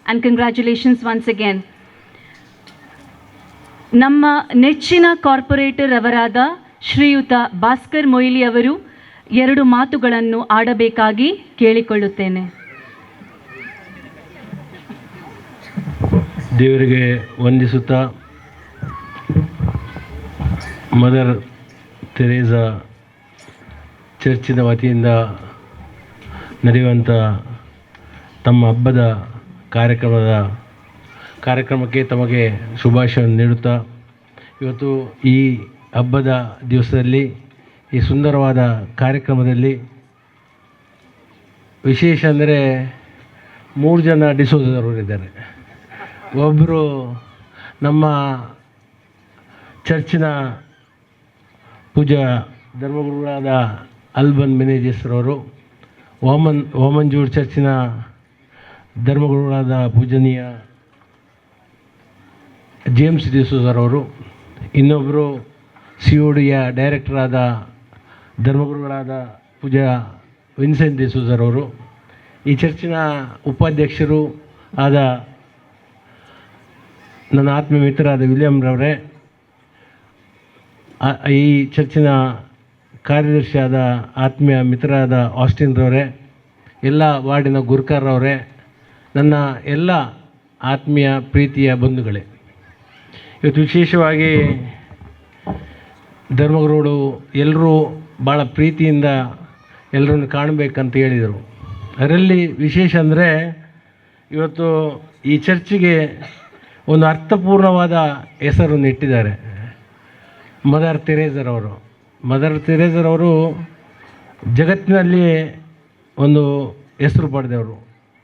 And congratulations once again. ನಮ್ಮ ನೆಚ್ಚಿನ ಕಾರ್ಪೊರೇಟರ್ ಅವರಾದ ಶ್ರೀಯುತ ಭಾಸ್ಕರ್ ಮೊಯ್ಲಿ ಅವರು 2 ಮಾತುಗಳನ್ನು ಆಡಬೇಕಾಗಿ ಕೇಳಿಕೊಳ್ಳುತ್ತೇನೆ. ದೇವರಿಗೆ ವಂದಿಸುತ್ತಾ ಮದರ್ ತೆರೇಸಾ ಚರ್ಚಿನ ವತಿಯಿಂದ ನಡೆಯುವಂಥ ತಮ್ಮ ಹಬ್ಬದ ಕಾರ್ಯಕ್ರಮಕ್ಕೆ ತಮಗೆ ಶುಭಾಶಯವನ್ನು ನೀಡುತ್ತಾ, ಇವತ್ತು ಈ ಹಬ್ಬದ ದಿವಸದಲ್ಲಿ ಈ ಸುಂದರವಾದ ಕಾರ್ಯಕ್ರಮದಲ್ಲಿ ವಿಶೇಷ ಅಂದರೆ 3 ಜನ ಡಿಸೋಜರವರಿದ್ದಾರೆ. ಒಬ್ಬರು ನಮ್ಮ ಚರ್ಚಿನ ಪೂಜಾ ಧರ್ಮಗುರುಗಳಾದ ಅಲ್ಬನ್ ಮೆನೇಜಸ್ರವರು, ವಾಮಂಜೂರ್ ಚರ್ಚಿನ ಧರ್ಮಗುರುಗಳಾದ ಪೂಜನೀಯ ಜೇಮ್ಸ್ ಡಿಸೋಜರವರು, ಇನ್ನೊಬ್ಬರು ಸಿ.ಒ.ಡಿಯ ಡೈರೆಕ್ಟರಾದ ಧರ್ಮಗುರುಗಳಾದ ಪೂಜಾ ವಿನ್ಸೆಂಟ್ ಡಿಸೋಜರವರು, ಈ ಚರ್ಚಿನ ಉಪಾಧ್ಯಕ್ಷರು ಆದ ನನ್ನ ಆತ್ಮೀಯ ಮಿತ್ರರಾದ ವಿಲಿಯಮ್ರವರೇ, ಈ ಚರ್ಚಿನ ಕಾರ್ಯದರ್ಶಿಯಾದ ಆತ್ಮೀಯ ಮಿತ್ರರಾದ ಆಸ್ಟಿನ್ರವರೇ, ಎಲ್ಲ ವಾರ್ಡಿನ ಗುರುಕಾರರವರೇ, ನನ್ನ ಎಲ್ಲ ಆತ್ಮೀಯ ಪ್ರೀತಿಯ ಬಂಧುಗಳೇ, ಇವತ್ತು ವಿಶೇಷವಾಗಿ ಧರ್ಮಗುರುಗಳು ಎಲ್ಲರೂ ಭಾಳ ಪ್ರೀತಿಯಿಂದ ಎಲ್ಲರನ್ನು ಕಾಣಬೇಕಂತ ಹೇಳಿದರು. ಅದರಲ್ಲಿ ವಿಶೇಷ ಅಂದರೆ ಇವತ್ತು ಈ ಚರ್ಚಿಗೆ ಒಂದು ಅರ್ಥಪೂರ್ಣವಾದ ಹೆಸರನ್ನು ಇಟ್ಟಿದ್ದಾರೆ, ಮದರ್ ತೆರೇಸರವರು. ಮದರ್ ತೆರೇಸರವರು ಜಗತ್ತಿನಲ್ಲಿ ಒಂದು ಹೆಸರು ಪಡೆದವರು.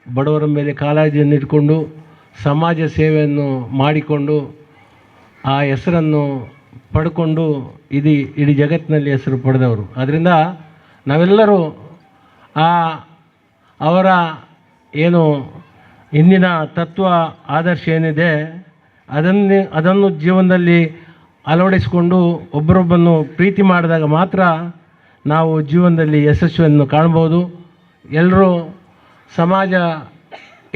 ಬಡವರ ಮೇಲೆ ಕಾಳಜಿಯನ್ನು ಇಟ್ಕೊಂಡು ಸಮಾಜ ಸೇವೆಯನ್ನು ಮಾಡಿಕೊಂಡು ಆ ಹೆಸರನ್ನು ಪಡ್ಕೊಂಡು ಇಡೀ ಜಗತ್ತಿನಲ್ಲಿ ಹೆಸರು ಪಡೆದವರು. ಆದ್ದರಿಂದ ನಾವೆಲ್ಲರೂ ಅವರ ಏನು ಇಂದಿನ ತತ್ವ ಆದರ್ಶ ಏನಿದೆ ಅದನ್ನು ಜೀವನದಲ್ಲಿ ಅಳವಡಿಸಿಕೊಂಡು ಒಬ್ಬರೊಬ್ಬನ್ನು ಪ್ರೀತಿ ಮಾಡಿದಾಗ ಮಾತ್ರ ನಾವು ಜೀವನದಲ್ಲಿ ಯಶಸ್ವಿಯನ್ನು ಕಾಣ್ಬೋದು. ಎಲ್ಲರೂ ಸಮಾಜ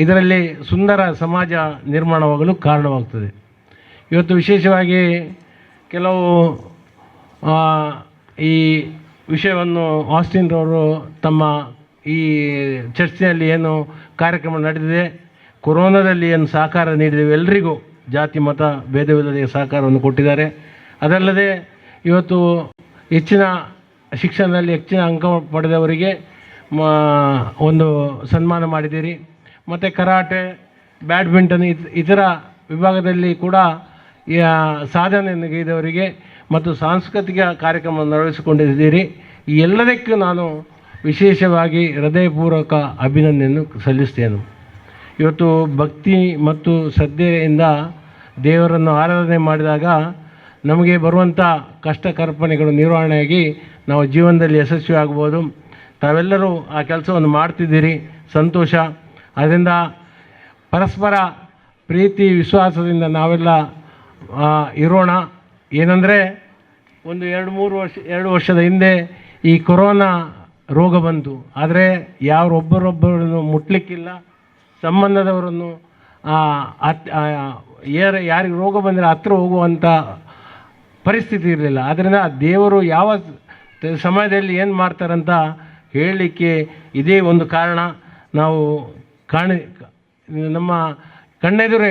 ಇದರಲ್ಲಿ ಸುಂದರ ಸಮಾಜ ನಿರ್ಮಾಣವಾಗಲು ಕಾರಣವಾಗ್ತದೆ. ಇವತ್ತು ವಿಶೇಷವಾಗಿ ಕೆಲವು ಈ ವಿಷಯವನ್ನು ಆಸ್ಟಿನ್ರವರು ತಮ್ಮ ಈ ಚರ್ಚಿನಲ್ಲಿ ಏನು ಕಾರ್ಯಕ್ರಮ ನಡೆದಿದೆ, ಕೊರೋನಾದಲ್ಲಿ ಏನು ಸಹಕಾರ ನೀಡಿದ್ದೇವೆ, ಎಲ್ರಿಗೂ ಜಾತಿ ಮತ ಭೇದವಿಲ್ಲದೆ ಸಹಕಾರವನ್ನು ಕೊಟ್ಟಿದ್ದಾರೆ. ಅದಲ್ಲದೆ ಇವತ್ತು ಹೆಚ್ಚಿನ ಶಿಕ್ಷಣದಲ್ಲಿ ಹೆಚ್ಚಿನ ಅಂಕ ಪಡೆದವರಿಗೆ ಒಂದು ಸನ್ಮಾನ ಮಾಡಿದ್ದೀರಿ. ಮತ್ತು ಕರಾಟೆ, ಬ್ಯಾಡ್ಮಿಂಟನ್ ಇತರ ವಿಭಾಗದಲ್ಲಿ ಕೂಡ ಸಾಧನೆಯನ್ನು ಗೈದವರಿಗೆ ಮತ್ತು ಸಾಂಸ್ಕೃತಿಕ ಕಾರ್ಯಕ್ರಮವನ್ನು ಅಳವಡಿಸಿಕೊಂಡಿದ್ದೀರಿ. ಈ ಎಲ್ಲದಕ್ಕೂ ನಾನು ವಿಶೇಷವಾಗಿ ಹೃದಯಪೂರ್ವಕ ಅಭಿನಂದನೆಯನ್ನು ಸಲ್ಲಿಸ್ತೇನೆ. ಇವತ್ತು ಭಕ್ತಿ ಮತ್ತು ಶ್ರದ್ಧೆಯಿಂದ ದೇವರನ್ನು ಆರಾಧನೆ ಮಾಡಿದಾಗ ನಮಗೆ ಬರುವಂಥ ಕಷ್ಟ ಕಲ್ಪನೆಗಳು ನಿರ್ವಹಣೆಯಾಗಿ ನಾವು ಜೀವನದಲ್ಲಿ ಯಶಸ್ವಿ ಆಗ್ಬೋದು. ತಾವೆಲ್ಲರೂ ಆ ಕೆಲಸವನ್ನು ಮಾಡ್ತಿದ್ದೀರಿ, ಸಂತೋಷ. ಆದ್ದರಿಂದ ಪರಸ್ಪರ ಪ್ರೀತಿ ವಿಶ್ವಾಸದಿಂದ ನಾವೆಲ್ಲ ಇರೋಣ. ಏನಂದರೆ ಒಂದು 2 ವರ್ಷದ ಹಿಂದೆ ಈ ಕೊರೋನಾ ರೋಗ ಬಂತು. ಆದರೆ ಯಾರೊಬ್ಬರೊಬ್ಬರನ್ನು ಮುಟ್ಟಲಿಕ್ಕಿಲ್ಲ, ಸಂಬಂಧದವರನ್ನು ಯಾರಿಗೆ ರೋಗ ಬಂದರೆ ಹತ್ರ ಹೋಗುವಂಥ ಪರಿಸ್ಥಿತಿ ಇರಲಿಲ್ಲ. ಆದ್ದರಿಂದ ದೇವರು ಯಾವ ಸಮಯದಲ್ಲಿ ಏನು ಮಾಡ್ತಾರಂತ ಹೇಳಲಿಕ್ಕೆ ಇದೇ ಒಂದು ಕಾರಣ. ನಾವು ನಮ್ಮ ಕಣ್ಣೆದುರೇ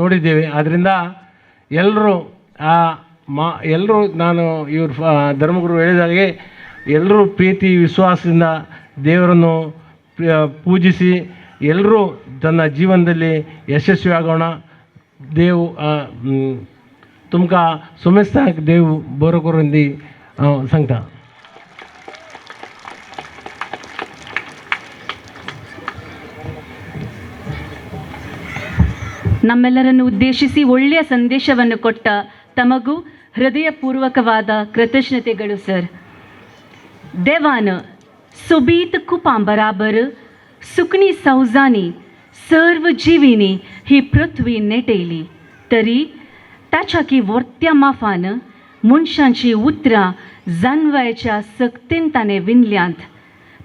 ನೋಡಿದ್ದೇವೆ. ಆದ್ದರಿಂದ ಎಲ್ಲರೂ ಎಲ್ಲರೂ ನಾನು ಇವ್ರ ಧರ್ಮಗುರು ಹೇಳಿದಾಗೆ ಎಲ್ಲರೂ ಪ್ರೀತಿ ವಿಶ್ವಾಸದಿಂದ ದೇವರನ್ನು ಪೂಜಿಸಿ ಎಲ್ಲರೂ ತನ್ನ ಜೀವನದಲ್ಲಿ ಯಶಸ್ವಿಯಾಗೋಣ. ದೇವ್ ತುಮಕ ಸುಮೆಸ್ತಾಕ್ ದೇವ್ ಬೋರಕೊರಂದಿ ಸಂಕ. ನಮ್ಮೆಲ್ಲರನ್ನು ಉದ್ದೇಶಿಸಿ ಒಳ್ಳೆಯ ಸಂದೇಶವನ್ನು ಕೊಟ್ಟ ತಮಗೂ ಹೃದಯಪೂರ್ವಕವಾದ ಕೃತಜ್ಞತೆಗಳು ಸರ್. ದೇವಾನ ಸುಬೀತ್ ಕುಪಾಂ ಬರಾಬರ್ सुकणी सौजांनी सर्व जिवींनी ही पृथ्वी नेटयली तरी ताच्या की वर्त्या माफान मनशांची उतरां जानवायच्या सक्तीन ताणें विणल्यांत.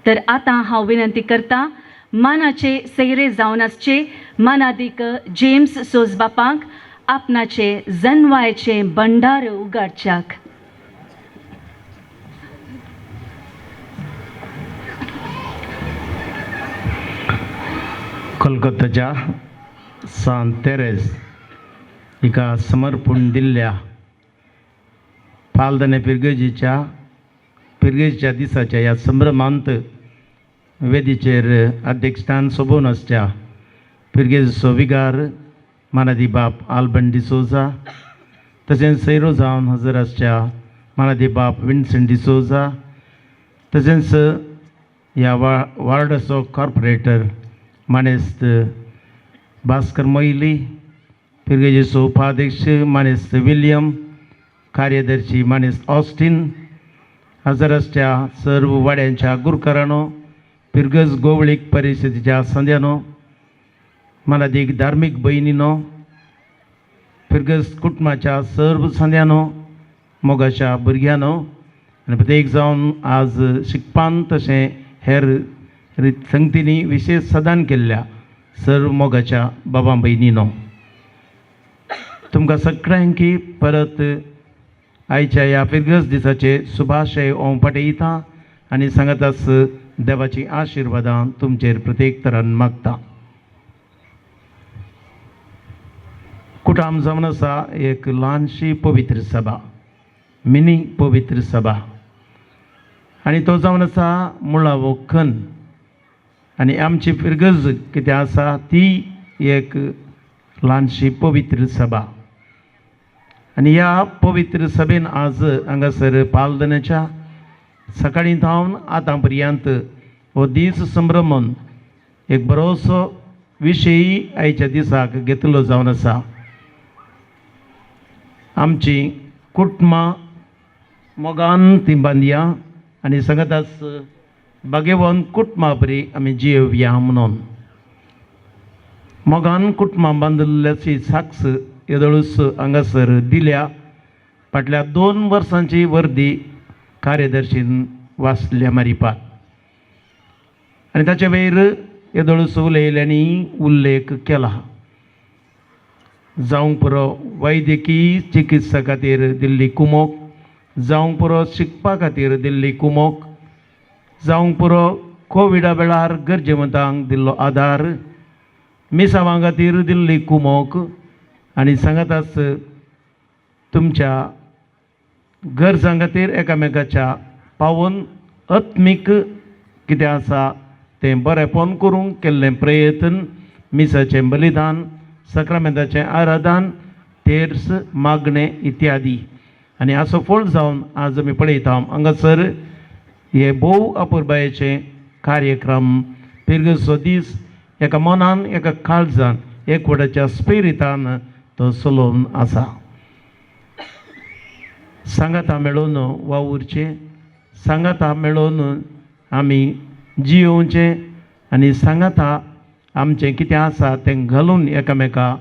तर आतां हांव विनंती करता मानाचे सैरे जावन आसचे मानादीक जेम्स सोजबापांक आपणाचे जनवायचे भंडार उगाडच्याक. कोलकाताच्या सांत तेरेज हिका समर्पण दिल्ल्या पालदने पिरगेजीच्या दिसाच्या ह्या संभ्रमांत वेदीचेर अध्यक्षस्थान सोबोवन आसच्या पिरगेजीचो विगार मानादी बाप आल्बन डिसोजा, तशेंच सैरो जावन हजर आसच्या मानादी बाप विन्संट डिसोजा, तशेंच ह्या वार्डाचो कॉर्पोरेटर मानेस्त भास्कर मोईली, पिरगेजीचो उपाध्यक्ष मानेस्त विलियम, कार्यदर्शी मानेस्त ऑस्टीन, हजर आसच्या सर्व वाड्यांच्या गुरकारांनो, पिरगज गोवळीक परिशदेच्या संद्यानो, मानादीक धार्मीक भयणीनो, फिरगज कुटुंबाच्या सर्व संद्यानो मोगाच्या भुरग्यांनो आनी प्रत्येक जावन आज शिकपान तशें हेर संगतींनी विशेष सदान केल्ल्या सर्व मोगाच्या बाबा भयणीनो, तुमकां सगळ्यांकी परत आयच्या ह्या फिरगज दिसाचे शुभाशय हांव पाठयता आनी सांगताच देवाची आशिर्वादां तुमचेर प्रत्येक तरान मागता. कुटाम जावन आसा एक ल्हानशी पवित्र सभा, मिनी पवित्र सभा, आनी तो जावन आसा मुळावो खन. आनी आमची फिरगज कितें आसा ती एक ल्हानशी पवित्र सभा. आनी ह्या पवित्र सभेन आज हांगासर पालदनाच्या सकाळीं थावन आतां पर्यंत हो दीस संभ्रमून एक बरोसो विशयी आयच्या दिसाक घेतलो जावन आसा. आमची कुटुंबां मोगान ती बांदया आनी सांगताच बागेवन कुटुंबा बरी आमी जियोवया म्हणून मोगान कुटुंबां बांदिल्ल्याची साक्ष येदोळूच हांगासर दिल्या. फाटल्या 2 वर्सांची वर्दी कार्यदर्शीन वाचल्या मारिपात आनी ताचे वयर येदोळूच उलयल्यांनी उल्लेख केला. जावंक पुरो वैद्यकीय चिकित्सा खातीर दिल्ली कुमोक, जावंक पुरो शिकपा खातीर दिल्ली कुमोक, जावंक पुरो कोविडा वेळार गरजेवंतांक दिल्लो आदार, मिसावां खातीर दिल्ली कुमोक आनी सांगताच तुमच्या गरजां खातीर एकामेकाच्या पावोवन आत्मीक कितें आसा तें बरेंपण करूंक केल्लें प्रयत्न, मिसाचें बलिदान, साक्रामेंताचें आराधन, तेर्स, मागणें इत्यादी. आनी हाचो फळ जावन आज आमी पळयता हांगासर हे भोव अपुरबायेचे कार्यक्रम पिरगसो दीस एका मनान एका काळजान एकवटाच्या स्पिरितान तो चलोवन आसा. सांगाता मेळोवन वावुरचें, सांगाता मेळोवन आमी जियोवचें आनी सांगाता आमचें कितें आसा तें घालून एकामेका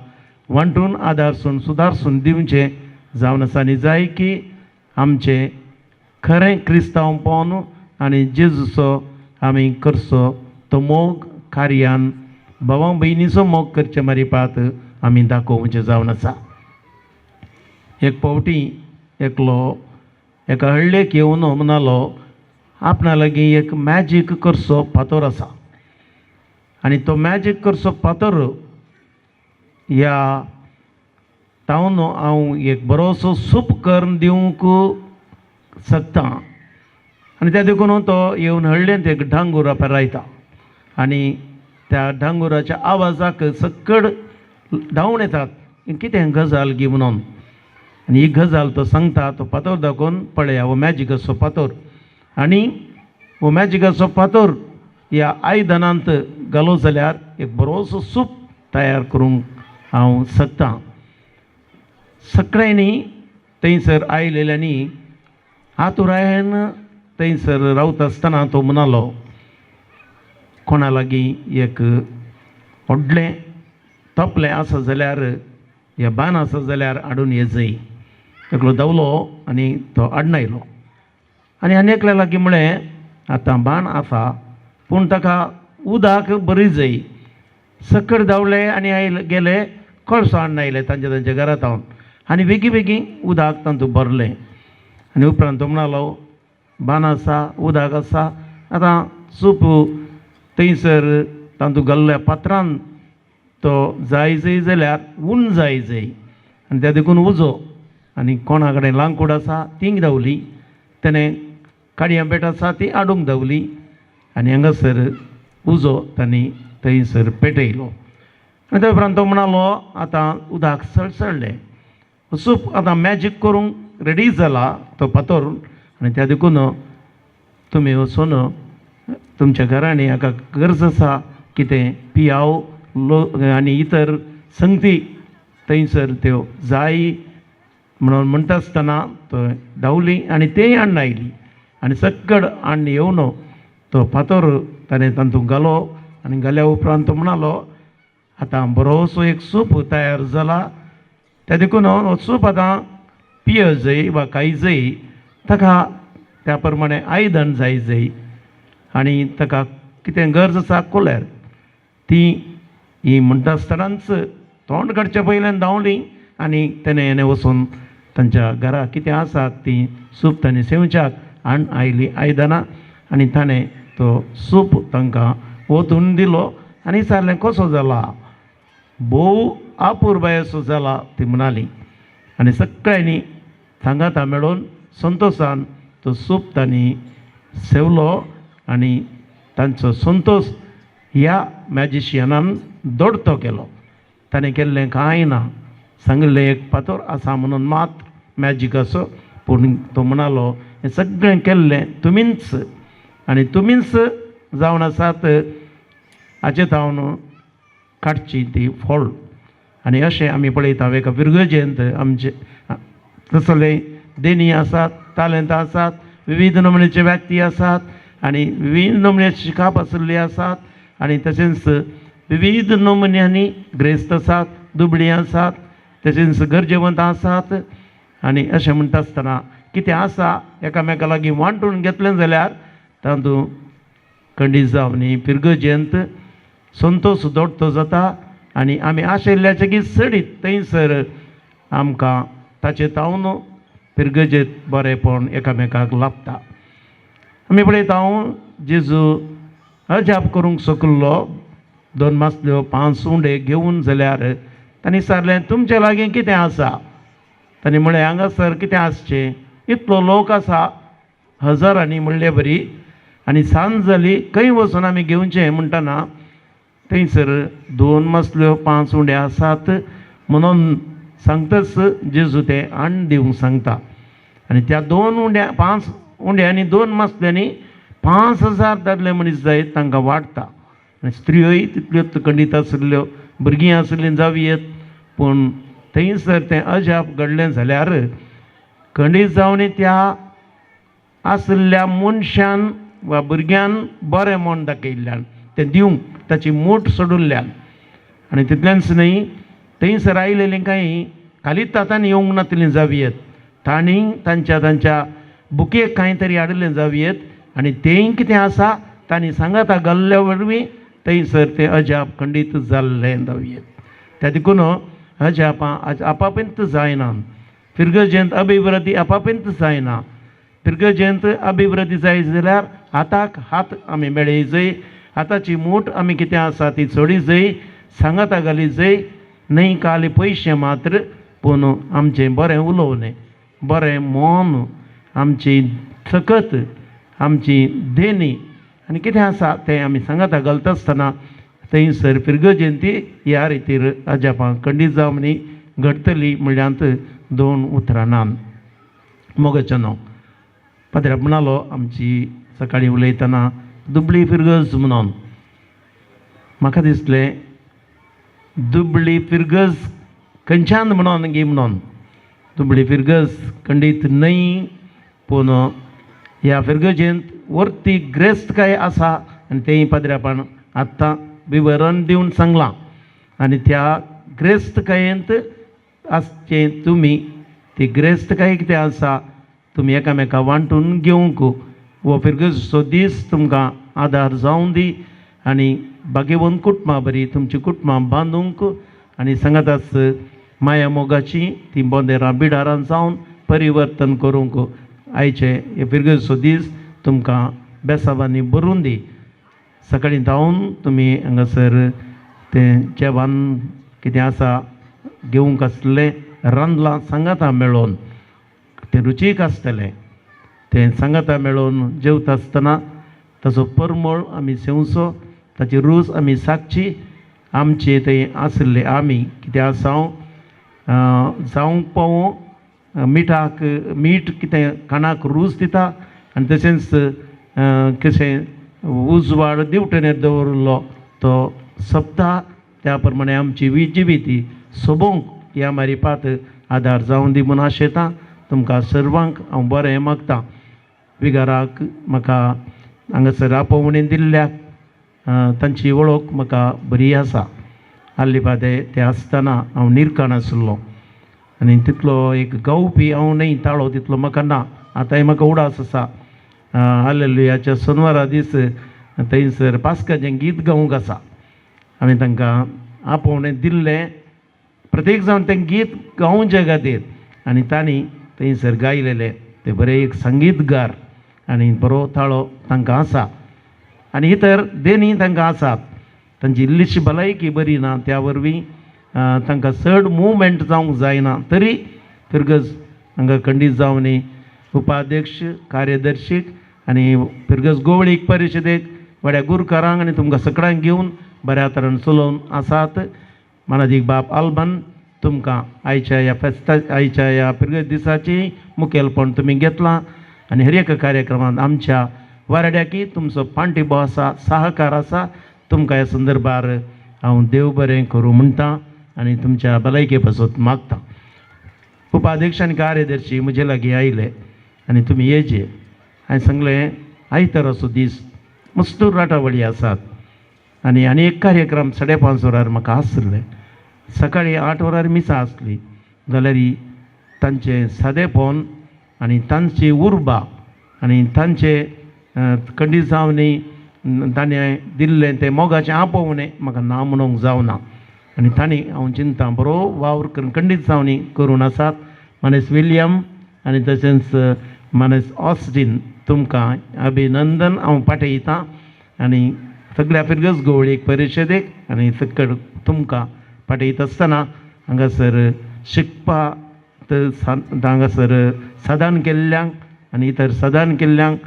वांटून आदारसून सुदारसून दिवचें जावन आसा. आनी जाय की आमचें खरें क्रिस्तांवपण आनी जेजूचो आमी करचो तो मोग कार्यान भावा भयणीचो मोग करचे मारिपात आमी दाखोवचें जावन आसा. एक फावटी एकलो एका हळ्ळेक येवन म्हणालो आपणा लागीं एक मॅजीक करचो फातोर आसा आनी तो मॅजीक करचो फातोर ह्या तावन हांव एक बरोसो सूप करून दिवंक शकता. आनी त्या देखून तो येवन हळ्ळेंत एक डांगूर पेरायता आनी त्या डांगुराच्या आवाजाक सकड धांवून येतात कितें गजाल गी म्हणून. आनी ही गजाल तो सांगता, तो फातोर दाखोवन पळया हो मॅजिकाचो फातोर आनी हो मॅजिकाचो फातोर ह्या आयदनांत घालो जाल्यार एक बरोसो सूप तयार करूंक हांव शकता. सगळ्यांनी थंयसर आयलेल्यांनी आतुरायन थंयसर रावता आसतना तो म्हणालो कोणा लागीं एक व्हडलें तपलें आसा जाल्यार या बान आसा जाल्यार हाडून येजय. एकलो धांवलो आनी तो हाडून आयलो आनी आनी एकल्या लागीं म्हळें आतां बाण आसा पूण ताका उदक बरी जाय. सकयल धांवले आनी आयले गेले कळसो हाडून आयले तांच्या तांच्या घरांत हांव आनी बेगी बेगीन उदक तातूंत भरलें. आनी उपरांत तो म्हणालो बान आसा उदक आसा आतां सूप थंयसर तातूंत घाल्ल्या पात्रान तो जाय जाय जाल्यार ऊन जाय जाय आनी त्या देखून उजो आनी कोणा कडेन लांकूड आसा ती धांवली, तेणें काडयां पेट आसा ती हाडूंक धांवली आनी हांगासर उजो तांणी थंयसर पेटयलो. आनी त्या उपरांत तो म्हणालो आतां उदक सळसळ्ळें, सूप आतां मॅजीक करूंक रेडी जाला तो फातोर आनी त्या देखून तुमी वचून तुमच्या घरांनी हाका गरज आसा कितें पियाव लो आनी इतर संगती थंयसर त्यो जाय म्हणून म्हणटा आसतना थंय धांवली आनी तेय हाडून आयली आनी सकड हाडून येवन तो फातोर ताणें तातूंत घालो आनी घाल्या उपरांत तो म्हणालो आतां बरोसो एक सूप तयार जाला, त्या देखून हो सूप आतां पिय जाय वा खाय जाय, ताका त्या प्रमाणे आयदन जाय जाय आनी ताका कितें गरज आसा कोल्यार ती ही म्हणटा आसतनाच तोंड काडच्या पयल्यान धांवली आनी तेणें हेणें वचून तांच्या घरा कितें आसा ती सूप ताणें सेवच्याक हाडून आयली आयदनां आनी ताणें तो सूप तांकां ओतून दिलो आनी विचारलें कसो जाला, भोव अपुरबायेचो जाला ती म्हणाली. आनी सगळ्यांनी सांगाता मेळून संतोशान तो सूप तांणी सेवलो आनी तांचो संतोश ह्या मॅजिशियनान दोडतो केलो. ताणें केल्लें कांय ना, सांगिल्लें एक फातोर आसा म्हणून मात मॅजिकाचो, पूण तो म्हणालो हें सगळें केल्लें तुमीच आनी तुमीच जावन आसात हाचे जावन काडची ती फळ. आनी अशें आमी पळयता एका फिरगजेंत आमचे तसले देणी आसात, तालेंतां आसात, विविध नमुन्याचे व्यक्ती आसात आनी विविध नमुन्याचे शिकाप आशिल्ले आसात आनी तशेंच विविध नमुन्यांनी ग्रेस्त आसात, दुबळीं आसात, तशेंच गरजेवंत आसात. आनी अशें म्हणटा आसतना कितें आसा एकामेका लागीं वांटून घेतलें जाल्यार तातूंत खंडीत जावन फिरगजेंत संतोश दोडतो जाता आनी आमी आशिल्ल्याचे की चडीत थंयसर आमकां ताचे तावन फिरगजेंत बरेंपण एकामेकाक लाभता. आमी पळयता जेजू अजाप करूंक शकलो, 2 मासल्यो 5 उंडे घेवन जाल्यार तांणी विचारलें तुमचे लागीं कितें आसा? तांणी म्हळें हांगासर कितें आसचें, इतलो लोक आसा हजारांनी म्हणले बरी आनी सांज जाली खंय वचून आमी घेवचें म्हणटना थंयसर 2 मासल्यो 5 उंडे आसात म्हणून सांगताच जेजू तें हाडून दिवंक सांगता. आनी त्या 2 उंड्या 5 उंड्यांनी 2 मासल्यांनी 5000 दादले मनीस जायत तांकां वाडटा. आनी स्त्रियोय तितल्योच खंडीत आशिल्ल्यो, भुरगीं आशिल्लीं जावयेत, पूण थंयसर तें अजाप घडलें जाल्यार खंडीत जावन त्या आशिल्ल्या मनशान वा भुरग्यान बरें म्हूण दाखयल्ल्यान तें दिवंक ताची मूठ सोडिल्ल्यान. आनी तितल्यानच न्हय थंयसर आयलेलीं कांय खालीच तातांनी येवंक नातिल्लीं जावयेत, तांणी तांच्या तांच्या बुकेक कांय तरी हाडिल्लें जावयेत आनी तेंय कितें आसा तांणी सांगाता घाल्ल्या वरवीं थंयसर तें अजाप खंडीत जाल्लें जावयेत. त्या देखून अजापां आपापींत जायना, फिरगजेंत अभिवृद्धी आपापींत जायना. फिरगजेंत अभिवृद्धी जाय जाल्यार हाताक हात आमी मेळय जाय, हाताची मूठ आमी कितें आसा ती चडी जाय, सांगाता घाली जाय, न्हय काली पयशे मात्र पूण आमचें बरें उलोवणें, बरें मन, आमची सकत, आमची देणी आनी कितें आसा तें आमी सांगाता घालता आसतना थंयसर फिरगजेंती ह्या रितीर अजापां खंडीत जावन घडटली म्हणल्यार 2 उतरां ना. मोगाचें नांव पाद्र्याक म्हणालो आमची सकाळीं उलयतना दुबळी फिरगज म्हणून. म्हाका दिसलें दुबळी फिरगज खंयच्यान म्हणून गी म्हणून दुबळी फिरगज खंडीत न्हय, पूण ह्या फिरगजेंत वर्ती ग्रेस्तकाय आसा आनी तेंय पाद्र्यापान आत्तां विवरण दिवन सांगलां. आनी त्या ग्रेस्तकायेंत आसचें तुमी ती ग्रेस्तकाय कितें आसा तुमी एकामेका वांटून घेवंक हो फिरगजेचो दीस तुमकां आदार जावं दी आनी भाग्यवंत कुटुंबां बरी तुमची कुटुंबां बांदूंक आनी सांगाताच माया मोगाची ती बोंदेरां बिडारां जावन परिवर्तन करूंक आयचे हे फिरगजेचो दीस तुमकां बेसावांनी भरून दी. सकाळीं धांवन तुमी हांगासर तें जेवण कितें आसा घेवंक आसलें रांदलां सांगाता मेळोवन तें रुचीक आसतलें, तें सांगाता मेळोवन जेवता आसतना ताचो परमळ आमी सेवचो, ताची रूच आमी सागची. आमचे थंय आशिल्ले आमी कितें आसा जावंक पावूं मिठाक मीठ कितें खाणाक रूच दिता आनी तशेंच कशें उजवाड दिवटणेर दवरिल्लो तो सोंपता, त्या प्रमाणे आमची जिविती सोबोवंक ह्या मारिपात आदार जावं दी म्हूण आशेतां. तुमकां सर्वांक हांव बरें मागतां. विगाराक म्हाका हांगासर आपोवणें दिल्ल्याक तांची वळख म्हाका बरी आसा. आल्ली पादे ते आसतना हांव निरकाण आशिल्लो. आनी तितलो एक गावपी हांव न्हय, ताळो तितलो म्हाका ना. आतांय म्हाका उडास आसा हालेलुयाच्या सोनवारा दीस थंयसर पास्काचें गीत गावंक आसा. हांवें तांकां आपोवणें दिल्लें, प्रत्येक जावन तें गीत गावचे खातीर आनी तांणी थंयसर गायलेलें. ते बरे एक संगीतगार आनी बरो ताळो तांकां आसा आनी इतर देणी तांकां आसात. तांची इल्लीशी भलायकी बरी ना, त्या वरवीं तांकां चड मुवमेंट जावंक जायना, तरी फिरगज हांगा खंडीत जावनी उपाध्यक्ष, कार्यदर्शीक आनी फिरगज गोवळीक परिशदेक व्हड्या गुरकारांक आनी तुमकां सगळ्यांक घेवन बऱ्या तरेन चलोवन आसात. मानादीक बाब आल्बन, तुमकां आयच्या ह्या फेस्ता, आयच्या ह्या फिरगज दिसाची मुखेलपण तुमी घेतलां आनी हर एका कार्यक्रमांत आमच्या वारड्याकी तुमचो पांटिबो आसा, सहकार आसा. तुमकां ह्या संदर्भार हांव देव बरें करूं म्हणटा आनी तुमच्या भलायके पासत मागता. उपाध्यक्ष आनी कार्यदर्शी म्हजे लागीं आयले आनी तुमी येचे. हांवें सांगलें आयताराचो दीस मस्तूर राटावळी आसात आनी आनी एक कार्यक्रम 5:30 वरार म्हाका आसले. सकाळीं 8 वरार मिसां आसली जाल्यार तांचें सादेपण आनी तांची उर्बा आनी तांचे कंडिसांवनी ताणें दिल्लें तें मोगाचें आपोवणें म्हाका ना म्हणूंक जावना. आनी तांणी हांव चिंता बरो वावर करून कंडिसांवनी करून आसात. मानेस विलियम आनी तशेंच मानेस ऑस्टीन, तुमकां अभिनंदन हांव पाठयतां आनी सगळ्या फिरगज गोवळीक परिशदेक आनी सकड तुमकां पाठयता आसतना हांगासर शिकपा हांगासर सादान केल्ल्यांक आनी इतर सादान केल्ल्यांक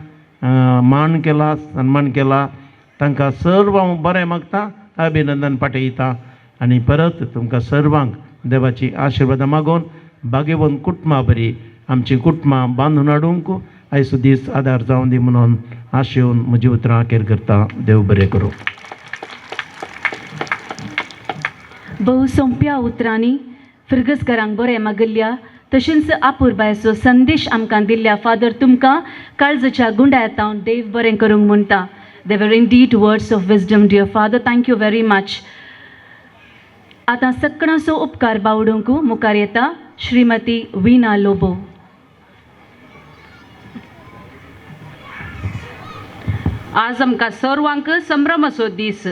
मान केला, सन्मान केला, तांकां सर्व हांव बरें मागता, अभिनंदन पाठयता आनी परत तुमकां सर्वांक देवाची आशिर्वादां मागून भाग्यवंत कुटुंबा बरी आमची कुटुंबां बांदून हाडूंक आयचो दीस आदार जावं दी म्हणून आशेवन म्हजी उतरां अखेर करता. देव बरें करूं. भोव सोंप्या उतरांनी फिरगजकारांक बरें मागल्ल्या तशेंच आपुरबायेचो संदेश आमकां दिल्ल्या फादर तुमकां काळजाच्या गुंडायतावन देव बरें करूंक म्हणटा. They were indeed words of wisdom, dear father. Thank you very much. आतां सगळ्यांचो उपकार बावडूंक मुखार येता श्रीमती वीणा लोबो. आज आमकां सर्वांक संभ्रमाचो दीस,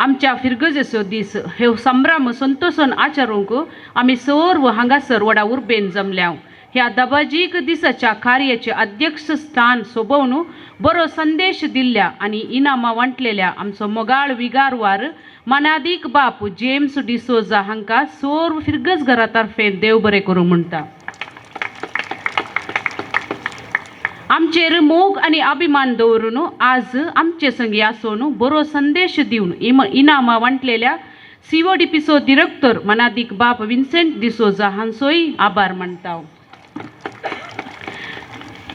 आमच्या फिरगजेचो दीस. हे संभ्रम संतोषान आचरूंक आमी सर्व हांगासर व्हडा उर्बेन जमल्या. ह्या दबाजीक दिसाच्या कार्याचे अध्यक्ष स्थान सोबोवन बरो संदेश दिल्ल्या आनी इनामां वांटलेल्या आमचो मोगाळ विगारवार मानादीक बाप जेम्स डिसोजा हांकां सर्व फिरगज घरा तर्फे देव बरें करूं म्हणटा. आमचेर मोग आनी अभिमान दवरून आज आमचे संगी आसून बरो संदेश दिवन इनामां वांटलेल्या CODPचो दिरेक्टर मनादीक बाप विन्सेंट डिसोजा हांचोय आभार मानता.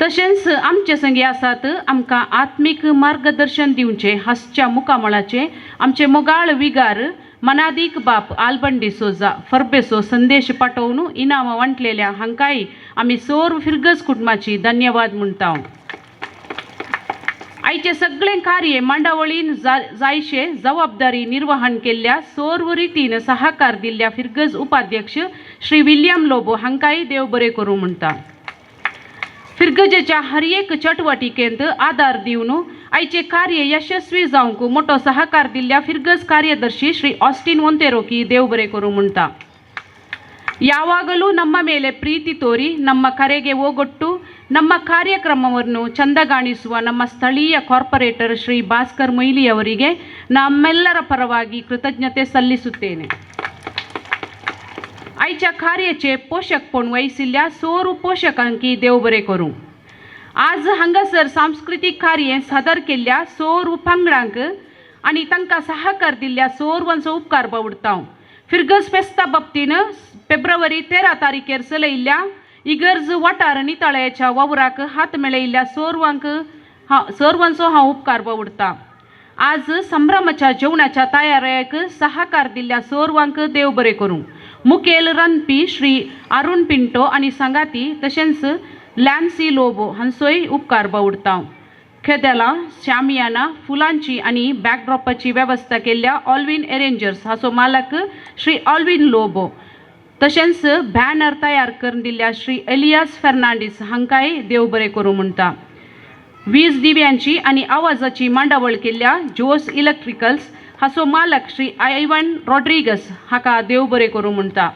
तशेंच आमचे संगी आसात आमकां आत्मीक मार्गदर्शन दिवचें हांसच्या मुखामळाचें आमचे मोगाळ विगार मनादीक बाप आल्बन डिसोजा फर्बेचो संदेश पाठोवन इनामां वांटलेल्या हांकांय आमी सर्व फिरगज कुटुंबाची धन्यवाद म्हणटा. आयचें सगळें कार्य मांडावळीन जायशे जबाबदारी निर्वहण केल्ल्या सर्व रितीन सहकार दिल्ल्या फिरगज उपाध्यक्ष श्री विल्यम लोबो हांकांय देव बरें करूं म्हणटा. फिरगजेच्या हर एक चटवटिकेंत आदार दिवन आयचें कार्य यशस्वी जावंक मोटो सहकार दिल्ल्या फिरगज कार्यदर्शी श्री ऑस्टीन मोंतेरोकी देव बरें करूं म्हणटा. ಯಾವಾಗಲೂ ನಮ್ಮ ಮೇಲೆ ಪ್ರೀತಿ ತೋರಿ ನಮ್ಮ ಕರೆಗೆ ಓಗೊಟ್ಟು ನಮ್ಮ ಕಾರ್ಯಕ್ರಮವನ್ನು ಚಂದಗಾಣಿಸುವ ನಮ್ಮ ಸ್ಥಳೀಯ ಕಾರ್ಪೊರೇಟರ್ ಶ್ರೀ ಭಾಸ್ಕರ್ ಮೊಯ್ಲಿ ಅವರಿಗೆ ನಮ್ಮೆಲ್ಲರ ಪರವಾಗಿ ಕೃತಜ್ಞತೆ ಸಲ್ಲಿಸುತ್ತೇನೆ. आयच्या कार्याचे पोशकपण वयसिल्ल्या सोरू पोशकांकी देव बरें करूं. आज हांगासर सांस्कृतीक कार्य सादर केल्ल्या सोरू पंगडांक आनी तांकां सहकार दिल्ल्या सोरवांचो उपकार बावडटा. फिरगज फेस्ता बाबतीन फेब्रुवारी 13 तारखेर चलयिल्ल्या इगर्ज वाठार नितळायेच्या वावराक हात मेळयिल्ल्या सोरवांक सर्वांचो हांव उपकार बावडटा. आज संभ्रमाच्या जेवणाच्या तयारेक सहकार दिल्ल्या सोरवांक देव बरें करूं. मुखेल रांदपी श्री अरुण पिंटो आनी सांगाती तशेंच लॅन्सी लोबो हांचोय उपकार बावडटा. खेदेला शामियाना फुलांची आनी बॅकड्रॉपाची वेवस्था केल्ल्या ऑल्विन एरेंजर्स हाचो मालक श्री ऑल्विन लोबो तशेंच बॅनर तयार करून दिल्ल्या श्री एलियास फेर्नांडीस हांकांय देव बरें करूं म्हणटा. वीज दिव्यांची आनी आवाजाची मांडावळ केल्ल्या जोस इलेक्ट्रिकल्स हाचो मालक श्री आयवन रॉड्रिगस हाका देव बरें करूं म्हणटा.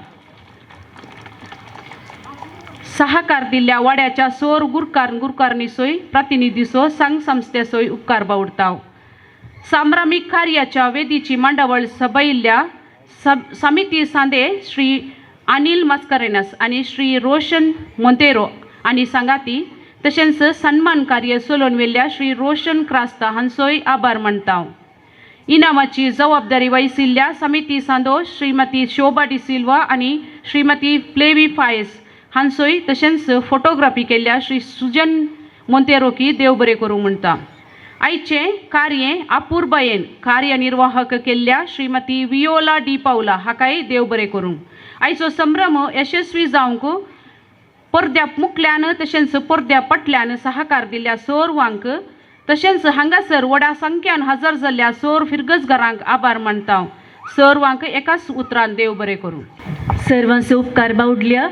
सहकार दिल्ल्या वाड्याच्या सोर गुरकार गुरकारनीसोय प्रतिनिधीसो संघ संस्थेसोय उपकार बावडता. संभ्रमीक कार्याच्या वेदीची मांडावळ सभयिल्ल्या समिती सांदे श्री अनिल मस्करेनस आनी श्री रोशन मोंतेरो आनी सांगाती तशेंच सन्मान कार्य चलोवन व्हेल्ल्या श्री रोशन क्रास्ता हांचोय आभार मानता. इनामाची जबाबदारी वहिशिल्ल्या समिती सांदो श्रीमती शोभा डिसिल्वा आनी श्रीमती फ्लेवी फायस हांचोय तशेंच फोटोग्राफी केल्ल्या श्री सुजन मोंतेरोकी देव बरें करूं म्हणटा. आयचें कार्य अपुरबायेन कार्यनिर्वाहक केल्ल्या श्रीमती वियोला डी पावला हाकाय देव बरें करूं. आयचो संभ्रम यशस्वी जावंक परद्या मुखल्यान तशेंच परद्या पटल्यान सहकार दिल्ल्या सोरवांक तशेंच हांगासर व्हडा संख्यान हजर जाल्ल्या सोर फिरगजगारांक आभार मानता. सर्वांक एकाच उतरान देव बरें करूं. सर्वांचो उपकार बावडल्या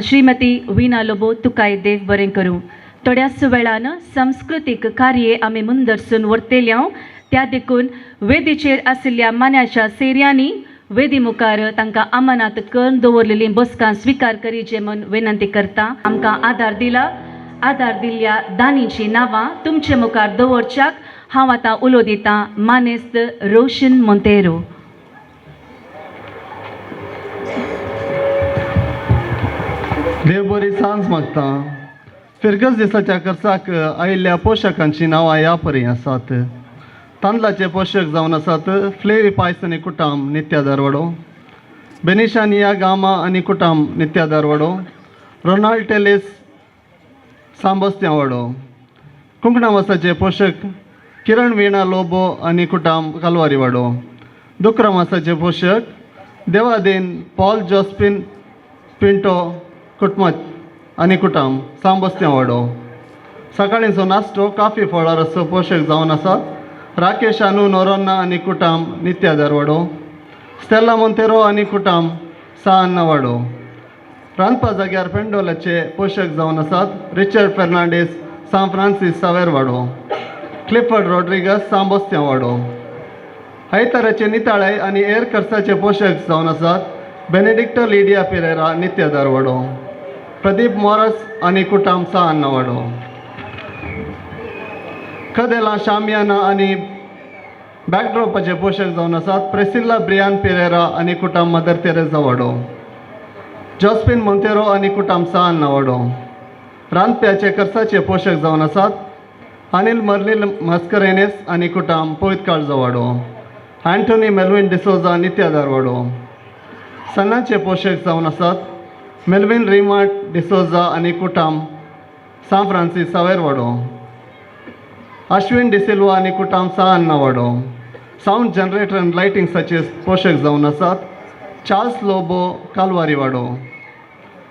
श्रीमती वीणा लोबो तुकाय देव बरें करूं. थोड्याच वेळान सांस्कृतीक कार्य आमी मुंदरसून व्हरतले त्या देखून वेदीचेर आशिल्ल्या मान्याच्या सेऱ्यांनी वेदी मुखार तांकां अमानात करून दवरलेली बसकां स्विकार करीचे म्हूण विनंती करता. आमकां आदार दिला आदार दिल्ल्या दानींची नांवां तुमचे मुखार दवरच्याक हांव आतां उलो दितां मानेस्त रोशन मोंतेरो. देव बरी सांज मागता. फिरगज दिसाच्या खर्चाक आयिल्ल्या पोशकांची नांवां ह्या परी आसात. तांदळाचे पोशक जावन आसात फ्लेवी पायस आनी कुटाम नित्या दारवाडो, बेनिशानिया गामा आनी कुटाम नित्या दारवाडो, रोनाल्ड टेलेस सांबस्त्यावाडो. कुंकणा मासाचे पोशक किरण वीणा लोबो आनी कुटाम कालवारीवाडो. दुकरा मासाचे पोशक देवादेन पॉल जॉस्पिन पिंटो कुटमा आनी कुटाम सांबस्त्यावाडो. सकाळींचो नाश्तो काफी फळार असो पोशक जावन आसात राकेश आनू नोरोन्ना आनी कुटाम नित्या दारवाडो, स्टेला मोंतेरो आनी कुटाम सान्नावाडो. रांदपा जाग्यार पेंडोलाचे पोशक जावन आसात रिचर्ड फेर्नांडीस सांत फ्रांसीस सावेरवाडो, क्लिफर्ड रॉड्रिगस सांबोस्त्यावाडो. आयताराचे निताळे आनी हेर खर्चाचे पोशक जावन आसात बेनेडिक्टो लिडिया पिरेरा नित्या दारवाडो, प्रदीप मोरस आनी कुटाम सान्नावाडो. कदेलां शामियाना आनी बॅकड्रॉपाचे पोशक जावन आसात प्रेसिल्ला ब्रियान पिरेरा आनी कुटाम मदर तेरेजा वाडो, जॉस्पिन मोंतेरो आनी कुटाम सान्नावाडो. रांदप्याचे खर्चाचे पोशक जावन आसात अनिल मर्लील मस्करेनेस आनी कुटाम पवित काळजावाडो, अँटोनी मेलविन डिसोजा नित्या दारवाडो. सन्नाचे पोशक जावन आसात मेलविन रिमार्ट डिसोजा आनी कुटाम सांत फ्रांसीस सावेरवाडो, अश्विन डिसिल्वा आनी कुटाम सान्नावाडो. सावंड जनरेटर आनी लायटिंग्साचे पोशक जावन आसात चार्ल्स लोबो कालवारीवाडो,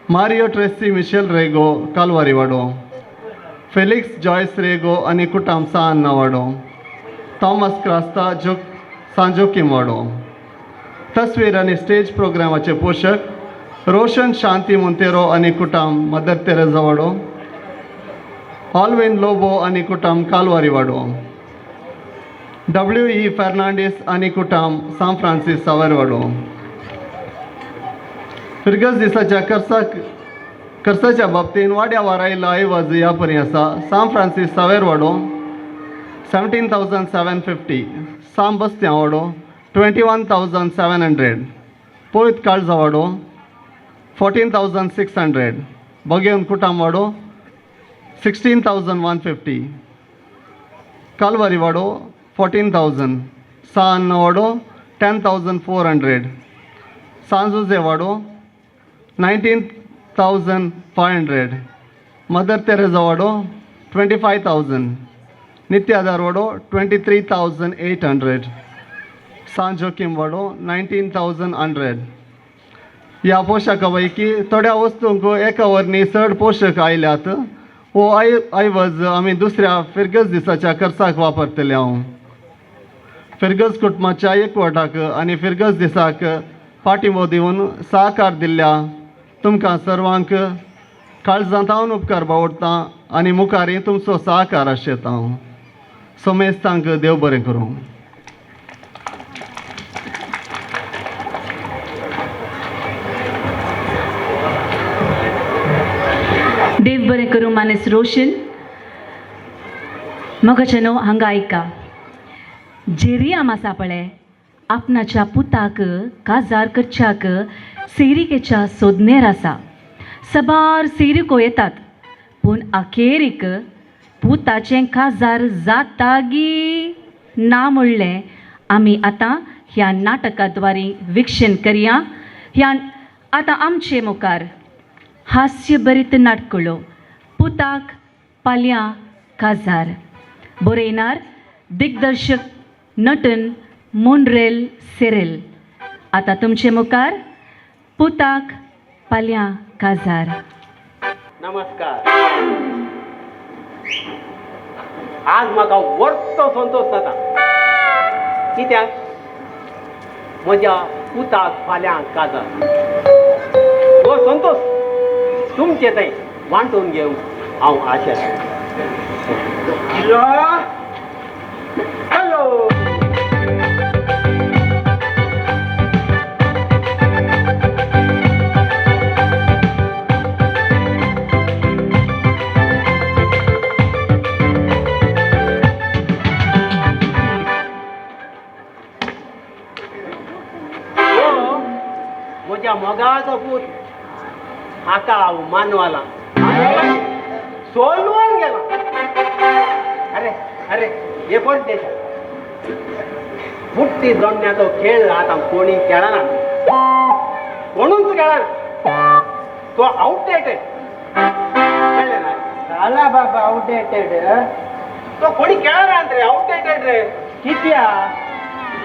मारियो ट्रेसी मिशेल रेगो कालवारीवाडो, फेलिक्स जॉयस रेगो आनी कुटाम सान्नावाडो, थॉमस क्रास्ता जो सांजोकीमवाडो. तस्वीर आनी स्टेज प्रोग्रामाचे पोशक रोशन शांती मोंतेरो आनी कुटाम मदर तेरेजावाडो, ऑलविन लोबो आनी कुटाम कालवारीवाडो, डब्ल्यू ई फेर्नांडीस आनी कुटाम सांत फ्रांसीस सावरवाडो. फिरगज दिसाच्या खर्चाच्या बाबतीन वाड्या वारायला ऐवज ह्या परी आसा. सांत फ्रांसीस सावेरवाडो 17,750, सांबस्त्यावाडो 21,700, पोयत काळजावाडो 14,600, बगेवन कुटामवाडो 16,150, कालवारीवाडो 14,000, सान्नवाडो 10,400, सांजुजेवाडो 19,500, मदर तेरेजावाडो 25,000, नित्यादारवाडो 23,800, सांजोकीमवाडो 19,100. ह्या पोशका पैकी थोड्या वस्तूंक एका वरनी चड पोशक आयल्यात वो ऐवज आमी दुसऱ्या फिरगज दिसाच्या खर्चाक वापरतले. हांव फिरगज कुटुंबाच्या एकवटाक आनी फिरगज दिसाक पाठिंबो दिवन सहकार दिल्ल्या तुमकां सर्वांक काळजांत उपकार बावडटा आनी मुखारय तुमचो सहकार आशेता हांव. समेस्तांक देव बरें करूं. देव बरें करूं मानेस रोशन. मगाचें हांगा आयका, जेरियाम आसा पळय आपणाच्या पुताक काजार करच्याक सेरिकेच्या सोदनेर आसा. सबार सेरिको येतात पूण अखेरीक पुताचें काजार जातागी ना म्हणलें आमी आतां ह्या नाटकाद्वारे विक्षण करया. ह्या आतां आमचे मुखार हास्यभरीत नाटकुलो पुताक पालयां काजार. बरयणार दिग्दर्शक नटन मुंड्रेल सेरेल. आतां तुमचे मुखार पुताक पालयां काजार. नमस्कार. आज म्हाका वर्तो संतोष जाता कित्याक म्हज्या पुताक फाल्यां काजार. हो संतोष तुमचे थंय वांटून घेवंक हांव आशेतां. हॅलो. म्हज्या मोगाचो पूत हाका हांव मानवाला सोलून गेला. अरे अरे हे पण देशा बुट्टी दोडण्याचो खेळ आतां कोणी खेळना, कोणूच खेळना. तो आउटडेटेड. कळ्ळें ना? जाला बाबा आउटडेटेड. तो कोणी खेळना रे, आउटडेटेड रे. कित्या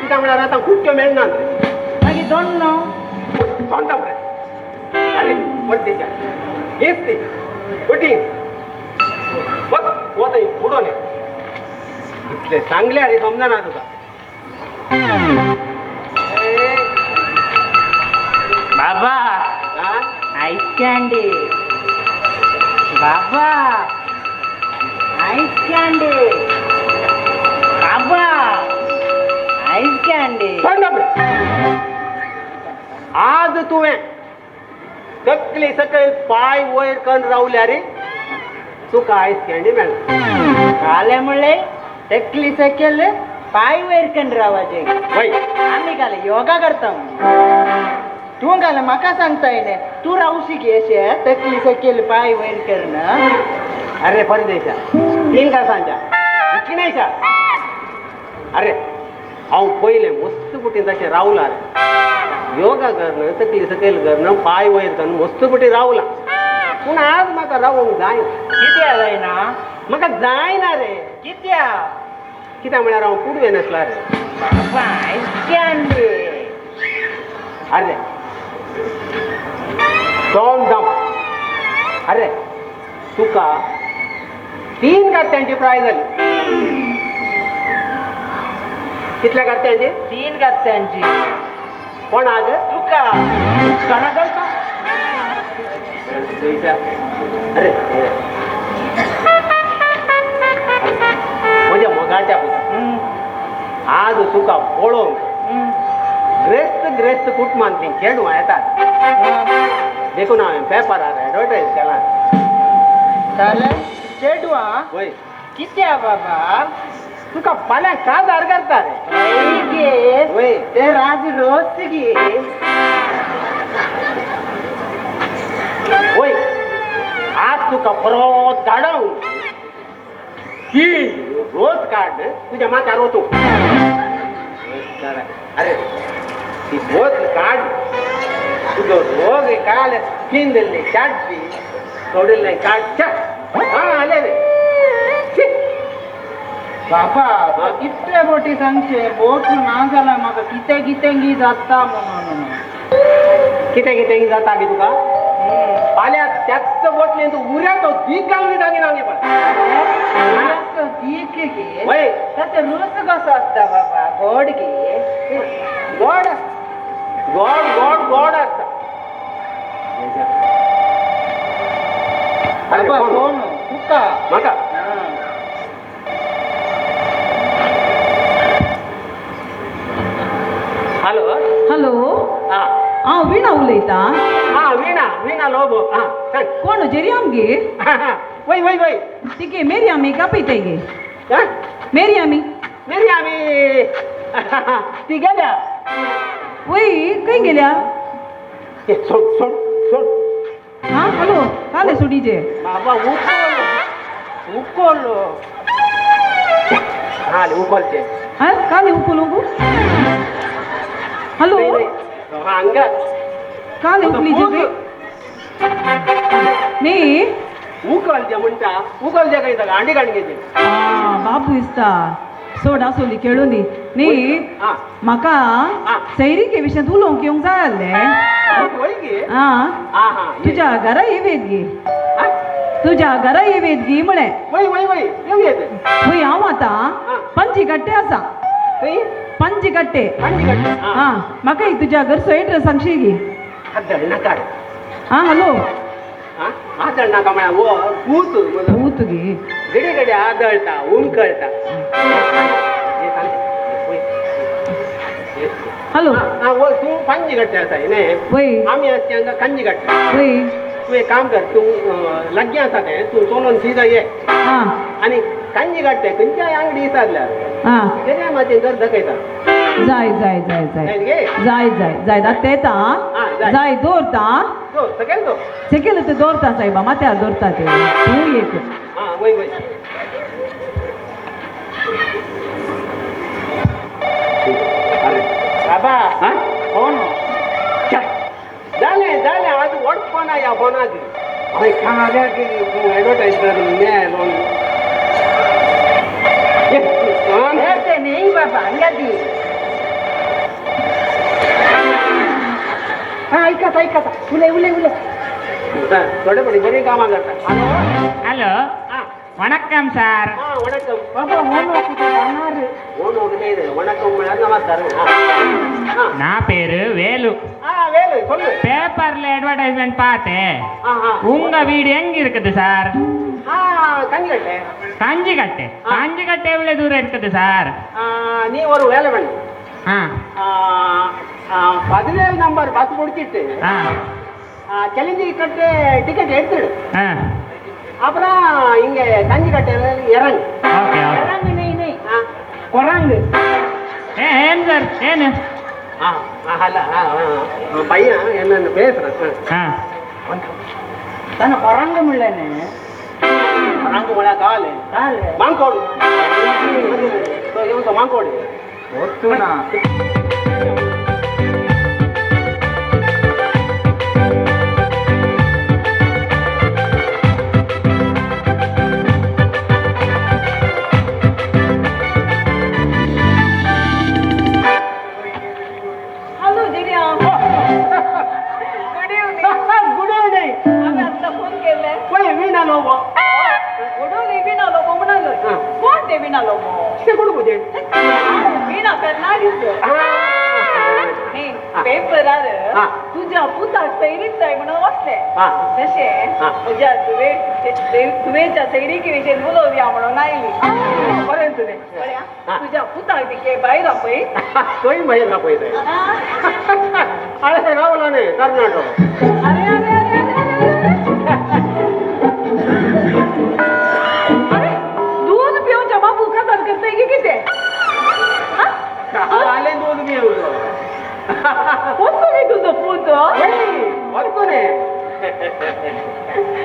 कित्या म्हळ्यार आतां कुट्ट्यो मेळना रे. मागीर दोण्णो दोंडा मरे. अरे परदेशा हेच ती बटी वच वत उडोन इतले सांगले अरे समजना तुका. बाबा आयस कॅन्डी, बाबा आयस कॅन्डी, बाबा आयस कॅन्डी. आज तुवें तकली सकयल पांय वयर करून रावल्या रे, तुका आयस कॅन्डी मेळ्ळा. काले म्हणले तकली सकयल पांय वयर करून रावाचे. आमी काले योगा करता. तूं घाल म्हाका सांगता येणे तूं रावशी गे अशें तकली सकयल पांय वयर करून. अरे परदेशा तीन सांच्या इकणेशा. अरे हांव पयलें मस्त कुटीन तशें रावला रे. योगा करणं तकली सकयल करणं पांय वयर करून मस्त कुटी रावला. पूण आज म्हाका रावंक जायना. कित्या जायना? म्हाका जायना रे. कित्या? कित्या म्हळ्यार हांव पुडवें न्हेसला रे. अरे तोंड दाम. अरे तुका 3 गात्यांची प्रायज जाली. कितल्या गात्यांची? 3 गात्यांची. कोण आज? तुका. कोणा घालता? अरे म्हज्या मोगाच्या पुता आज तुका पळोवंक ग्रेस्त ग्रेस्त कुटुंबांतलीं चेडवां येतात देखून हांवें पेपरार एडवर्टायज केलां. चेडवां? वय. कित्या बाबा? तुका फाल्यां काजार करता रे. वय. ते राज रोस गे. वय आज तुका परत धाडून की रोज काड तुज्या माथ्यार वतू. अरे ती रोज काड तुजो रोग काल पिंदिल्ली चाटली सोडिल्लें काड. हां आले रे बाबा. इतले बोटी सांगचे बोट ना जाल्यार म्हाका कितें कितें जाता म्हणून. कितें कितें जाता गी तुका? फाल्यां त्याच बोटलें तूं उऱ्या तो दीक घालून सांगी नांगे पण दीक गे. वय ताचो रूच कसो आसता बाबा? गोड गे. गोड गोड गोड गोड आसता. फोन तुका म्हाका. हॅलो हॅलो, हांव वीणा उलयता. हा वीणा, वीणा लोबो. हा कोण जेरी आमगे? वय वय वय तिगे मेरी आमी कापयताय गे. मेरी आमी, मेरी आमी ती गेल्या. वय खंय गेल्या? सोड सोड सोड. हा हॅलो, काले सोडीचे बाबा उकोल उकोल. हाले उकोलचे. हा काले उकोल? हॅलो हांगा काले उकलीचे न्ही उकलचे म्हणटा. उकलचे खंय जागा आंडी काणगेचे. बाबू दिसता सोड आसोली खेळून दी न्ही. म्हाका सैरिके विशयांत उलोवंक येवंक जाय आसलें. आं तुज्या घरा येवेत गी, तुज्या घरा येवेत गी म्हळें. वय हांव आतां पंची कट्टे आसा. पंची कट्टे. आं म्हाका एक तुज्या घरचो एड्रेस सांगशी गी. आं हॅलो आदळनाका म्हळ्यार भूत भूत गे घडये घडये आदळटा उमकळटा. हॅलो तूं पांजी कट्टे आसा न्ही, आमी आसता हांगा कांजी कट्टे. तूं एक काम कर, तूं लागीं आसा तें तूं चलोन सीधा ये आनी कांजी कट्टे खंयच्याय आंगडी विचारल्यार तेन्ना म्हाजें घर दाखयता. जाय जाय जाय जाय जाय जाय जाय दात येता जाय दवरता सकयल दवर सकयल ते दवरता सायबा माथ्यार दवरता ते तूं एक. आं वय वय बाबा. हां फोन जालें जालें आज व्हड फोन ह्या फोनाक. हय खाल्याक एडवर्टायज कर मेलो. न्ही बाबा हांगा दी. हां आयकता आयकता उलय उलय उलय. थोडे पडी बरीं कामां करता. हॅलो वणक्कम सार. वणक्कम बाबा. वणक्कम म्हळ्यार नमस्कार. నా పేరు வேலு. வேலு சொல்லு. பேப்பர்ல அட்வர்டைஸ்மெண்ட் பார்த்தேன். உங்க வீடு எங்க இருக்குது சார்? கஞ்சிக்கட்டை. காஞ்சிக்கட்டை. காஞ்சிக்கட்டை எவ்வளவு தூரம் இருக்குது சார்? நீ ஒரு வேலை பண்ணு. 17 நம்பர் பஸ் பிடிச்சிட்டு செலிஞ்சிக்கட்டு டிக்கெட் எடுத்துடு. அப்புறம் இங்க கஞ்சிக்கட்டையில இறங்கு. இறங்கு நெய் நெய் குரங்கு. ஏன் சார் ஏன்னு பையன் என்னன்னு பேசுறேன். தானே குரங்கு முள்ளன்னு குரங்கு முள்ள காலு காலு மாங்கோடு மாங்கோடு ஒத்துனா. पेपरार तुज्या पुताक सैरीक जाय म्हणून वाचलें. तशें म्हज्या तुवेच्या सैरिकी विशयी उलोवया म्हणून आयली. बरें तुजें तुज्या पुताक तिके भायर आपय. खंय भायर आपयता? अरे रावला न्ही कर्नाटक. अरे अरे अरे अरे दूध पिवच्या बाबू काजार करताय की कितें? आलें दूध पिवचो वचूं न्ही तुजो पूत. वचूं न्ही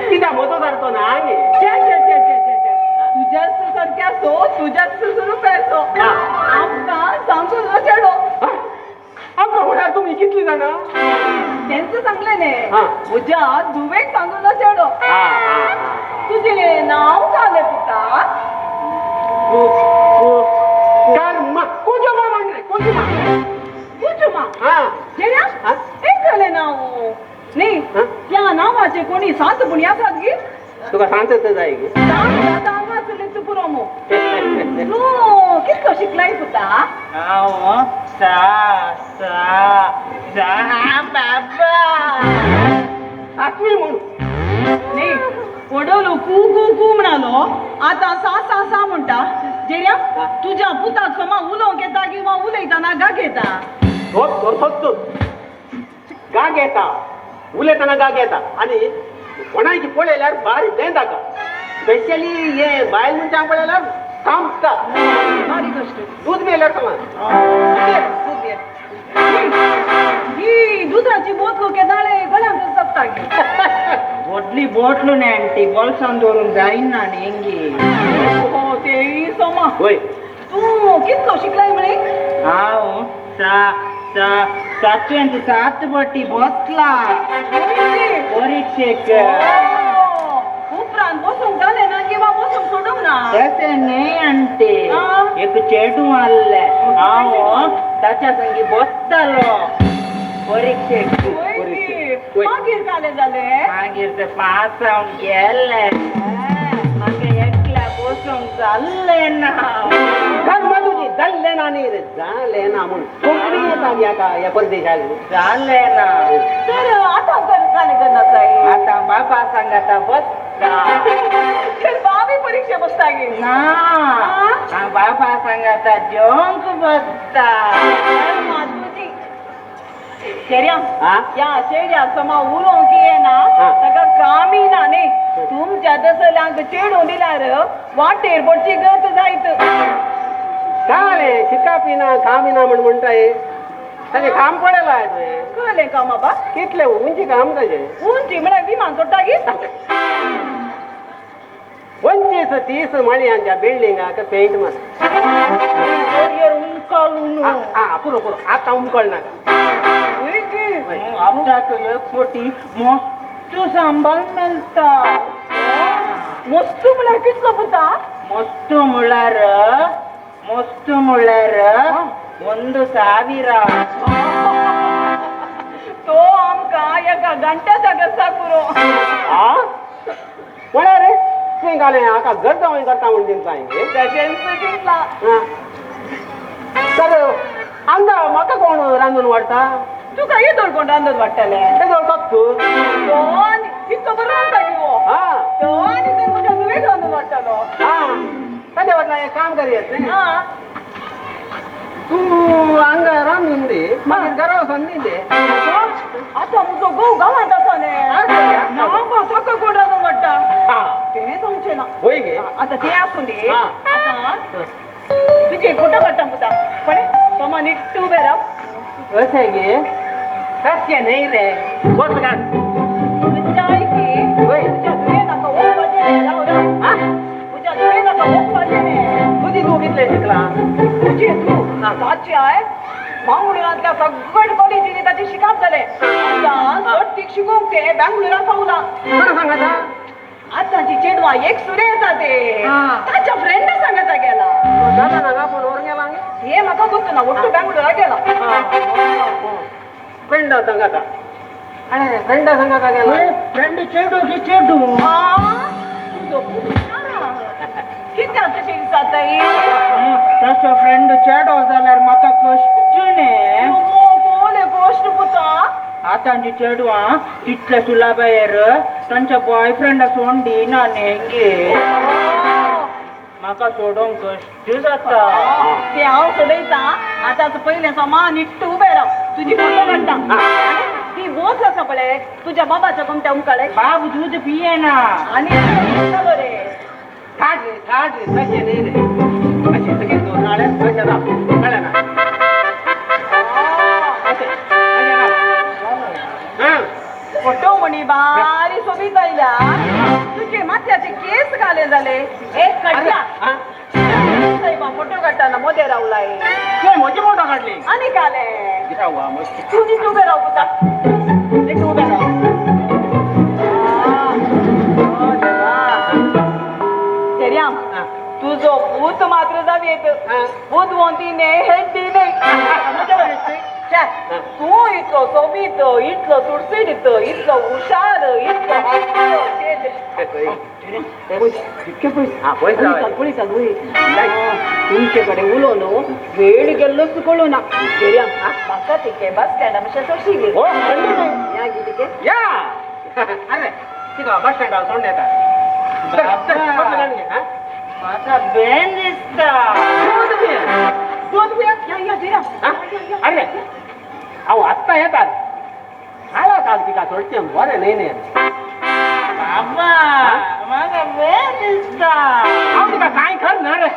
कित्याक म्हजो सारको ना गे. तुज्याच सारकें आसो, तुज्याच रुपया आसो. आमकां सांगून चेडो. आमकां म्हळ्यार तुमी कितली जाणां? तेंच सांगलें न्ही म्हज्या धुवेक सांगून चेडो. तुजें नांव कालें पुता? कुजुमा म्हणलें. कुजुमा कुजुमा. जेऱ्या एकलें नांव न्ही त्या नांवाचें कोणी सांत पुणी आसात गी? तुका सांत जाय गी? सांत आतां हांगा आसलें पुरो मो. तूं तूं कितलो शिकलाय पुता? हांव सा सा सा बाबा सातवी म्हूण न्ही वडोलो कू कू कू म्हणालो आतां सा सा सा म्हणटा. जेऱ्या तुज्या पुताक समा उलोवंक येता किंवा उलयतना गाग येता? गाग येता, उलयतना गाग येता आनी कोणायची पळयल्यार बारीक तें ताका स्पेशली हे बायल मनशांक पळयल्यार कामता बारीक कश्ट. दूद पियेल्यार समा दूद ही दुधाची बोतलो केदाळे गळ्यांक जपता. व्हडली बोटलो न्ही आंटी बोल्सान दवरूंक जायना न्ही हेंगी. हो तेय समा. वय तूं कितलो शिकलाय म्हळे? हांव सा सा सातवेंत सात पटी बसला परिक्षेक. उपरांत बसूंक जालें ना किंवा बसूंक सोडूंक ना? तशें न्ही आंटी, एक चेडूं आहलें हांव ताच्या संगी बसतालो परिक्षेक. मागीर कालें जालें? मागीर ते पास जावन गेले. म्हाका एकल्या बसूंक जाल्लें ना. जाल्लें ना न्ही रे, जालें ना म्हूण कोंकणी येता ह्या ह्या परदेशाक जालें ना. तर आतां कालें करना जाय? आतां बाबा सांगाता बसता. तर बाबी परिक्षा बसता गे? ना, बाबा सांगाता जेवंक बसता. चेड्या ह्या चेड्या समा उलोवंक येना ताका कामी ना न्ही. तुमच्या तसल्यांक चेडूं दिल्यार वाटेर पडची गत जायत. काय शिकापी ना कामी ना म्हण म्हणटाय? ताजें काम पळयलां तुवें? कळ्ळें काम बाबा? कितलें उंची काम ताजें? उंची म्हळ्यार विमान सोडटा गी? 25-30 माळयांच्या बिल्डिंगाक पेंट मार. उमकळून पुरो पुरो आतां उमकळ नाका. आपल्याक एक पटी मस्त सांबाळ मेळटा. मस्त म्हळ्यार कितलो पुता? मस्त म्हळ्यार मस्त म्हळ्यार 1000. तो आमकां एका घंट्याच्या गरजा पुरो. म्हळ्यार तुवें घालें हाका गरजा हांवें करता म्हूण दिसता हांवें तशेंच दिसलां. तर हांगा म्हाका कोण रांदून वाडटा? तुका येदोळ कोण रांदून वाडटलें? येदोळ तोच इतलो बरो रांदता की हो. तो आनी तर म्हज्या धुवेक रांदून वाडटलो. ताज्या बदला एक काम करुया न्ही, तूं हांगा रांदून दी, मागीर घरा वचोन दी ते. आतां म्हजो घोव गांवांत आसा न्ही, ना बा ताका कोण रांदून वाडटा तें जमचें ना. वय गे आतां तें आसूं दी. आतां तुजें फोटो काडटा पुता, पळय समा निट्ट उबें राव. अशें गे? तशें न्ही रे, बस घाल. तुज्या आयकी तुज्या धुवे नाका वचपाचें न्ही. राव राव, तुज्या धुवे नाका वचपाचें न्ही. तुजी तूं कितलें शिकलां? तुजी तूं ताची I मंगळुरांतल्या सगळे कॉलेजींनी ताचें शिकप जालें. आतां चडटीक शिकूंक तें बेंगळुराक पावलां. सांगाता आतांची चेडवां एक सुरें येता ते ताच्या फ्रेंडा सांगाता गेला. हे म्हाका गोत्तु ना, ಒಟ್ಟು बेंगळुराक गेला. फ्रेंडा सांगाता? अरे फ्रेंडा सांगाता गेला? फ्रेंड चेडू की चेडू? तुजो कित्याक तशें दिसता? तसो फ्रेंड चेडो जाल्यार म्हाका कश्ट न्ही. कोले कश्ट पुता? आतांची चेडवां तितले सुलाबायेर तांच्या बॉयफ्रेंडा सोडून दिना न्ही गे. म्हाका सोडोवंक कश्ट जाता. तें हांव सोडयता. आतां पयलें समा निट्ट उबें राव, तुजी फोटो काडटा. ती बोस आसा पळय तुज्या बाबाच्या कोमत्या उमकाळे. बाब दूद पियेना आनी बरें काड रे, काड रे, तशें न्ही रे, अशें तशें दवर नाल्यार अशें राव, कळ्ळें ना? अशें अशें राव. फोटो म्हणी बारी सोबीत आयल्या. तुजे माथ्याचे केस घाले जाले. एक काडल्या सायबा फोटो काडटाना मोदें रावलाय. तुवें म्हजी फोटो काडली आनी घाले? तूं नीट उबें राव पुता, नीट उबें राव. चेड्या तुजो पूत मात्र जावयेत, बुदवंती न्ही हेड्डी न्ही. तूं इतलो सोबीत, इतलो सुडसुडीत, इतलो हुशार, इतलो हांसतो. तुमचे कडे उलोवन वेळ गेल्लो कळूना. म्हाका तिके बस स्टँडा मातशें सोडशी गे. या अरे तिका बस स्टँडार सोडून येता. म्हाका बेन दिसता. अरे हांव आत्तां येता. हांव काल तिका सोडचें बरें न्हय न्हय. बाबा म्हाका बेन दिसता. हांव तिका कांय खर ना रे.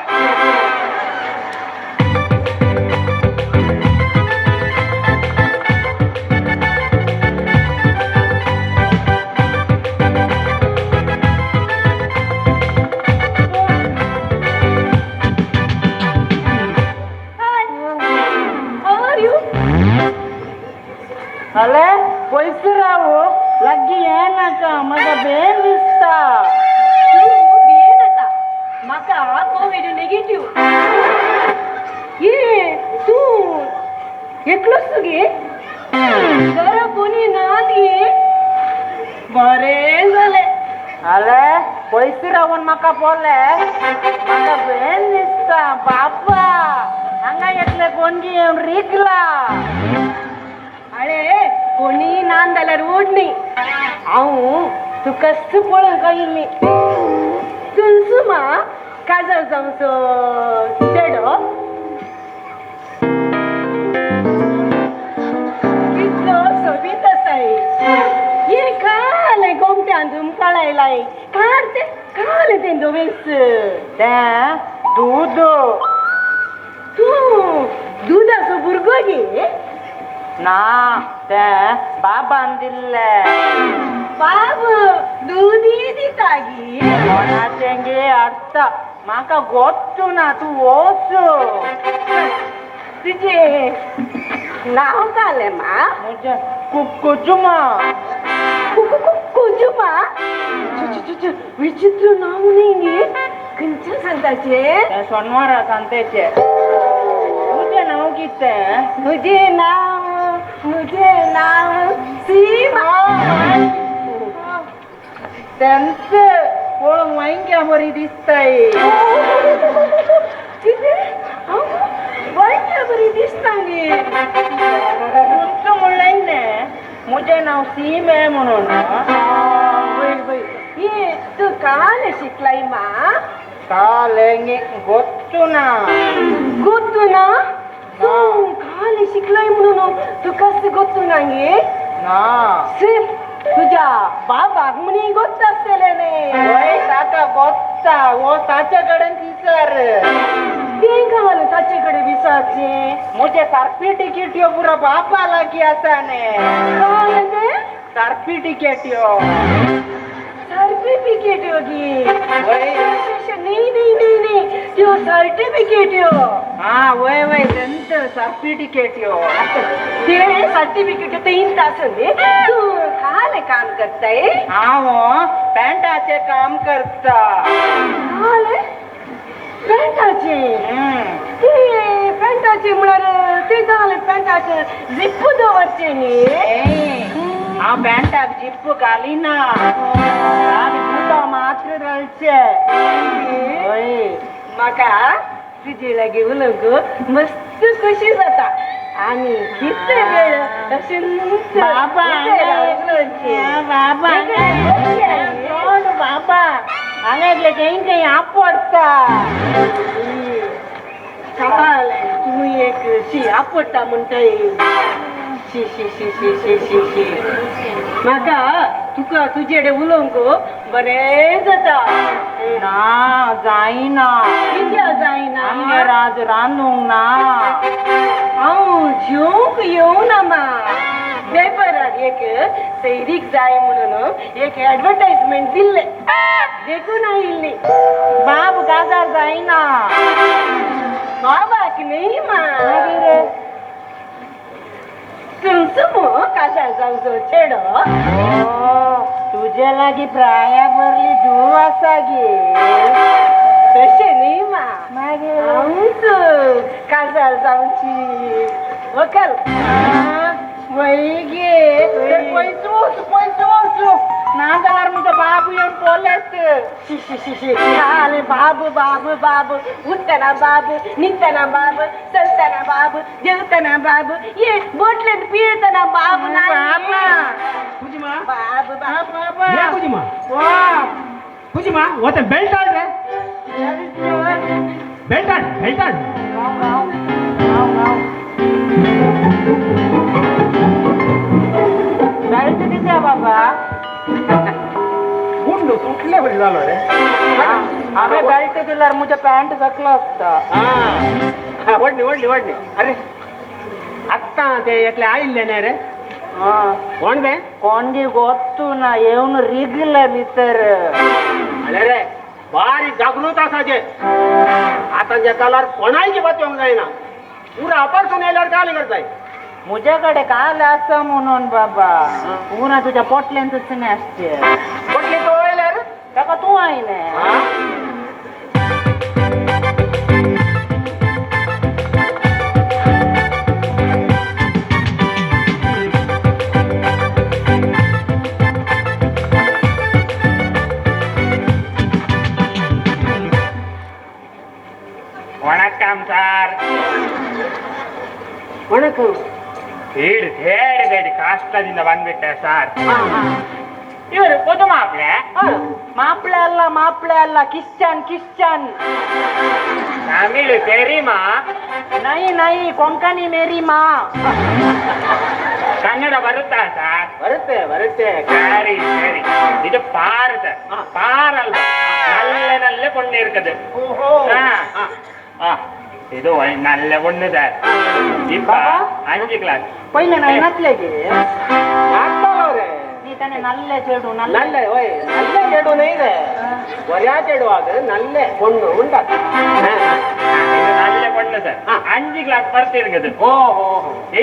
अले पयस राव लागीं येनाका म्हाका बेन दिसता. तूं भियेनाका, म्हाका कोवीड नेगेटीव. ये तूं एकलोच गे? घरा कोणी ना गे? बरें जालें. अले पयस रावन म्हाका पोले म्हाका बेन दिसता. बाबा हांगा येतले कोण गी येवन रिगला. अळे कोणी ना जाल्यार ओडणी. हांव तुकाच पळोवंक आयिल्ली. तुमचो मा काजार जावचो चेडो कितलो सोबीत आसाय. हे कालें गोमट्यान धुमकाळ आयलाय. काड तें कालें तें धवेंच तें दूद. तूं दुदाचो भुरगो गे? ना तें बाबान दिल्लें. बाब दूदी दिता गे? कोणाचें गे आत्तां म्हाका गोत्तू ना. तूं वच. तुजें नांव कालें मा? म्हजें कुकुजुमा. कुकुजुमा? विचित्र नांव न्ही गे. खंयच्या सांताचें? तें सोनवारा सांतेचें. तुजें नांव कितें? म्हजें नांव, म्हजें नांव सीमा. तेंच पळोवंक वांयग्या बरी दिसताय. कितें? हांव वांयग्या बरी दिसता गे? तुमचो म्हणलें न्ही म्हजें नांव सीमे म्हणून. वय वय. ये तूं कालें शिकलाय मा? कालें गे गोत्तू ना. गोत्तू ना? तूं कालें शिकलाय म्हणून तुकाच गोत्तू ना गे? ना. तुज्या बाबाक म्हणी गोत्त आसतलें न्ही? वय ताका गोत्ता. वो ताचे कडेन विचार. तें घाल ताचे कडेन विचारचें. म्हजें सर्टिफिकेट ह्यो पुरो बापा लागीं आसा न्ही. कालें तें? सर्टिफिकेट ह्यो. सर्टिफिकेट ह्यो गे? न्ही न्ही न्ही न्ही त्यो सर्टिफिकेट ह्यो. आं वय वय तेंच सर्टिफिकेट ह्यो. ते सर्टिफिकेट तेंच आसूं न्ही. तूं कालें काम करताय? हांव पॅन्टाचें काम करता. कालें पॅन्टाचें? ते पॅन्टाचें म्हळ्यार तें जालें पॅन्टाचें जिप्प दवरचें न्ही? हांव पॅन्टाक जिप्प घालिना. बुटां मात्र घालचें. वय म्हाका तुजे लागीं उलोवंक मस्त खोशी जाता. आनी कितले वेळ अशेंच बाबा बाबा बाबा हांगा एकलें खंय खंय आपडटा. कालें तूं एक शी आपडटा म्हणटाय. शी शी शी शी शी शी शी. म्हाका तुका तुजे कडेन उलोवंक बरें जाता. ना जायना. कित्याक जायना? आमगेर आज रांदूंक ना. हांव जेवंक येवना मा. पेपरार एक सैरीक जाय म्हणून एक एडवर्टायजमेंट दिल्लें देखून आयिल्ली. बाब काजार जायना. बाबाक न्ही मा. तुमचो मो काजार जावचो चेडो. तुजे लागीं प्राया भरली धूव आसा गे. तशें न्ही मा. मागीर हांवूच काजार जावची व्हंकल. वय गे. तर पयस वच पयस वच. ना जाल्यार म्हजो बाबू येवन पोलेत. शी शी शी शी आले बाबू बाबू बाबू उठ्ठना बाबू न्हिदतना बाबू चलतना बाबू जेवतना बाबू ये बोटलेन पियतना बाबू ना बाबू बाबू कुजिमा कुजिमा ओते बेल्ट आड्रे बेल्ट आड बेल्ट आड बेल्ट दिता बाबा गुंडो सुटले बरी जालो रे. हांवें बेल्ट दिल्यार म्हज्या पॅन्ट सकलो आसता. व्हडली व्हडली व्हडली. अरे आत्तां ते एकले आयिल्ले न्ही रे. कोण बे? कोण गी गोत्तू ना येवन रिगले भितर. अरे रे बारी जागृत आसाचे आतांच्या कालार कोणायची बात येवंक जायना. पुरा अपारसून येयल्यार काल करताय. म्हज्या कडेन काल आसा म्हणून बाबा पुना तुज्या पोटल्यांतच न्ही आसचे. पोटली तो येयल्यार ताका तूं आयलें. वणक्कम சார். ವಣಕ್ಕಂ. வீடு தேடி தேடி ಕಷ್ಟದಿಂದ ಬಂದ್ಬಿಟ್ಟೆ ಸರ್. ಇವರು ಪೊದು ಮಾಪ್ಲೆ. ಮಾಪ್ಲೆ ಅಲ್ಲ ಮಾಪ್ಲೆ ಅಲ್ಲ ಕಿಶ್ಚನ್ ಕಿಶ್ಚನ್. ತಮಿಳು தெரியுமா? ನೈ ನೈ ಕೊಂಕಣಿ ಮೇರಿ ಮಾ. ಕನ್ನಡ ಬರುತ್ತಾ ಸರ್? ಬರುತ್ತೆ ಬರುತ್ತೆ. ಸರಿ ಸರಿ. ಇದು ಪಾರ್ ಸರ್, ಪಾರ್ ಅಲ್ವಾ, நல்ல நல்ல பொண்ணு இருக்குது. ಇದು நல்ல பொண்ணு சார். இப்ப 5 கிளாஸ். ಪೈಲೆ ನನ್ನತ್ಲೆಗೆ ನೀ ತಾನೆ ನಲ್ಲೆ ಚೆಡು ನಲ್ಲೆ ಓಯ್ ನಲ್ಲೆ ಚೆಡು ಇದೆ ಒರ್ಯಾ ಚೆಡು ಆಗ ನಲ್ಲೆ பொண்ணு ಉಂಟಾ. ಇದು நல்ல பொண்ணு சார். 5 கிளாஸ் ಬರ್ತಿருக்குது. ಓಹೋ.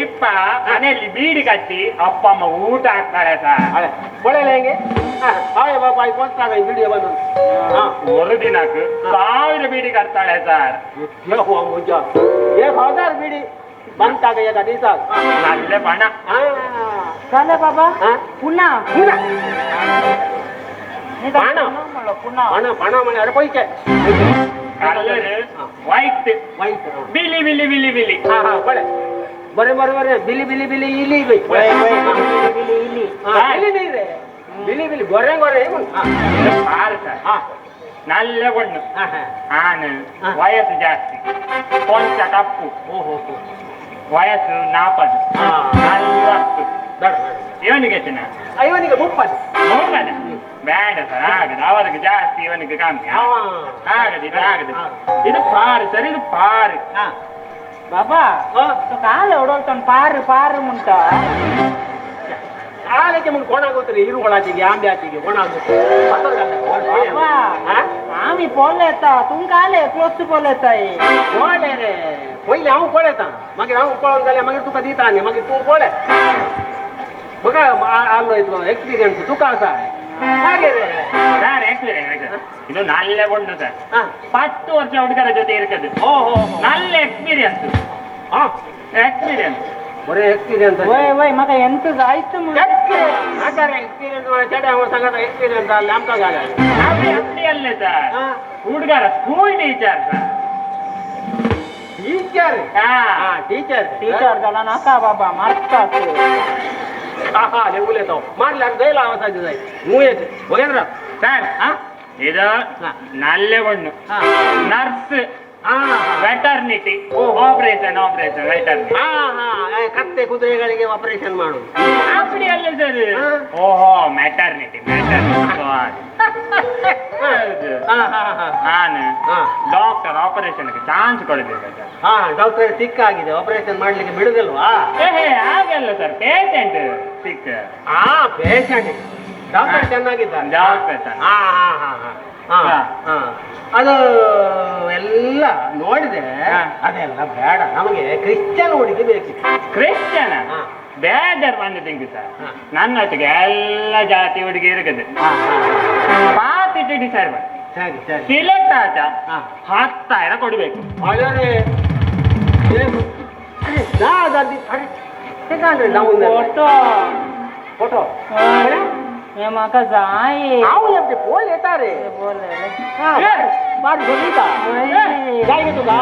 ಇಪ್ಪ ಮನೆಯಲ್ಲಿ ಬೀಡಿ ಕಟ್ಟಿ ಅಪ್ಪ ಅಮ್ಮ ಊಟ ಹಾಕ್ತಾಳೆ ಸರ್. ಒಳ್ಳೆ ಹೆಂಗೆ ಹಾಯ್ ಬಾಬಾ ಕೊಡ್ತಾಗ ವಿಡಿಯೋ ಬಂದು ಒಂದು ದಿನಕ್ಕೆ 1000 ಬೀಡಿ ಕಟ್ತಾಳೆ ಸರ್. 1000 ಬೀಡಿ ಬಂತಾಗ ಈಗ ದಿವಸ ನಲ್ಲೆ ಪಣ. ಚಲ ಬಾಬಾ ಪುನಃ ಪುನಃ ಪಣ ಪಣ ಪಣ ಮನೆ ಅರೆ ಪೈಸೆ ವೈಟ್ ವೈಟ್ ಬಿಳಿ ಬಿಳಿ ಬಿಳಿ ಬಿಳಿ. ಹಾ ಹಾ ಬಳೆ ಬರೆ ಬರೆ ಬರೆ ಬಿಳಿ ಬಿಳಿ ಬಿಳಿ ಇಲಿ ಬೈ ಬಿಳಿ ಇಲಿ ಇಲಿ ಇದೆ ಬಿಳಿ ಬಿಳಿ ಗೊರೆ ಗೊರೆ. பாரு சார், நல்ல பொண்ணு. ஆணு வயசு ஜாஸ்தி, கொஞ்சம் தப்பு. வயசு 40. நல்ல ಇವನಿಗೆ ಎಷ್ಟನ? ಇವನಿಗೆ 30. 30 ಬೇಡ ಸರ್, ಆಗದು. ಅವರಿಗೆ ಜಾಸ್ತಿ ಇವನಿಗೆ ಕಮ್ಮಿ ಆಗದು. ಇದು ಆಗದು. ಇದು ಪಾರು ಸರ್, ಇದು ಪಾರು. ಬಾಬಾ ಕಾಲ ಹೊಡೋಲ್ತಾನ ಪಾರು ಪಾರು ಮುಂಟ ಆಲಕ್ಕೆ ಮುಂದೆ ಕೋಣಾಗೋತ್ರಿ ಇರುಗಳಾಚಿಗೆ ಆಂಬೆ ಆಚಿಗೆ ಕೋಣಾಗುತ್ತೆ. ಆಮಿ ಪೋಲೇತ ತುಂಗಾಲೆ ಕ್ಲೋಸ್ ಪೋಲೇತಾಯಿ ಕೋಳೆ ರೇ ಪೊಯ್ಲೆ ಅವ್ ಕೋಳೆತ ಮಗ ಅವ್ ಕೋಳಂದಲೆ ಮಗ ತುಕ ದೀತಾನೆ ಮಗ ತೂ ಕೋಳೆ ಮಗ ಅಲ್ಲೋ ಇದು ಎಕ್ಸ್ಪೀರಿಯನ್ಸ್ ತುಕ ಸಾ ಹಾಗೆ ರೇ ಸರ್. ಎಕ್ಸ್ಪೀರಿಯನ್ಸ್ ಇದು நல்ல பொண்ணு சார். 10 ವರ್ಷ ಹುಡುಗರ ಜೊತೆ ಇರ್ತದೆ. ಓಹೋ, நல்ல ಎಕ್ಸ್ಪೀರಿಯನ್ಸ್. ಎಕ್ಸ್ಪೀರಿಯನ್ಸ್ ಬರೇ ಎಕ್ಸ್ಪೀರಿಯನ್ಸ್. ಓಯ್ ಓಯ್ ಮಗ ಎಂತದ ಆಯ್ತು ಹಾಗಾದ್ರೆ ಎಕ್ಸ್ಪೀರಿಯನ್ಸ್ ಚಡೆ ಅವನ ಸಂಗತ ಎಕ್ಸ್ಪೀರಿಯನ್ಸ್ ಅಲ್ಲಿ ನಮ್ಕಾಗ அப்படி ಅಲ್ಲ ಸರ್, ಹುಡುಗರ school teacher sir. Teacher? Teacher teacher ದಲ್ಲ ನಾಕಾ ಬಾಬಾ ಮರ್ತಾತು. ಆಹಾ ಉಲೇತಾವ್ ಮಾಡ್ಲಾರ ದೈಲ ಅವಸಾಜ ಮೂಯೇತ್ ಹೋಗೇಂದ್ರ ಸರ್. ಇದು நல்ல பொண்ணு, nurse, veterinary, operation operation veterinary. ಕತ್ತೆ ಕುದುರೆಗಳಿಗೆ ಆಪರೇಷನ್ ಮಾಡುದು அப்படி ಅಲ್ಲ ಸರ್. ಓಹೋ, ಮೆಟರ್ನಿಟಿ ಮೆಟರ್ನಿಟಿ. ನಾನು ಡಾಕ್ಟರ್ ಆಪರೇಷನ್ ಚಾನ್ಸ್ ಕೊಡಬೇಕು ಸರ್. ಹಾ, ಡಾಕ್ಟರ್ ಸಿಕ್ ಆಗಿದೆ, ಆಪರೇಷನ್ ಮಾಡ್ಲಿಕ್ಕೆ ಬಿಡುದಿಲ್ವಾ? ಹಾಗಲ್ಲ ಸರ್, ಪೇಷಂಟ್ ಸಿಕ್. ಹಾ, ಪೇಷಂಟ್ ಡಾಕ್ಟರ್ ಚೆನ್ನಾಗಿದ್ದಾರೆ. ಡಾಕ್ಟರ್ ಹಾ ಹಾ ಹಾ ಹಾ ಅದು ಎಲ್ಲ ನೋಡಿದೆ, ಅದೆಲ್ಲ ಬೇಡ ನಮಗೆ ಕ್ರಿಶ್ಚಿಯನ್ ಹುಡುಗಿ ಬೇಕಿತ್ತು. ಕ್ರಿಶ್ಚಿಯನ್ ಬೇಜಾರ್ ಬಂದಿದ್ದಂಗೆ ಸರ್. ನನ್ನ ಒಟ್ಟಿಗೆ ಎಲ್ಲ ಜಾತಿ ಹುಡುಗಿ ಇರುತ್ತದೆ. ಪಾತಿಟ್ಟು ಡಿಸೈಡ್ ಮಾಡಿ ಸರಿ ಸರಿ ಸಿಲೆಕ್ಟ್ ಆತ 10,000 ಕೊಡಬೇಕು. ಫೋಟೋ ಫೋಟೋ हे म्हाका जाय हांव एकटे पोल येता रे बारी सोबिता जाय गे तुका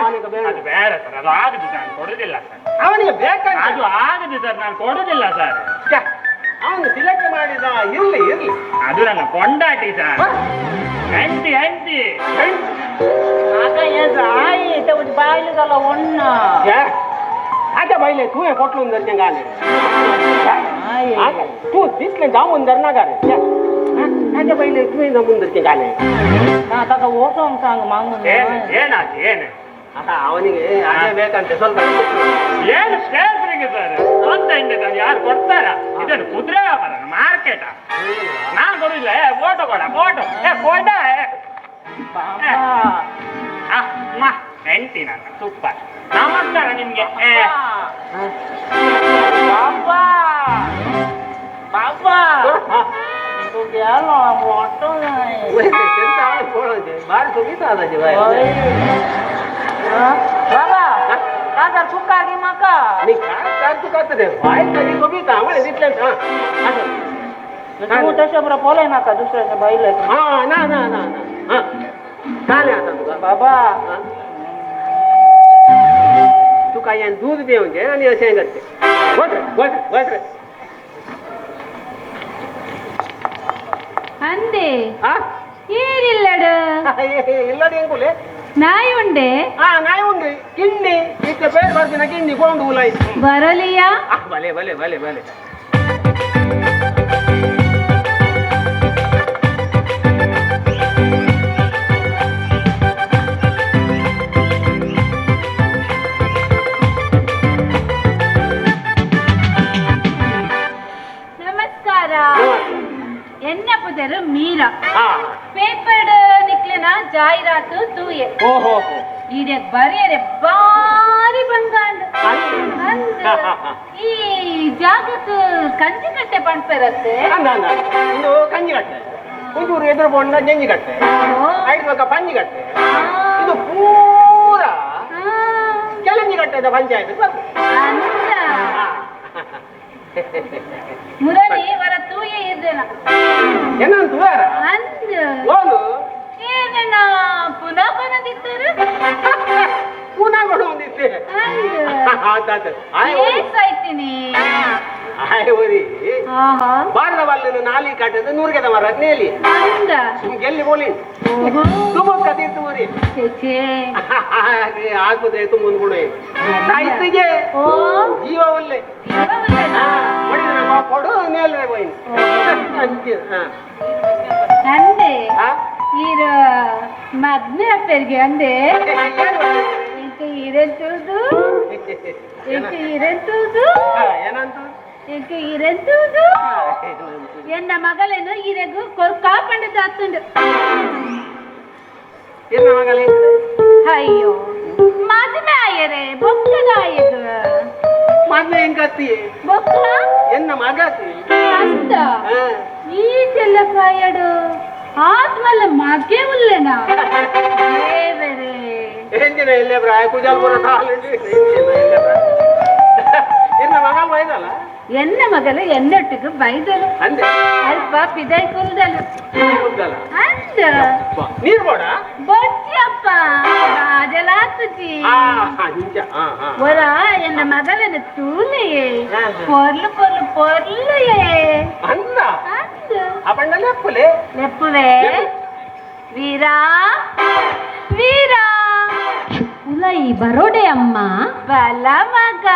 ಅದು ಬೇಡ ಸರ್, ಅದು ಆಗದು, ನಾನು ಕೊಡುದಿಲ್ಲ ಸರ್. ಅವನಿಗೆ ಬೇಕಂತ ಅದು ಆಗದು ಸರ್, ನಾನು ಕೊಡುದಿಲ್ಲ ಸರ್. ಅವನು ಸಿಲೆಕ್ಟ್ ಮಾಡಿದ ಇರ್ಲಿ ಇರ್ಲಿ. ಅದು ನನ್ನ ಕೊಂಡಾಟಿ ಸರ್, ಹೆಂಡತಿ ಹೆಂಡತಿ. म्हाका हें जाय ते बायल जालो ಒಣ್ಣ आतां बायले तुवें पोटलून धरचें घालें तूं तितलें जावन धरनाका रे. आतां बायले तुवें जमून धरचें घालें ना ताका वचोंक सांग मागून. ಏನಾಯ್ತು ಏನು ಆತ ಅವನಿಗೆ ಅದೇ ಬೇಕಂತೆ ಸ್ವಲ್ಪ. ಏನು ಸ್ಟೇಷನ್ಗೆ ಸರ್ ಸ್ವಂತ ಹೆಂಡತಿ ಯಾರು ಕೊಡ್ತಾರ? ಇದನ್ನು ಕುದುರೆ ವ್ಯಾಪಾರ ಮಾರ್ಕೆಟ, ನಾನು ಕೊಡುದಿಲ್ಲ. ಏ ಫೋಟೋ ಕೊಡ, ಫೋಟೋ ಏ ಫೋಟೋ. ಹೆಂಡತಿ ನಾನು ಸೂಪರ್. ನಮಸ್ಕಾರ ನಿಮ್ಗೆ. ಬಾಬಾ ಬಾಬಾ ಬಾರಿ ಸೊಗೀತ बाबा काजार तुका गे म्हाका तुका बायल ताजी सोबीत म्हळें तितलें. तूं तशें बरो पळय नाका दुसऱ्याच्या बायलेक. हां ना ना ना ना जालें आतां तुका बाबा. तुका हें दूद पिवचें आनी अशें करचें. वच वच वच. ಅಂದೆ ಏನಿಲ್ಲಡು ಇಲ್ಲಡು ಎಂಕುಲೆ ನಾಯಿ ಉಂಡೆ. ನಾಯಿ ಉಂಡು ಕಿಂಡಿ ಇತ್ತೆ ಪೇರ್ ಬರ್ಪಿನ ಕಿಂಡಿ ಕೊಂಡು ಉಲಾಯಿ ಬರಲಿಯಾ. ಬಲೆ ಬಲೆ ಬಲೆ ಬಲೆ. ನಮಸ್ಕಾರ. ಎನ್ನ ಪುದರು ಮೀರಾ. ಪೇಪರ್ ನಿಕ್ಲೆನ ಜಾಹೀರಾತು ತೂಯೆ. ಈಡೆ ಬರೆಯರೆ ಬಾರಿ ಬಂಗಾಂಡ್. ಈ ಜಾಗಕ್ಕೆ ಕಂಜಿಕಟ್ಟೆ ಪಣ್ಪೆರತ್ತೆ. ಇದು ಕಂಜಿಕಟ್ಟೆ, ಒಂಚೂರು ಎದುರು ಪೋಂಡ ಜಂಜಿಕಟ್ಟೆ, ಐದು ಪಂಜಿಕಟ್ಟೆ, ಇದು ಪೂರ ಕೆಲಂಜಿಕಟ್ಟೆದ ಪಂಚಾಯತ್. ಮುರಳಿ ವರ ತೂಯೆ ಇರ್ದೇನ ಏನಂತ ಅಂದ್ ಓಲು ಏನೇನ ಪುನಃ ಬನದಿತ್ತರು ಪುನಃ ಬನದಿತ್ತೆ. ಏಸಾಯ್ತೀನಿ ಆಯ್ ಓರಿ ಬಾರ್ದ ಬಲ್ಲಿನ ನಾಲಿ ಕಾಟದ ನೂರ್ಗೆದ ಮರ ನೇಲಿ ಗೆಲ್ಲಿ ಬೋಲಿ ತುಂಬ ಕದಿತ್ತು ಊರಿ ಆಸ್ಪತ್ರೆ ತುಂಬ ಕೊಡು ಸಾಹಿತ್ಯಗೆ ಜೀವ ಒಲ್ಲೆ ಕೊಡು ನೇಲ್ರೆ ಹೋಯ್ನು. ಅಂದೆ ಈರ ಮದ್ವೆ ಅಪ್ಪರಿಗೆ ಅಂದೆ ಇಂಕ ಈರೆಂತುದು ಇಂಕ ಈರೆಂತುದು ಇಂಕ ಈರೆಂತುದು ಎನ್ನ ಮಗಳೇನು ಈರೆಗು ಕೊರ್ಕಾ ಪಂಡದ ಆತುಂಡು. ಅಯ್ಯೋ ಮದ್ವೆ ಆಯರೆ ಬೊಕ್ಕದಾಯಗ ಮದ್ವೆ ಹೆಂಗತ್ತಿ ಬೊಕ್ಕ ಎನ್ನ ಮಗತಿ ಅಂತ ಈ ಚೆಲ್ಲ ಪ್ರಾಯಡು ಆತ್ಮಲ್ಲ ಮಗೆ ಉಲ್ಲೆನಾ ದೇವರೇ. ಎಂಜಿನ ಎಲ್ಲೇ ಪ್ರಾಯ ಕುಜಾಲ್ ಬರೋ ಎನ್ನ ಮಗಲ್ ಬೈದಲ್ಲ. ಎನ್ನ ಮಗಲು ಎನ್ನೊಟ್ಟಿಗೆ ಬೈದಲು ಅಲ್ಪ ಪಿದೈ ಕುಲ್ದಲು ಅಂದ ನೀರ್ ಬೋಡ ಬೊಚ್ಚಿಯಪ್ಪ ರಾಜಲಾತುಜಿ ಒರ ಎನ್ನ ಮಗಲನ್ನು ತೂಲೆಯೇ ಪೊರ್ಲು ಪೊರ್ಲು ಪೊರ್ಲುಯೇ ಅಂದ ಅಂದ ಅಪಣ್ಣ ಲೆಪ್ಪುಲೆ ಲೆಪ್ಪುವೆ ವೀರಾ ವೀರಾ ಉಲೈ ಬರೋಡೆ ಅಮ್ಮ ಬಲ ಮಗ.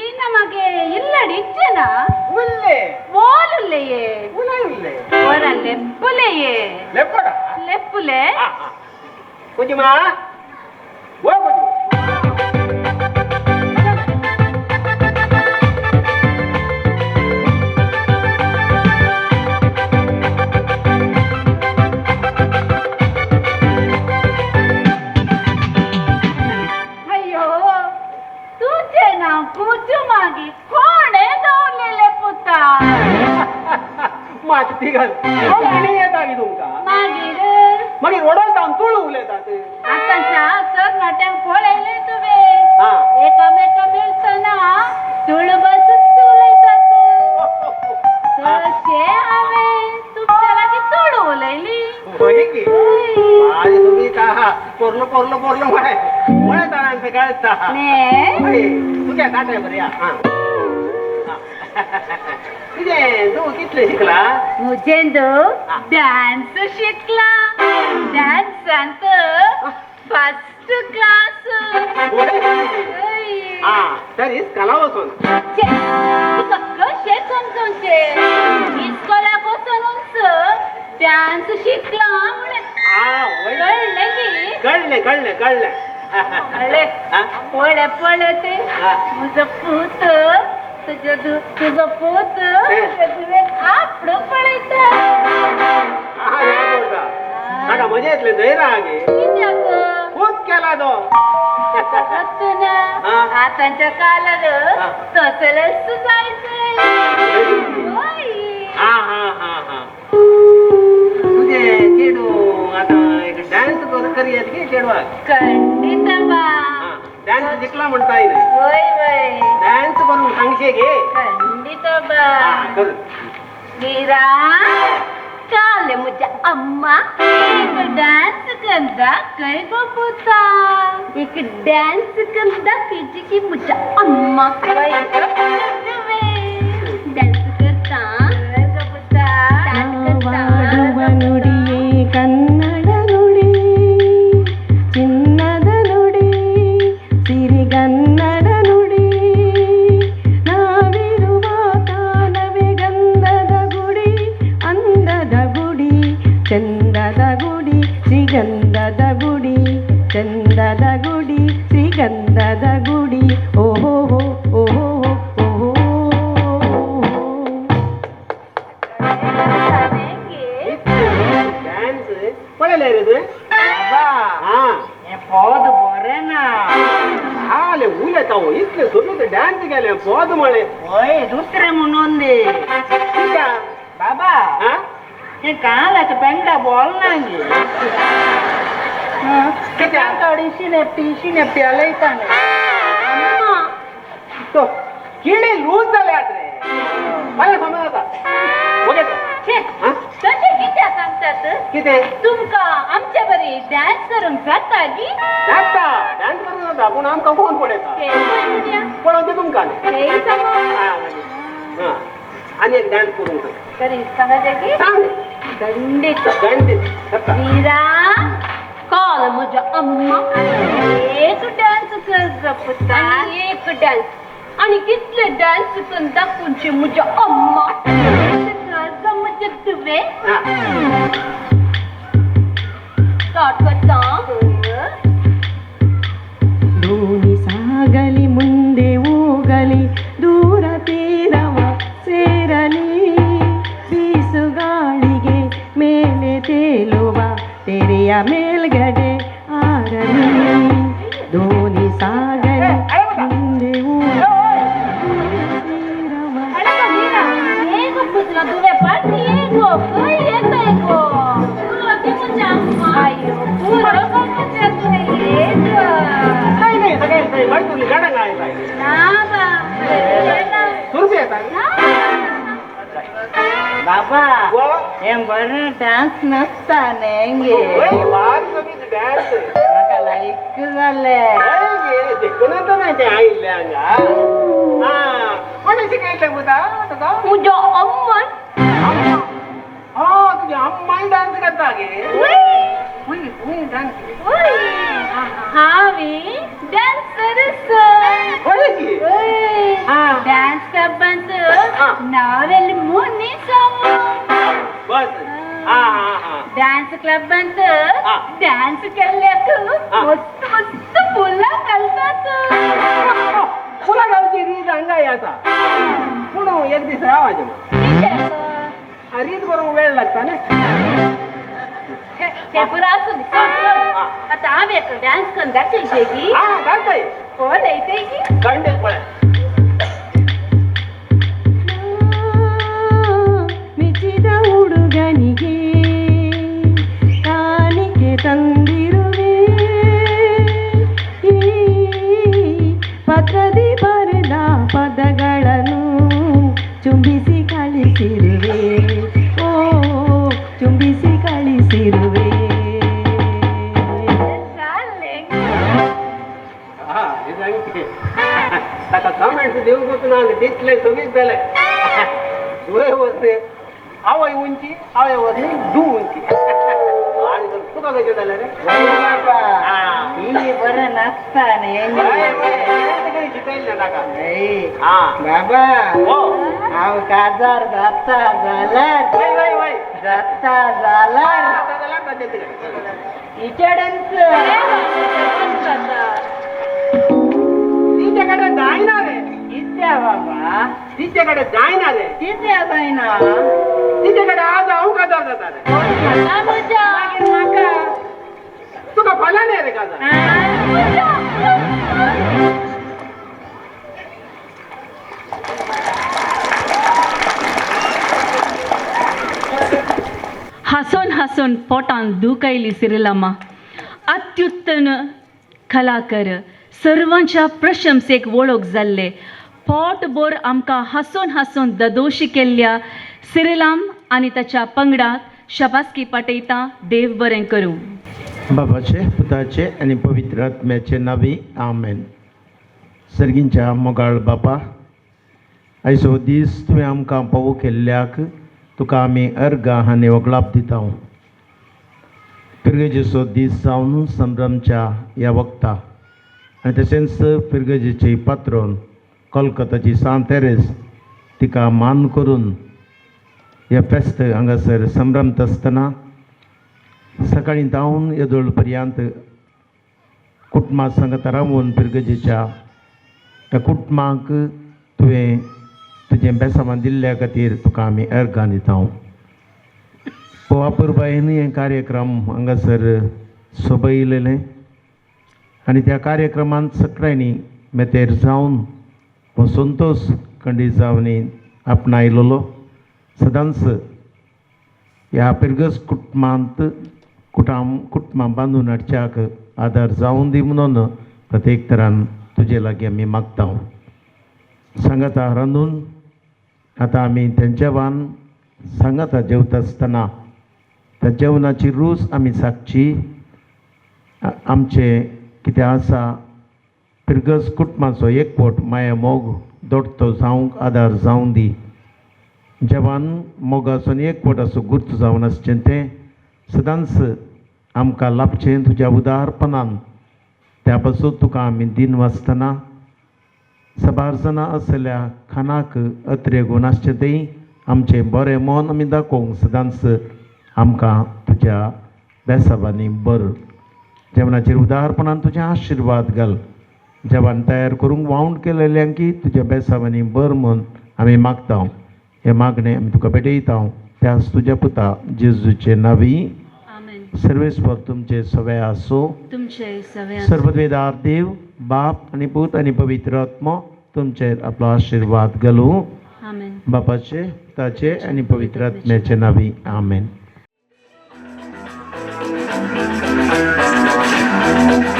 ಈ ನಮಗೆ ಇಲ್ಲಡಿ ಇಜ್ಜನ ಉಲ್ಲೆ ಓಲುಲ್ಲೆಯೇ ಉಲೈ ಒರ ಲೆಪ್ಪುಲೆಯೇ ಲೆಪ್ಪಡ ಲೆಪ್ಪುಲೆ ಕುಜಿಮಾ ಓ ಕುಜಿ ಅಯ್ಯೋ ತೂಚೆನ ಕೂಚು ಮಾಗಿ ಕೋಣೆ ದೌರ್ಲೆ ಲೆಪ್ಪುದು. पुता. माती घाल कोंकणी येता गी तुमकां? मागीर मागीर वडोल तुळू उलयतात. आतांच्या तरणाट्यांक पळयलें तुवें, एकामेका मेळटना तुळू बसूच उलयतात. तशें हांवें तुमच्या लागीं तुळू उलयली. तुमी पोरलो पोरलो पोरलो म्हळें म्हळें ताणांक कळटा. तुज्या ताटय बरें. कितें तूं कितलें शिकला? म्हजें डान्स शिकला. डान्सांत फर्स्ट क्लास. तर इस्कॉला वचून तुका कशें समजोवचें? इस्कॉलाक वचूनच डान्स शिकला म्हणलें. कळ्ळें की? कळ्ळें कळ्ळें कळ्ळें. कळ्ळें पळय पळय ते म्हजो पूत तुजो पूत तुवें आपडो पळयता. म्हाका मजा येतली न्हय रा गे. कित्याक? खूब केला तो. ना आतांच्या काळार तसलेच जायचे. हा हा हा हा तुजें चेडूं आतां एक डान्स करयत गे चेडवाक? खंडीत बा. डान्स जिखला म्हणटा न्हय? वय वय. डान्स करून सांगशे गे? खंडीत बा. मीरा काल म्हज्या अम्मा एक डान्स करता खंय गो पुता? एक डान्स करता खंयची की म्हज्या अम्मा डान्स करता गो पुता. ನುಡಿಯೇ ಕನ್ನಡ ನುಡಿ, ಚಿನ್ನದ ನುಡಿ, ಸಿರಿಗನ್ನಡ ನುಡಿ. ನಾವಿರುವ ತಾನವೇ ಗಂಧದ ಗುಡಿ, ಅಂದದ ಗುಡಿ, ಚಂದದ ಗುಡಿ, ಶ್ರೀಗಂಧದ ಗುಡಿ, ಚಂದದ ಗುಡಿ, ಶ್ರೀಗಂಧದ ಗುಡಿ. ಓಹೋ ಓಹೋ ಓಹೋ. पोद बरें ना. हाले उलयता हो इतले सोबीत डान्स केले पोद म्हळें. हय दुसरें म्हणून दी. कित्याक बाबा हें कानाच्या पेंगडा बोलना गे. कित्याक काडी शिनेपटी शिनेपटी उलयता. तो किडे लूज जाल्यात रे. मला समज आता. ओके तशें कित्याक सांगतात? कितें? तुमकां आमच्या बरी डान्स करूंक जाता गी? जाता डान्स करूंक जाता पूण आमकां कोण पळयता? पळोवचें तुमकां न्ही. आनी एक डान्स करूंक तरी सांगाचें की? सांग. खंडीत खंडीत. मीरा काल म्हज्या अम्मा एक डान्स कर पुता. एक डान्स आनी कितले डान्स करून दाखोवचे म्हज्या अम्मा म्हज्या तुवें. स्टार्ट करता. ದೋಣಿ ಸಾಗಲಿ ಮುಂದೆ ಹೋಗಲಿ, ದೂರ ತೀರವ ಸೇರಲಿ, ಬೀಸುಗಾಳಿಗೆ ಮೇಲೆ ತೇಲುವ ತೆರೆಯ ಮೇಲ್ಗಡೆ ಆರಲಿ. ದೋಣಿ ಸಾಗಲಿ ಮುಂದೆ बाबा हें बरें डान्स नासता न्ही गे. म्हाका लायक जालें. देखून तें आयिल्लें हांगा. कोणें शिकयलें पुता तुका? म्हज्या अम्मान. तुज्या अम्माय डान्स करता गे? डान्स हांवें डान्सरच. डान्स क्लबांत नावेल मनीस. डान्स क्लबांत डान्स केल्ल्याक मस्त मस्त फुलां घालतात. फुलां घालची रीत हांगाय आसा पूण एक दीस रावाचें. रीत करूंक वेळ लागता न्ही. तें पुरो आसूं दी. आतां हांव एक डान्स करून दाखयचें की? दाखय. पळयतय की? खंडीत पळय. सांगते ताका कमेंट्स दिवंकूच ना तितले सगळीच जाले धुवे वचने आवय उंची आवय वचनी धू उंची आणि तुका कशें जालें रे ही बरें नाचता न्ही शिकयलें ताका बाबा हांव काजार जाता जाल्यार जाता जाल्यार हिचेडेनच तिचे कडेन जायना रे कित्या बाबा तिचे कडेन जायना रे कित्या जायना तिचे कडेन आज हांव काजार जाता रे मागीर म्हाका तुका फाल्यां न्ही रे काजार हासून हासून पोटान दूख आयली सिरिलामा. अत्युत्तम कलाकार सर्वांच्या प्रशंसेक वळख जाल्ले पोटभर आमकां हासून हासून ददोशी केल्ल्या सिरिलाम आनी ताच्या पंगडाक शाबासकी पाठयता. देव बरें करूं. बाबाचे पुताचे आनी पवित्र आत्म्याचे नांवी आमेन. सर्गींच्या मोगाळ बापा, आयचो दीस तुवें आमकां पावो केल्ल्याक तुका आमी अर्गां आनी वगळाप दिता. फिरगजेचो दीस जावन संभ्रमच्या ह्या वखता आनी तशेंच फिरगजेची पात्रोन कोलकाताची सांत तेरेस तिका मान करून हे फेस्त हांगासर संभ्रमता आसतना सकाळीं धांवन येदोळ पर्यंत कुटुंबा सांगता रावून फिरगजेच्या त्या कुटुंबाक तुवें तुजें बेसांवां दिल्ल्या खातीर तुका आमी अर्गां दिता. वापुरबायन हे कार्यक्रम हांगासर सोबयलेलें आनी त्या कार्यक्रमांत सगळ्यांनी मेतेर जावन हो संतोश खंडीत जावन आपणायलेलो. सदांच ह्या पिरगस कुटुंबांत कुटुंबां बांदून हाडच्याक आदार जावन दी म्हणून प्रत्येक तरान तुजे लागीं आमी मागता. सांगाता रांदून आतां आमी तेंच्या वान सांगाता जेवता आसतना त्या जेवणाची रूच आमी सागची. आमचें कितें आसा पिरगस कुटुंबाचो एकवट माया मोग दोडतो जावंक आदार जावं दी. जेवण मोगाचो आनी एकवटाचो गुर्त जावन आसचें तें सदांच आमकां लाभचें तुज्या उदारपणान. त्या पासून तुका आमी दिन वाचतना सबार जाणां आसल्या खाणाक अत्रेगून आसचें तें आमचें बरें मन आमी दाखोवंक सदांच आमकां तुज्या बेसाबांनी बर जेवणाचेर उदारपणान तुजें आशिर्वाद घाल. जेवण तयार करूंक वावंड केलेल्यांकी तुज्या बेसाबांनी बर म्हूण आमी मागता. हें मागणें आमी तुका भेटयता त्याच तुज्या पुता जेजूचे नांवी. सर्वेस्पर तुमचे सवे आसो. तुमचे सवे सर्वद्वेदार देव बाप आनी पूत आनी पवित्र आत्मो तुमचेर आपलो आशिर्वाद घालूं. बापाचे ताचे आनी पवित्र आत्म्याचे नांवी आमेन. Thank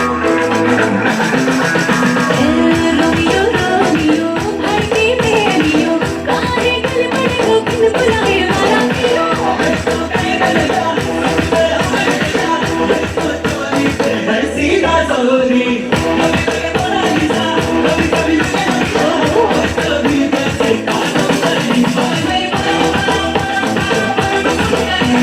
you.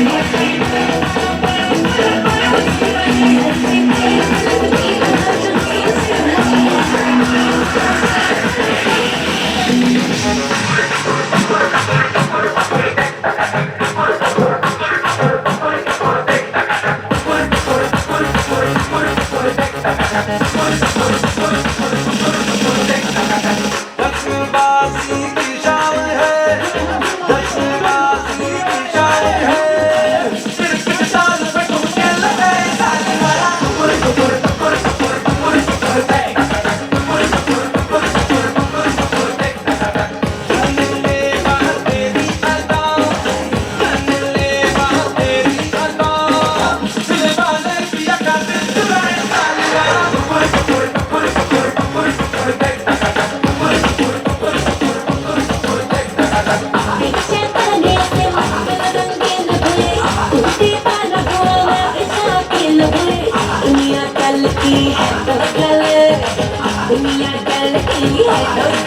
दुनिया डलती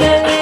है।